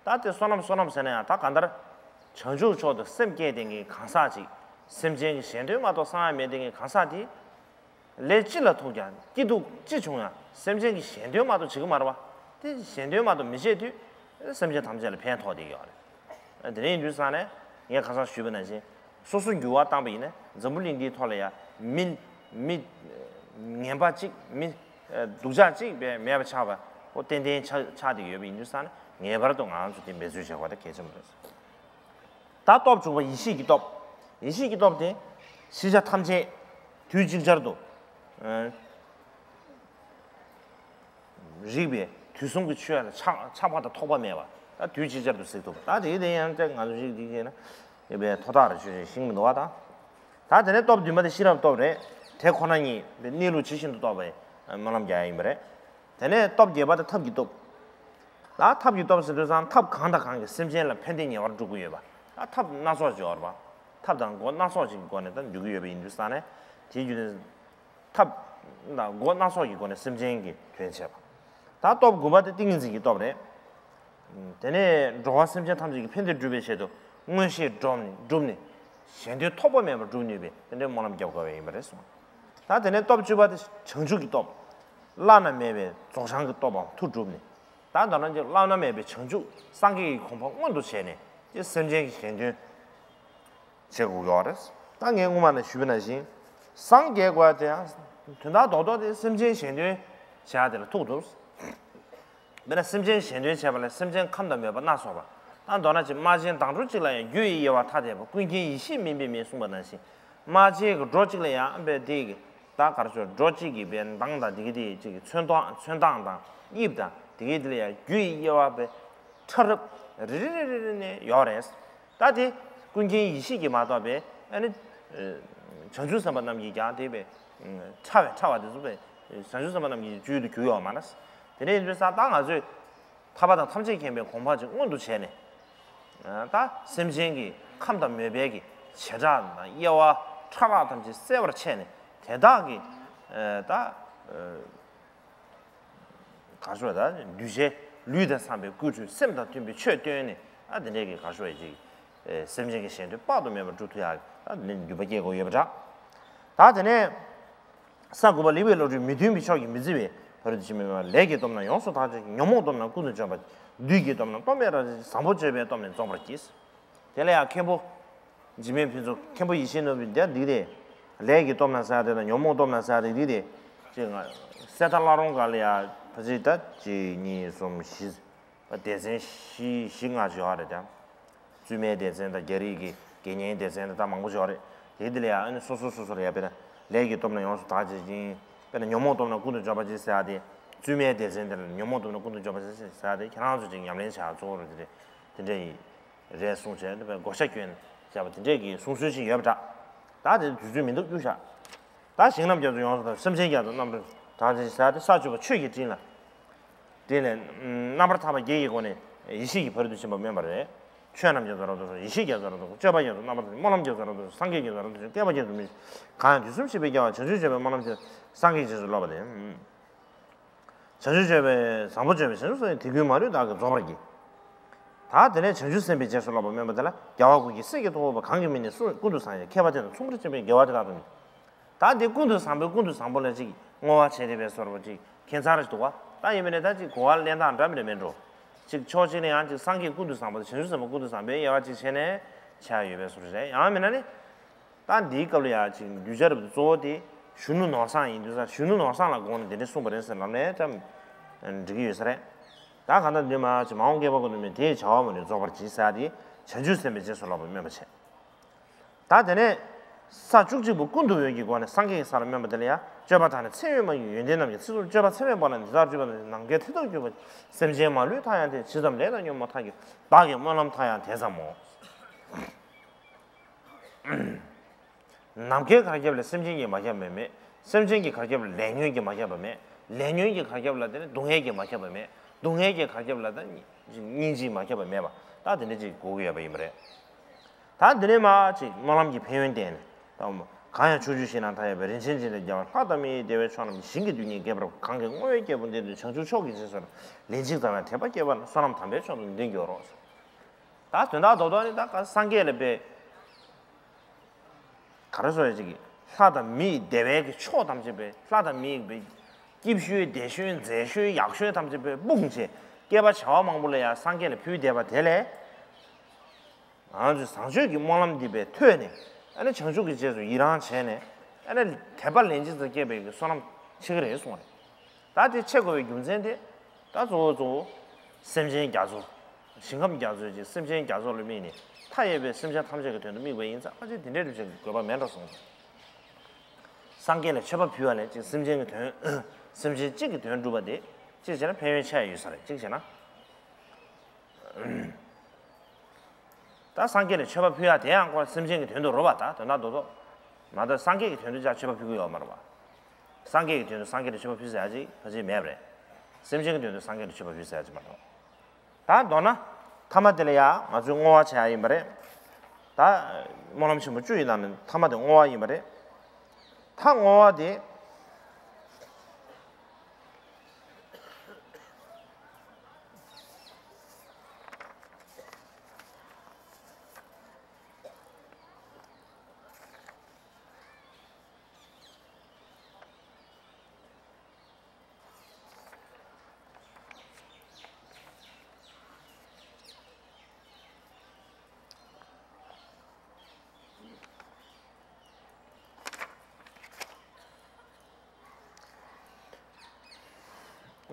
ད་དེ་བསོད་ནམས་བསོད་ནམས་ཟེར་ན་ཡང་ད་གང་ལྟར་བྱང་ཆུབ་མཆོག་ཏུ་སེམས་བསྐྱེད་དེ་ངའི་གང་ཟག་ཅིག་སེམས་ཅན་གྱི་གཞན་དོན་མ་གཏོགས་བསམ་ཡ་མེད་དེ་ངའི་གང་ཟག་དེ། ལས་ཅི་ལ་ཐུག་ཀྱང་སྐྱིད་སྡུག་ཅི་བྱུང་ཡང་སེམས་ཅན་གྱི་གཞན་དོན་མ་གཏོགས་བྱེད་ཀྱི་མ་རེད་བ། དེ་གཞན་དོན་མ་གཏོགས་མི་བྱེད་དུས་སེམས་ཅན་ཐམས་ཅད་ལ་ཕན་ཐོགས་བསྡད་ཀྱི་ཡོད་རེད། དེ་འདྲ་ཡིན་དུས་ཙང་ནས་ངས་ཁ་སང་ཞུས་པ་ནང་བཞིན་སོ་སོ་འགྱུར་བ་བཏང་པ་ཡིན་ན་འཛམ་བུ་གླིང་འདིའི་ཐོག་ལ་ཡང་མི་མི་ངན་པ་གཅིག་མི་སྡུག་ཅག་གཅིག་བས་མེད་པ་ཆགས་པ་ཁོ་ཏན་ཏན་ཆགས་ཆགས་བསྡད་ཀྱི་ཡོད་པ་ཡིན་དུས་ཙང་ནས་ངེས་པར་དུ་ང་རང་ཚོ་དེ་འབད་རྩོལ་བྱེད་དགོས་པ་དེ་གལ་ཆེན་པོ་རེད། ད་སྟོབས་དྲུག་པ་ཡེ་ཤེས་ཀྱི་སྟོབས། ཡེ་ཤེས་ཀྱི་སྟོབས་དེ་ཤེས་བྱ་ཐམས་ཅད་དུས་ཅིག་ཅར་དུ་ཨ་རིག་པའི་དུས་གསུམ་གྱི་ཆོས་ལ་ཆགས་ཆགས་པ་དང་ཐོགས་པ་མེད་པ་ད་དུས་ཅིག་ཅར་དུ་གཟིགས་ཐུབ་པ་ད་དེ་དེ་ཡང་ང་ཚོ་རིག་རིག་ཡིན་ན་ཡོད་པའི་ཐོག་ཐག་རེ་ཆོས་ཆོས་ཤིང་མི་འདུག་བ་དང་། ད་དེ་ནས་སྟོབས་བདུན་པ་དེ་ཤེས་རབ་སྟོབས་རེད། དེ་ཁོ་ན་ཉིད་དེ་གནས་ལུགས་ཇི་བཞིན་དུ་རྟོགས་པའི་སྨོན་ལམ་རྒྱག་ཡ་ཡིན་པ་རེད། དེ་ནས་སྟོབས་བརྒྱད་པ་དེ་ཐབས་ཀྱི་སྟོབས། ད་ཐབས་ཀྱི་སྟོབས་ཟེར་དུས་ཙང་ཐབས་གང་དང་གང་གིས་སེམས་ཅན་ལ་ཕན་བདེ་ཉེ་བར་སྒྲུབ་ཀྱི་ཡོད་པ། ད་ཐབས་སྣ་ཚོགས་ཅིག་ཡོད་རེད་པ། ཐབས་དང་སྒོ་སྣ་ཚོགས་ཅིག་གི་སྒོ་ནས་ད་འཇུག་གི་ཡོད་པ་ཡིན་དུས་ཙང་ནས་དེའི་རྒྱུ་ནི་ཐབས་དང་སྒོ་སྣ་ཚོགས་ཀྱི་སྒོ་ནས་སེམས་ཅན་གྱི་དོན་བྱེད་པ། ད་སྟོབས་དགུ་པ་དེ་ཏིང་ངེ་འཛིན་གྱི་སྟོབས་རེད། དེ་ནས་འགྲོ་བ་སེམས་ཅན་ཐམས་ཅད་ཀྱི་ཕན་བདེ་སྒྲུབ་པའི་ཆེད་དུ་མངོན་ཤེས་སྒྲུབ་ནས་སྒྲུབ་ནས་གཞན་དོན་ཐོགས་པ་མེད་པར་སྒྲུབ་ནུས་པའི་དེ་འདྲའི་སྨོན་ལམ་རྒྱབ་དགོས་པ་ཡིན་པ་རེད་གསུངས། ད་དེ་ནས་སྟོབས་བཅུ་པ་དེ་བྱང་ཆུབ་ཀྱི་སྟོབས། བླ་ན་མེད་པའི་རྫོགས་བྱང་གི་སྟོབས་པའང་མཐུ་གྲུབ་ནས། ད་མདོར་ན་ཅིག་བླ་ན་མེད་པའི་བྱང་ཆུབ་སངས་རྒྱས་ཀྱི་གོ་འཕང་མངོན་དུ་བྱས་ནས་ཅིག་སེམས་ཅན་གྱི་གཞན་དོན་བྱེད་དགོས་ཀྱི་ཡོད་རེད། ད་ངས་སྔོན་མ་ནས་ཞུས་པ་ནང་བཞིན་སངས་རྒྱས་དགོས་ཡ་དེ་ཡང་དོན་དག་རྡོག་རྡོག་དེ་སེམས་ཅན་གཞན་དོན་བྱེད་ཡ་དེ་ལ་ཐུག་འདུག་དཔེར་ན་སེམས་ཅན་གཞན་དོན་བྱེད་པ་ལ་སེམས་ཅན་ཁམས་དང་མོས་པ་སྣ་ཚོགས་པ། ད་མདོར་ན་ཅིག་རྨ་ཆེན་མདངས་སྒྲོ་གཅིག་ལ་ཡང་རྒྱུ་ཡི་དབྱེ་བ་ཐ་དད་པ་ཀུན་མཁྱེན་ཡེ་ཤེས་སྨིན་པའི་མེས་གསུངས་པ་ནང་བཞིན། རྨ་ཆེན་གྱི་སྒྲོ་གཅིག་ལ་ཡང་དཔེ་དེ་གི་ད་ག་རེ་ཟེར་སྒྲོ་གཅིག་གི་དཔེ་མདངས་དང་དེ་གི་དེ་གཅིག་གི་ཚོན་མདོག་ཚོན་མདངས་དང་དབྱིབས་དང་དེ་གི་དེ་ལ་ཡང་རྒྱུ་ཡི་དབྱེ་བ་དཔེ་ཕྲ་རབ་རེ་རེ་རེ་རེ་རེ་ནས་ཡོད་རེད། ད་དེ་ཀུན་མཁྱེན་ཡེ་ཤེས་ཀྱིས་མ་གཏོགས་པའི་ཨ་ནི་བྱང་ཆུབ་སེམས་དཔའ་རྣམས་ཀྱིས་ཀྱང་དེ་དཔེ་ཕྲ་བའི་ཕྲ་བ་དེ་ཚོ་དཔེ་བྱང་ཆུབ་སེམས་དཔའ་རྣམས་ཀྱི་བཅུད་དུ་གྱུར་ཡོད་མ་རེད། དེ་འདྲ་ཡིན་དུས་ཙང་ད་ང་ཚོས་ཐར་པ་དང་ཐམས་ཅད་མཁྱེན་པའི་གོ་འཕང་ཅིག་མངོན་དུ་བྱས་ནས། ད་སེམས་ཅན་གྱི་ཁམས་དང་མོས་པའི་གི་བྱེ་བྲག་དང་དབྱེ་བ་ཕྲ་རགས་ཐམས་ཅད་གསལ་བར་ཕྱེ་ནས་དེ་དག་གི་ད་ག་རེ་ཟེར་ད་གདུལ་བྱའི་ལུས་དང་འཚམས་པའི་སྐུ་ཁྲུས་སེམས་དང་མཐུན་པའི་ཆོས་བསྟན་ནས་ཨ་དེ་འདྲའི་གི་ག་རེ་ཟེར་ཅིག་སེམས་ཅན་གྱི་གཞན་དོན་དཔག་ཏུ་མེད་པར་སྒྲུབ་ཐུབ་ཡག་ད་དེ་ནས་འདུན་པ་སྐྱེ་དགོས་ཡོད་པ་འདྲ། ད་དེ་ནས། ས་དགུ་པ་ལེགས་པའི་བློ་གྲོས་མི་མཐུན་པའི་ཕྱོགས་ཀྱིས་མི་བརྫི་བའི་ཕ་རོལ་ཏུ་ཕྱིན་པའི་ལས་ཀྱི་སྟོབས་རྣམས་ཡོངས་སུ་དག་བྱེད་ཅིང་ཉོན་མོངས་སྟོབས་རྣམས་ཀུན་ཏུ་འཇོམས་པ། བདུད་ཀྱི་སྟོབས་རྣམས་སྟོབས་མེད་རབ་བྱེད་ཅིང་བཟང་པོ་སྤྱོད་པའི་སྟོབས་ནི་རྫོགས་པར་བགྱི། དེ་ལ་ཡང་མཁན་པོ་འཇིགས་མེད་ཕུན་ཚོགས་མཁན་པོ་ཡེ་ཤེས་ནོར་བུས་འདི་འདི་སྟེ། ལས་ཀྱི་སྟོབས་རྣམས་ཟེར་ཡ་དེ་དང་ཉོན་མོངས་སྟོབས་རྣམས་ཟེར་ཡ་དེ་འདི་སྟེ། ཅེས་ང་གསེར་རྟ་བླ་རུང་སྒང་ལ་ཡང་ཕལ་ཆེར་ད་གཅིག་གཉིས་གསུམ་བཞི། སྡེ་ཚན་བཞི་བཞི་ལྔ་ཅིག་ཡོད་རེད་དེ། བཙུན་མའི་སྡེ་ཚན་དང་རྒྱ་རིགས་ཀྱི་དགེ་བསྙེན་སྡེ་ཚན་དང་ད་མང་པོ་ཅིག་ཡོད་རེད། དེ་འདི་ལ་ཡང་ཨ་ནི་སོ་སོ་སོ་སོ་ལ་ཡང་དཔེར་ན་ལས་ཀྱི་སྟོབས་རྣམས་ཡོངས་སུ་དག་བྱེད་ཅིང་། དཔེར་ན་ཉོན་མོངས་སྟོབས་རྣམས་ཀུན་ཏུ་འཇོམས་པར་བྱེད་ཟེར་ཡ་དེ། བཙུན་མའི་སྡེ་ཚན་དེ་ལ་ཉོན་མོངས་སྟོབས་རྣམས་ཀུན་ཏུ་འཇོམས་པར་བྱེད་ཟེར་ཡ་དེ་ཁྱེད་རང་ཚོ་ཅིག་ཉམས་ལེན་བྱ་གཙོ་བོ་རུ་དེ་རེད། དེ་འདྲ་ཡིན། རེད་གསུངས་བྱས་འདི་བས་བགོ་བཤའ་བསྐྱོན་བྱས་པ་དེ་འདྲས་ཀྱི་གསུང་སྲོལ་ཞིག་ཡོད་པ་འདྲ། ད་དེ་དུས་ཚོད་མི་འདུག་རྒྱུགས་བཞག་ད་ཞིང་རྣམས་རྒྱ་མཚོ་ཡོངས་སུ་དག་སེམས་ཅན་རྒྱ་མཚོ་རྣམ་པར་དག་ཅིང་ཟེར་ཏེ་ས་བཅུ་པ་ཆོས་ཀྱི་སྤྲིན་ལ། སྤྲིན་ལས། རྣམ་པར་ཐར་པ་བརྒྱད་ཀྱི་སྒོ་ནས་ཡེ་ཤེས་ཀྱི་ཕ་རོལ་ཏུ་ཕྱིན་པ་སྨོན་པ་རེད། ཆོས་རྣམས་རྒྱ་མཚོ་རབ་ཏུ་བསྲུང་ཡེ་ཤེས་རྒྱ་མཚོ་རབ་ཏུ་བསྲུང་སྤྱོད་པ་རྒྱ་མཚོ་རྣམ་པར་དག་སྨོན་ལམ་རྒྱ་མཚོ་རབ་ཏུ་བསྲུང་སངས་རྒྱས་རྒྱ་མཚོ་རབ་ཏུ་བྱུང་བསྐལ་པ་ཁྱད་དུ་མི་འཕྱད་གང་ཡང་དུས་གསུམ་གཤེགས་པའི་རྒྱལ་བ་བྱང་ཆུབ་སྤྱོད་པའི་སྨོན་ལམ་ཆེ་སངས་རྒྱས་རྗེས་སུ་སློབ་པ་སྟེ། བྱང་ཆུབ་སྤྱོད་པའི་བཟང་པོ་སྤྱོད་པའི་བྱང་ཆུབ་སེམས་དེ་ཀུན་མ་ལུས་བདག་གིས་རྫོགས་པར་བགྱི། ད་དེ་ནས་བྱང་ཆུབ་སེམས་དཔའི་རྗེས་སུ་སློབ་པ་སྨོན་པ་དེ་ལ་རྒྱལ་བ་ཀུན་གྱི་སྲས་ཀྱི་ཐུ་བོ་པ་གང་གིས་མི་ནུས་གསུངས་ཀུན་ཏུ་བཟང་ཡང་ཁྱད་པར་ཅན་དང་མཚུངས་པར་བྱེད་པའི་དགེ་བ་དེ་དག་ཏུ་མེད། ད་འདི་ཀུན་ཏུ་བཟང་པོའི་ཀུན་ཏུ་བཟང་པོ་ལ་ཅིག་བསྔོ་བ་བྱས་ཏེ་བས་སོར་བ་ཅིག་ཁྱད་མཚར་ཞིག་འདུག་བ། ད་ཡིན་པ་ནས་ད་ཅིག་གོ་བ་ལེན་སྟངས་འདྲ་མི་འདྲ་མེད་འགྲོ། ཅིག་ཕྱོགས་གཅིག་ནས་ཡང་ཅིག་སངས་རྒྱས་ཀུན་ཏུ་བཟང་པོ་དང་བྱང་ཆུབ་སེམས་དཔའ་ཀུན་ཏུ་བཟང་པོའི་དབྱེ་བ་ཅིག་བྱས་ནས་ཆ་ཡོད་པའི་བཟོ་འདྲ་རེད། ཡང་མིན་ན་ནི། ད་འདིའི་སྐབས་ལ་ཡང་ཅིག་གདུལ་བྱ་རབ་ཏུ་གཙོ་བོ་དེ་གཞོན་ནུ་ནོར་བཟང་ཡིན་དུས་ཙང་གཞོན་ནུ་ནོར་བཟང་ལ་དགོངས་ནས་འདི་འདྲ་གསུངས་པ་རེད་ཟེར་ལམ་ནས་ཙམ་འགྲིག་གི་ཡོད་ས་རེད། ད་གང་ལྟར་འདི་མ་ཅིག་མ་འོངས་བསྐལ་པ་ཀུན་ཏུ་མི་དེའི་བྱ་བ་མ་ལུས་རྫོགས་པར་བགྱི་ཟེར་ཡ་དེ་བྱང་ཆུབ་སེམས་དཔའི་རྗེས་སུ་སློབ་པ་སྨོན་པ་བྱས། ད་དེ་ནས་ས་བཅུ་གཅིག་པོ་ཀུན་ཏུ་འོད་ཀྱི་སྒོ་ནས་སངས་རྒྱས་ཀྱི་ས་ལ་སྨོན་པ་དེ་ལ་ཡང་སྤྱོད་པ་དག་ནི་ཚེ་སྔོན་མ་གི་ཡོན་ཏན་རྣམས་ཀྱི་ཚེ་སྲོག་སྤྱོད་པ་ཚེ་སྔོན་པ་ལ་འདི་ལྟར་སྤྱོད་པ་ནི་ནམ་མཁའི་མཐས་གཏུགས་གྱུར་པ་སེམས་ཅན་མ་ལུས་མཐའ་ཡང་དེ་ཇི་ཙམ་ལས་དང་སྙོམས་པ་མཐའ་ཀྱི་བདག་གི་སྨོན་ལམ་མཐའ་ཡང་དེ་ཙམ་མོ། ནམ་མཁའི་གར་ཁྱབ་ལ་སེམས་ཅན་གྱིས་མ་ཁྱབ་པ་མེད། སེམས་ཅན་གྱི་གར་ཁྱབ་ལ་ལས་ཉོན་གྱིས་མ་ཁྱབ་པ་མེད། ལས་ཉོན་གྱི་གར་ཁྱབ་ལ་དེ་ནི་སྡུག་བསྔལ་གྱིས་མ་ཁྱབ་པ་མེད། སྡུག་བསྔལ་གྱི་གར་ཁྱབ་ལ་ད་སྙིང་རྗེས་མ་ཁྱབ་པ་མེད་པ། ད་དེ་འདྲ་ཅིག་གོ་གི་ཡོད་པ་ཡིན་པ་རེད། ད་འདི་ནས་མ་ཅིག་སྨོན་ལམ་གྱི་ཕན་ཡོན་བསྟན་ནས་ད་གང་ཡང་ཕྱོགས་བཅུའི་ཞིང་རྣམས་མཐའ་ཡས་པའི་རིན་ཆེན་འབྱུང་ལྡན་རྒྱལ་བ་ལྷ་དང་མིའི་བདེ་བའི་མཆོག་རྣམས་ཞིང་གི་རྡུལ་སྙེད་བསྐལ་པར་གང་གི་བསྔོ་བའི་སྐྱེས་བུ་འདི་དུས་བྱང་ཆུབ་མཆོག་གི་རྗེས་སུ་ལན་གཅིག་ཙམ་ཡང་དད་པ་སྐྱེས་པ་ན་བསོད་ནམས་དམ་པའི་མཆོག་ཏུ་འདི་འགྱུར་རོ། ད་དོན་དག་རྡོག་རྡོག་ནི་ད་ག་སངས་རྒྱས་ལ་དཔེ། ག་རེ་ཟེར་ཡ་ཅིག་གིས་ལྷ་དང་མི་ཡི་བདེ་བའི་གི་མཆོག་ཐམས་ཅད་པའི་ལྷ་དང་མི་ཡི་པའི་སྐྱིད་ཤོས་བདེ་ཤོས་མཛེས་ཤོས་ཡག་ཤོས་ཐམས་ཅད་པའི་སྤུངས་བྱས་བསྐལ་པ་བྱེ་བ་མང་པོ་ལ་ཡང་སངས་རྒྱས་ལ་ཕུལ་བསྡད་པ་དེ་ལས། ང་ཚོས་བཟང་སྤྱོད་ཀྱི་སྨོན་ལམ་འདི་པའི་ཐོས་ནས་ཨ་ནི་བྱང་ཆུབ་ཀྱི་རྗེས་སུ་ཡི་རང་བྱས་ནས་ཨ་ནི་དད་པ་ལན་གཅིག་ཙམ་སྐྱེས་པའི་གི་བསོད་ནམས་ཆེ་གི་རེད་གསུངས་རེད། ད་དེ་ཆེ་དགོས་པའི་རྒྱུ་མཚན་དེ་ད་གཙོ་བོ་གཙོ་བོ་སེམས་ཅན་རྒྱ་མཚོ། ཞིང་ཁམས་རྒྱ་མཚོའི་ཅིག་སེམས་ཅན་རྒྱ་མཚོ་ལ་དམིགས་ནས་མཐའ་ཡས་པའི་སེམས་ཅན་ཐམས་ཅད་ཀྱི་དོན་དུ་དམིགས་པ་ཡིན་ཙང་ཕལ་ཆེར་དེ་འདྲའི་རིགས་ཅིག་དགོས་པ་མེད་འགྲོ་གསུངས། སངས་རྒྱས་ལ་མཆོད་པ་ཕུལ་བ་ལས་ཅིག་སེམས་ཅན་གྱི་དོན། སེམས་ཅན་གཅིག་གི་དོན་སྒྲུབ་པ་དེ་གཅིག་བྱས་ན་ཕན་ཡོན་ཆེ་བ་ཡོད་ས་རེད། གཅིག་བྱས་ན། ད་སངས་རྒྱས་ལ་མཆོད་པ་ཕུལ་ཡ་དེ་ཡང་ཁོ་སེམས་ཅན་གྱི་དོན་དུ་རེད་པ། ད་དོན་དག་རྡོག་རྡོག་མ་གཏོགས་སངས་རྒྱས་ཀྱི་དོན་དུ་ཅག་མཆོད་པ་ཕུལ་གྱི་ཡོད་མ་རེད་པ། སངས་རྒྱས་ཀྱི་དོན་དུ་སངས་རྒྱས་ལ་མཆོད་པ་ཕུལ་ཟེར་ཡ་ཅིག་ཕལ་ཆེར་མེད་པ་རེད། སེམས་ཅན་གྱི་དོན་དུ་སངས་རྒྱས་ལ་མཆོད་པ་ཕུལ་ཟེར་ཡ་ཅིག་མ་གཏོགས། ད་མདོར་ན་ཐ་མ་དེ་ལ་ཡང་ང་ཚོས་བསྔོ་བ་བྱེད་ཡ་ཡིན་པ་རེད། ད་སྨོན་ལམ་ཆེན་པོ་བཅུ་ཡི་ནང་ནས་ཐ་མ་དེ་བསྔོ་བ་ཡིན་པ་རེད། ད་བསྔོ་བ་དེ།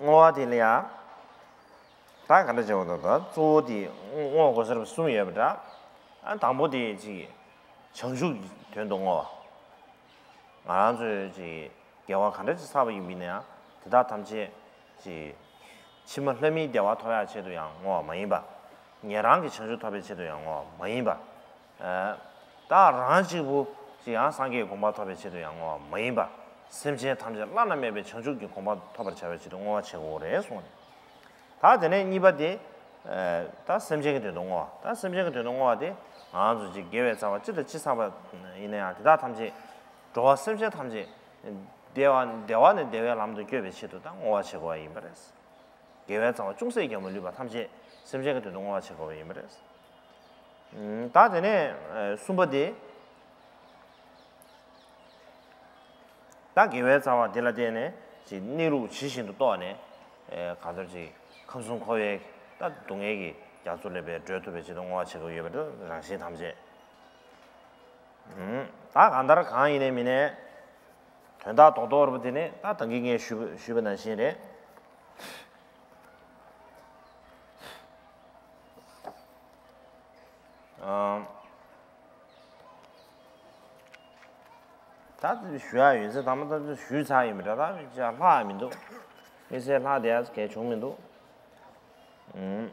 བསྔོ་བ་དེ་ལ་ཡང་། ད་ག་འདྲ་བྱེད་དགོས་འདུག་ད་གཙོ་བོ་དེ་བསྔོ་དགོས་ས་རེད་པ་གསུམ་ཡོད་པ་འདྲ། ཨ་དང་པོ་དེ་ཅིག་བྱང་ཆུབ་ཀྱི་དོན་དུ་བསྔོ་བ། ང་རང་ཚོས་ཅིག་དགེ་བ་ག་འདྲ་ཅིག་བསགས་པ་ཡིན་པ་ཡིན་ན་ཡང་དེ་དག་ཐམས་ཅད་ཅིག་ཕྱི་མ་ལྷ་མིའི་བདེ་བ་ཐོབ་ཡག་ཆེད་དུ་ཡང་བསྔོ་བ་མ་ཡིན་པ། ཉན་རང་གི་བྱང་ཆུབ་ཐོབ་པའི་ཆེད་དུ་ཡང་བསྔོ་བ་མ་ཡིན་པ། ཨ། ད་རང་གཅིག་པུ་ཅིག་ཡང་སངས་རྒྱས་ཀྱི་གོ་འཕང་ཐོབ་པའི་ཆེད་དུ་ཡང་བསྔོ་བ་མ་ཡིན་པ། སེམས་ཅན་ཐམས་ཅད་བླ་ན་མེད་པའི་བྱང་ཆུབ་ཀྱི་གོ་འཕང་ཐོབ་པར་བྱ་བའི་ཆེད་དུ་བསྔོ་བ་བྱེད་དགོས་རེད་གསུངས་ནས། ད་དེ་ནས་གཉིས་པ་དེ། ཨ། ད་སེམས་ཅན་གྱི་དོན་དུ་བསྔོ་བ། ད་སེམས་ཅན་གྱི་དོན་དུ་བསྔོ་བ་དེ་ང་ཚོ་ཅིག་དགེ་བའི་རྩ་བ་ཅི་དང་ཅི་བསགས་པ་ཡིན་ན་ཡང་དེ་དག་ཐམས་ཅད་འགྲོ་བ་སེམས་ཅན་ཐམས་ཅད་བདེ་བ་བདེ་བ་ནས་བདེ་བའི་ལམ་དུ་བསྐྱོད་པའི་ཆེད་དུ་ད་བསྔོ་བ་བྱེད་དགོས་པ་ཡིན་པ་རེད། དགེ་བའི་རྩ་བ་ཅུང་ཟད་ཀྱང་མ་ལུས་པ་ཐམས་ཅད་སེམས་ཅན་གྱི་དོན་དུ་བསྔོ་བ་བྱེད་དགོས་པ་ཡིན་པ་རེད། ད་དེ་ནས་གསུམ་པ་དེ། ད་དགེ་བའི་རྩ་བ་དེ་ལ་བརྟེན་ནས་ཅིག་གནས་ལུགས་ཇི་བཞིན་དུ་རྟོགས་ནས། གང་ལྟར་ཅིག་ཁམས་གསུམ་འཁོར་བའི་ད་སྡུག་བསྔལ་གྱི་རྒྱ་མཚོ་ལས་པའི་སྒྲོལ་ཐུབ་པའི་ཆེད་དུ་བསྔོ་བ་བྱེད་དགོས་ཡོད་པ་རེད། རང་གཞན་ཐམས་ཅད། ད་གང་ལྟར་གང་ཡིན་ནའི་མིན་ནའི། དོན་དག་རྡོག་རྡོག་རེད་པ་དེ་ནི་ད་ད་གིན་ངས་ཞུས་པ་ཞུས་པ་ནང་བཞིན་རེད། ཨམ། ད་ཞུ་ཡ་ཡོད་ཚད་ད་མ་ད་ཞུས་ཚར་ཡིན་པ་འདྲ། ད་ཅག་ལྷག་མི་འདུག་དམིགས་བསལ་ལྷག་བསྡད་ཡ་གང་བྱུང་མི་འདུག་ཨུམ།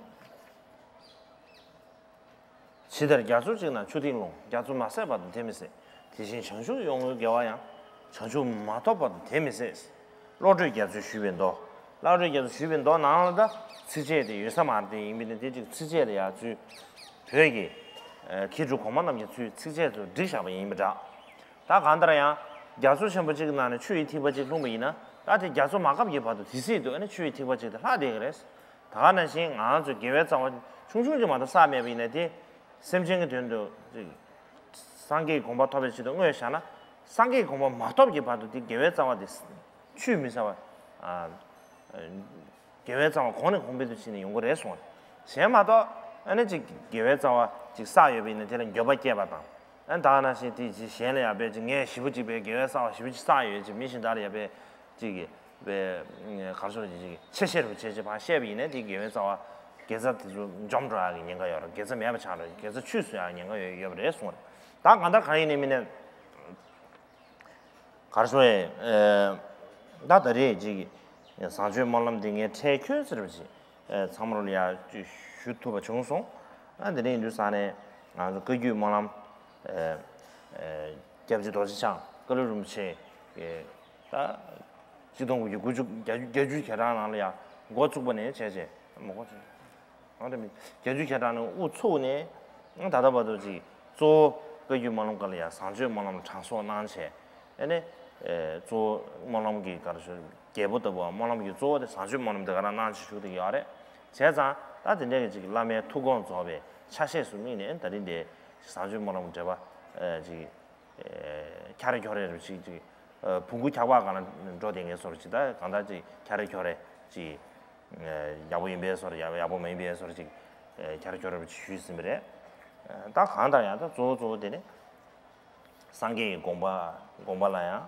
ཇི་ལྟར་རྒྱ་མཚོ་གཅིག་ན་ཆུ་ཐིགས་ལྷུང་། རྒྱ་མཚོ་མ་ཟད་བར་དུ་དེ་མི་ཟད། དེ་བཞིན་བྱང་ཆུབ་ཡོངས་བསྔོའི་དགེ་བ་ཡང་། བྱང་ཆུབ་མ་ཐོབ་བར་དུ་དེ་མི་ཟད། བློ་གྲོས་རྒྱ་མཚོས་ཞུས་པའི་མདོ། བློ་གྲོས་རྒྱ་མཚོས་ཞུས་པའི་མདོ་ནང་ལ་ད་ཚིགས་བཅད་དེ་ཡོད་ས་མ་རེད། དེ་ཡིན་པས་ན་དེ་ཅིག་ཚིགས་བཅད་ལ་ཡ་ཚུལ་བོད་ཀྱི་མཁས་གྲུབ་གོང་མ་རྣམས་ཀྱི་ཚུལ་ཚིགས་བཅད་དུ་བསྒྲིགས་བཞག་པ་ཡིན་པ་འདྲ། ད་གང་ལྟར་ཡང་རྒྱ་མཚོ་ཆེན་པོ་གཅིག་གི་ནང་ནས་ཆུ་ཡི་ཐིགས་པ་གཅིག་ལྷུང་བ་ཡིན་ན་ ད་དེ་རྒྱ་མཚོ་མ་བཀབ་ཀྱི་བར་དུ་དེ་སྲིད་དུ་ཨ་ནི་ཆུ་ཡི་ཐིགས་པ་གཅིག་དེ་ལྷག་བསྡད་ཀྱི་རེད། ད་ག་ནང་བཞིན་ང་ཚོ་དགེ་བའི་རྩ་བ་ཆུང་ཆུང་ཅིག་མ་གཏོགས་བསགས་མེད་པ་ཡིན་ན། དེ་སེམས་ཅན་གྱི་དོན་དུ་ཅིག་སངས་རྒྱས་ཀྱི་གོ་འཕང་ཐོབ་པའི་ཆེད་དུ་བསྔོས་བཞག་ན། སངས་རྒྱས་ཀྱི་གོ་འཕང་མ་ཐོབ་ཀྱི་བར་དུ་དེ་དགེ་བའི་རྩ་བ་དེ་ཆུད་མི་ཟ་བར། ཨ། དགེ་བའི་རྩ་བ་གོང་ནས་གོང་འཕེལ་དུ་ཕྱིན་ནས་ཡོང་གི་རེད་གསུངས། གཞན་མ་གཏོགས་ཨ་ནི་ཅིག་དགེ་བའི་རྩ་བ་ཅིག་བསགས་ཡོད་པ་ཡིན་ན་དེ་ལ་འགྱོད་པ་སྐྱེས་པ་དང་། ཨ་ནི་ད་ག་ནང་བཞིན་དེ་ཅིག་གཞན་ལ་ཡང་དཔེ་ཅིག་ངས་ཞེ་པོ་ཅིག་དཔེ་དགེ་བའི་རྩ་བ་ཞེ་པོ་ཅིག་བསགས་ཡོད་ཅིག་མི་གཞན་དག་ལ་ཡང་དཔེ་ཅིག་གི་དཔེ་གར་སོང་ཅིག་ཅིག་ཆེ་བཤད་རུ་བྱེད་ཅིག་ཕར་བཤད་པ་ཡིན་ན་དེ་དགེ་བའི་རྩ་བ་དགེ་རྩ་དེ་ཚོ་འཇོམས་འགྲོ་ཡག་གི་ཉེན་ཁ་ཡོད་རེད། དགེ་རྩ་མེད་པ་ཆགས་འགྲོ། དགེ་རྩ་ཆུད་ཟོས་ཡག་ཉེན་ཁ་ཡོད་ཡོད་པ་རེད་གསུངས་རེད། ད་གང་ལྟར་གང་ཡིན་ནའི་མིན་ནའི། གར་སོང་ཨེ། ད་ད་རེས་ཅིག་བཟང་སྤྱོད་སྨོན་ལམ་འདི་ངས་འཕྲལ་ཁྱོད་ཟེར་བ་ཅིག་ཚང་མ་ལ་ཡ་ཅིག་ཞུ་ཐུབ་པ་བྱུང་སོང་། ཨ་འདི་འདྲ་ཡིན་དུས་ས་ནས་ང་ཚོ་བཀའ་བརྒྱུད་སྨོན་ལམ་ཨེ། ཨེ། སྐྱབས་རྗེ་རྡོ་རྗེ་འཆང་བཀའ་བློན་རིན་པོ་ཆེ་གི་ད་ཆིག་སྟོང་དགུ་བརྒྱ་དགུ་བཅུ་བརྒྱད་ཅུ་གྱ་གྲངས་ནང་ལ་ཡ་འགོ་བཙུགས་པ་ནས་བྱས་བྱས་མ་འགོ་བཙུགས། ཨ་རེ་མི། བརྒྱད་ཅུ་གྱ་གྲངས་ནས་དབུ་ཚུགས་ནས་ད་ལྟ་བར་དུ་ཅིག་གཙོ་བོ་བཀའ་བརྒྱུད་སྨོན་ལམ་སྒང་ལ་ཡང་བཟང་སྤྱོད་སྨོན་ལམ་དྲང་སྲོང་གནང་བྱས། ཨ་ནི། ཨེ། གཙོ་བོ་སྨོན་ལམ་གྱི་གར་ཞུ་རྒྱལ་པོ་ལྟ་བུ་སྨོན་ལམ་གྱི་གཙོ་བོ་དེ་བཟང་སྤྱོད་སྨོན་ལམ་དེ་ག་རང་གནང་བྱས་བཞུགས་བསྡད་ཀྱི་ཡོད་རེད། བྱས་ཙང་ད་དེ་འདྲའི་ཅིག་བླ་མའི་ཐུགས་དགོངས་རྫོགས་པའི་ཆ་ཤས་སུ་དམིགས་ནས་ད་རིང་འདི་བཟང་སྤྱོད་སྨོན་ལམ་འབྲེལ་བ་ཨེ་ཅིག་ཨེ། འཁྱར་རེ་འཁྱོར་རེ་རེ་ཅིག་ཅིག་ཨེ། བོང་གུ་འཁྱག་པ་སྒང་ལ་འགྲོ་བསྡད་མཁན་བཟོ་འདྲ་ཅིག་ད་གང་ལྟར་ཅིག་འཁྱར་རེ་འཁྱོར་རེ་ཅིག་ཡག་པོ་ཡིན་པའི་བཟོ་འདྲ། ཡག་ཡག་པོ་མ་ཡིན་པའི་བཟོ་འདྲ་ཅིག་འཁྱར་འཁྱོར་རེ་ཞུས་ཟིན་པ་རེད། ད་གང་ལྟར་ཡང་ད་གཙོ་བོ་གཙོ་བོ་དེ་ནི་སངས་རྒྱས་ཀྱི་དགོངས་པ་དགོངས་པ་ལ་ཡང་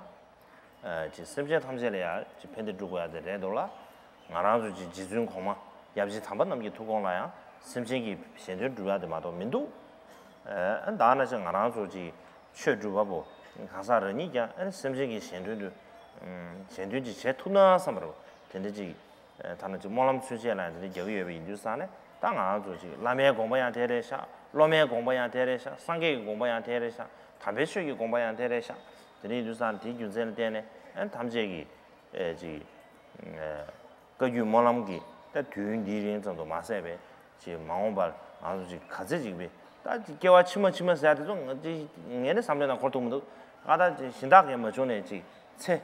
ཅིག་སེམས་ཅན་ཐམས་ཅད་ལ་ཡང་ཅིག་ཕན་བདེ་སྒྲུབ་དགོས་ཡ་དེ་རེད་འདུག་ལ། ང་རང་ཚོ་ཅིག་རྗེ་བཙུན་གོང་མ་ཡབ་རྗེ་དམ་པ་རྣམས་ཀྱི་ཐུགས་དགོངས་ལ་ཡང་སེམས་ཅན་གྱི་གཞན་དོན་སྒྲུབ་ཡ་དེ་མ་གཏོགས་མི་འདུག་ཨ་ད་ནང་བཞིན་ང་རང་ཚོ་ཅིག་ཆོས་སྒྲུབ་པ་པོ་གང་ཟག་རང་ཉིད་ཀྱང་ཨ་ནི་སེམས་ཅན་གྱི་གཞན་དོན་དུ་གཞན་དོན་ཅིག་བྱེད་ཐུབ་ན་བསམ་པ་རེད། དེ་འདྲ་ཅིག་ཐ་ན་ཅིག་སྨོན་ལམ་ཚུན་ཆད་ལ་དེ་འདྲ་རྒྱག་གི་ཡོད་པ་ཡིན་དུས་ཙང་ནས། ད་ང་རང་ཚོ་ཅིག་བླ་མའི་དགོངས་པ་ཡང་དེ་རེད་ཤག་སློབ་མའི་དགོངས་པ་ཡང་དེ་རེད་ཤག་སངས་རྒྱས་ཀྱི་དགོངས་པ་ཡང་དེ་རེད་ཤག་དམ་པའི་ཆོས་ཀྱི་དགོངས་པ་ཡང་དེ་རེད་ཤག་དེ་འདྲ་ཡིན་དུས་ཙང་དེའི་རྒྱུ་མཚན་ལ་བརྟེན་ནས་ཨ་ནི་ཐམས་ཅད་ཀྱིས་ཨེ་ཅིག་ཨེ། བཀའ་བརྒྱུད་སྨོན་ལམ་གྱི་ད་དུས་ཡུན་འདིའི་རིང་ཙམ་དུ་མ་ཟད་པའི་ཅིག་མ་འོངས་པར་ང་ཚོ་ཅིག་ག་ཚད་ཅིག་པའི་ད་ཅིག་སྐྱེ་བ་ཕྱི་མ་ཕྱི་མ་ཟེར་ཡ་དེ་ཚོ་ང་ཅིག་ངས་ནི་བསམ་བློའི་ནང་འཁོར་ཐུབ་མི་འདུག་ཨ་ད་ཅིག་གཞན་དག་གིས་མ་བྱུང་ནས་ཅིག་ཚེ་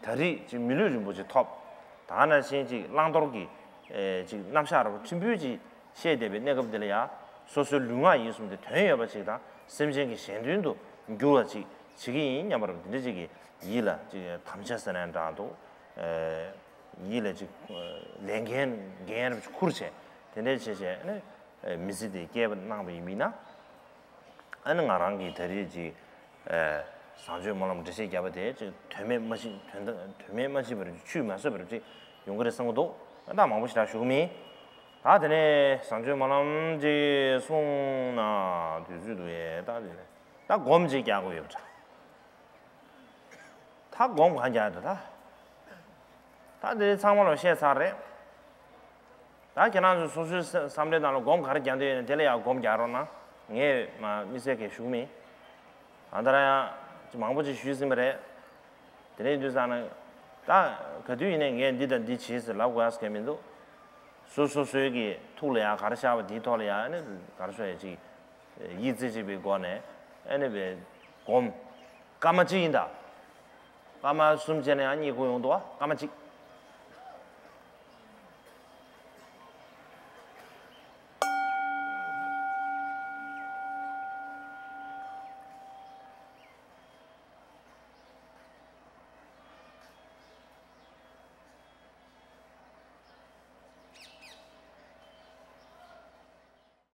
ད་རེས་ཅིག་མི་ལུས་རིན་པོ་ཆེ་ཐོབ། ད་ག་ནང་བཞིན་ཅིག་བླང་དོར་གྱི་ཨེ་ཅིག་རྣམ་གཞག་ར་བ་ཕྲན་བུ་ཅིག་བཤད་བསྡད་པའི་གནས་སྐབས་འདི་ལ་ཡང་སོ་སོའི་ལུས་ངག་ཡིད་གསུམ་དེ་དོན་ཡོད་པ་ཅིག་དང་སེམས་ཅན་གྱི་གཞན་དོན་དུ་འགྱུར་བ་ཅིག་བྱེད་ཀྱི་ཡིན་སྙམ་པ་ར་བ་འདི་འདྲ་ཅིག་གི་ཡིད་ལ་ཅིག་དམ་བཅའ་ཟེར་ན་འདྲ་འདུག་ཨེ། ཡིད་ལ་ཅིག་ལས་འགན་འགན་རབ་ཅིག་ཁུར་བྱས་དེ་འདྲས་བྱས་བྱས་ནས་མི་ཚེ་དེ་སྐྱེལ་བ་གནང་བ་ཡིན་ན། ཨ་ནི་ང་རང་གིས་ད་རེས་ཅིག་བཟང་སྤྱོད་སྨོན་ལམ་འགྲེལ་བཤད་བརྒྱབ་པ་དེ་ཅིག་དོན་མེད་མ་ཕྱིན་དོན་དོན་མེད་མ་ཕྱིན་པར་ཆུད་མ་ཟོས་པར་ཅིག་ཡོང་གི་རེད་བསམ་གྱི་འདུག་ད་མང་པོ་ཞེ་དྲག་ཞུ་གི་མིན། ད་དེ་ནས་བཟང་སྤྱོད་སྨོན་ལམ་ཅིག་གསུངས་ན་དུས་ཚོད་འདུག་ཡས། ད་དེ་ནས་ད་སྒོམ་ཅིག་རྒྱག་དགོས་ཡོད་པ་འདྲ། ད་སྒོམ་གང་རྒྱག་འདུག་ད། ད་དེ་ཚང་མ་ལ་བཤད་ཚར་རེད། ད་ཁྱེད་རང་ཚོ་སོ་སོའི་བསམ་བློའི་ནང་ལ་སྒོམ་ག་རེ་རྒྱག་འདོད་ཡོད་ན་དེ་ལ་ཡང་སྒོམ་རྒྱག་རོགས་གནང་། ངས་མ་དམིགས་བསལ་གྱི་ཞུ་གི་མིན། ད་ལྟ་རང་ཡང་མང་པོ་ཅིག་ཞུས་ཟིན་པ་རེད། དེ་འདྲ་ཡིན་དུས་ཙང་ནས་ད་ག་དུས་ཡིན་ནའི་ངས་འདི་དང་འདི་བྱེད་ཟེར་ལབ་དགོས་ཡག་གང་མི་འདུག་སོ་སོ་སོའི་གི་ཐུགས་ལ་ཡང་ག་རེ་ཤར་བ་དེའི་ཐོག་ལ་ཡང་ཨ་ནི་ག་རེ་ཞུ་ཡ་ཅིག་ཡིད་རྩེ་གཅིག་པའི་སྒོ་ནས་ཨ་ནི་བའི་སྒོམ། སྐར་མ་གཅིག་ཡིན་ད། སྐར་མ་གསུམ་བྱས་ན་ཡང་གཉིད་ཁུག་ཡོང་འདུག་བ། སྐར་མ་གཅིག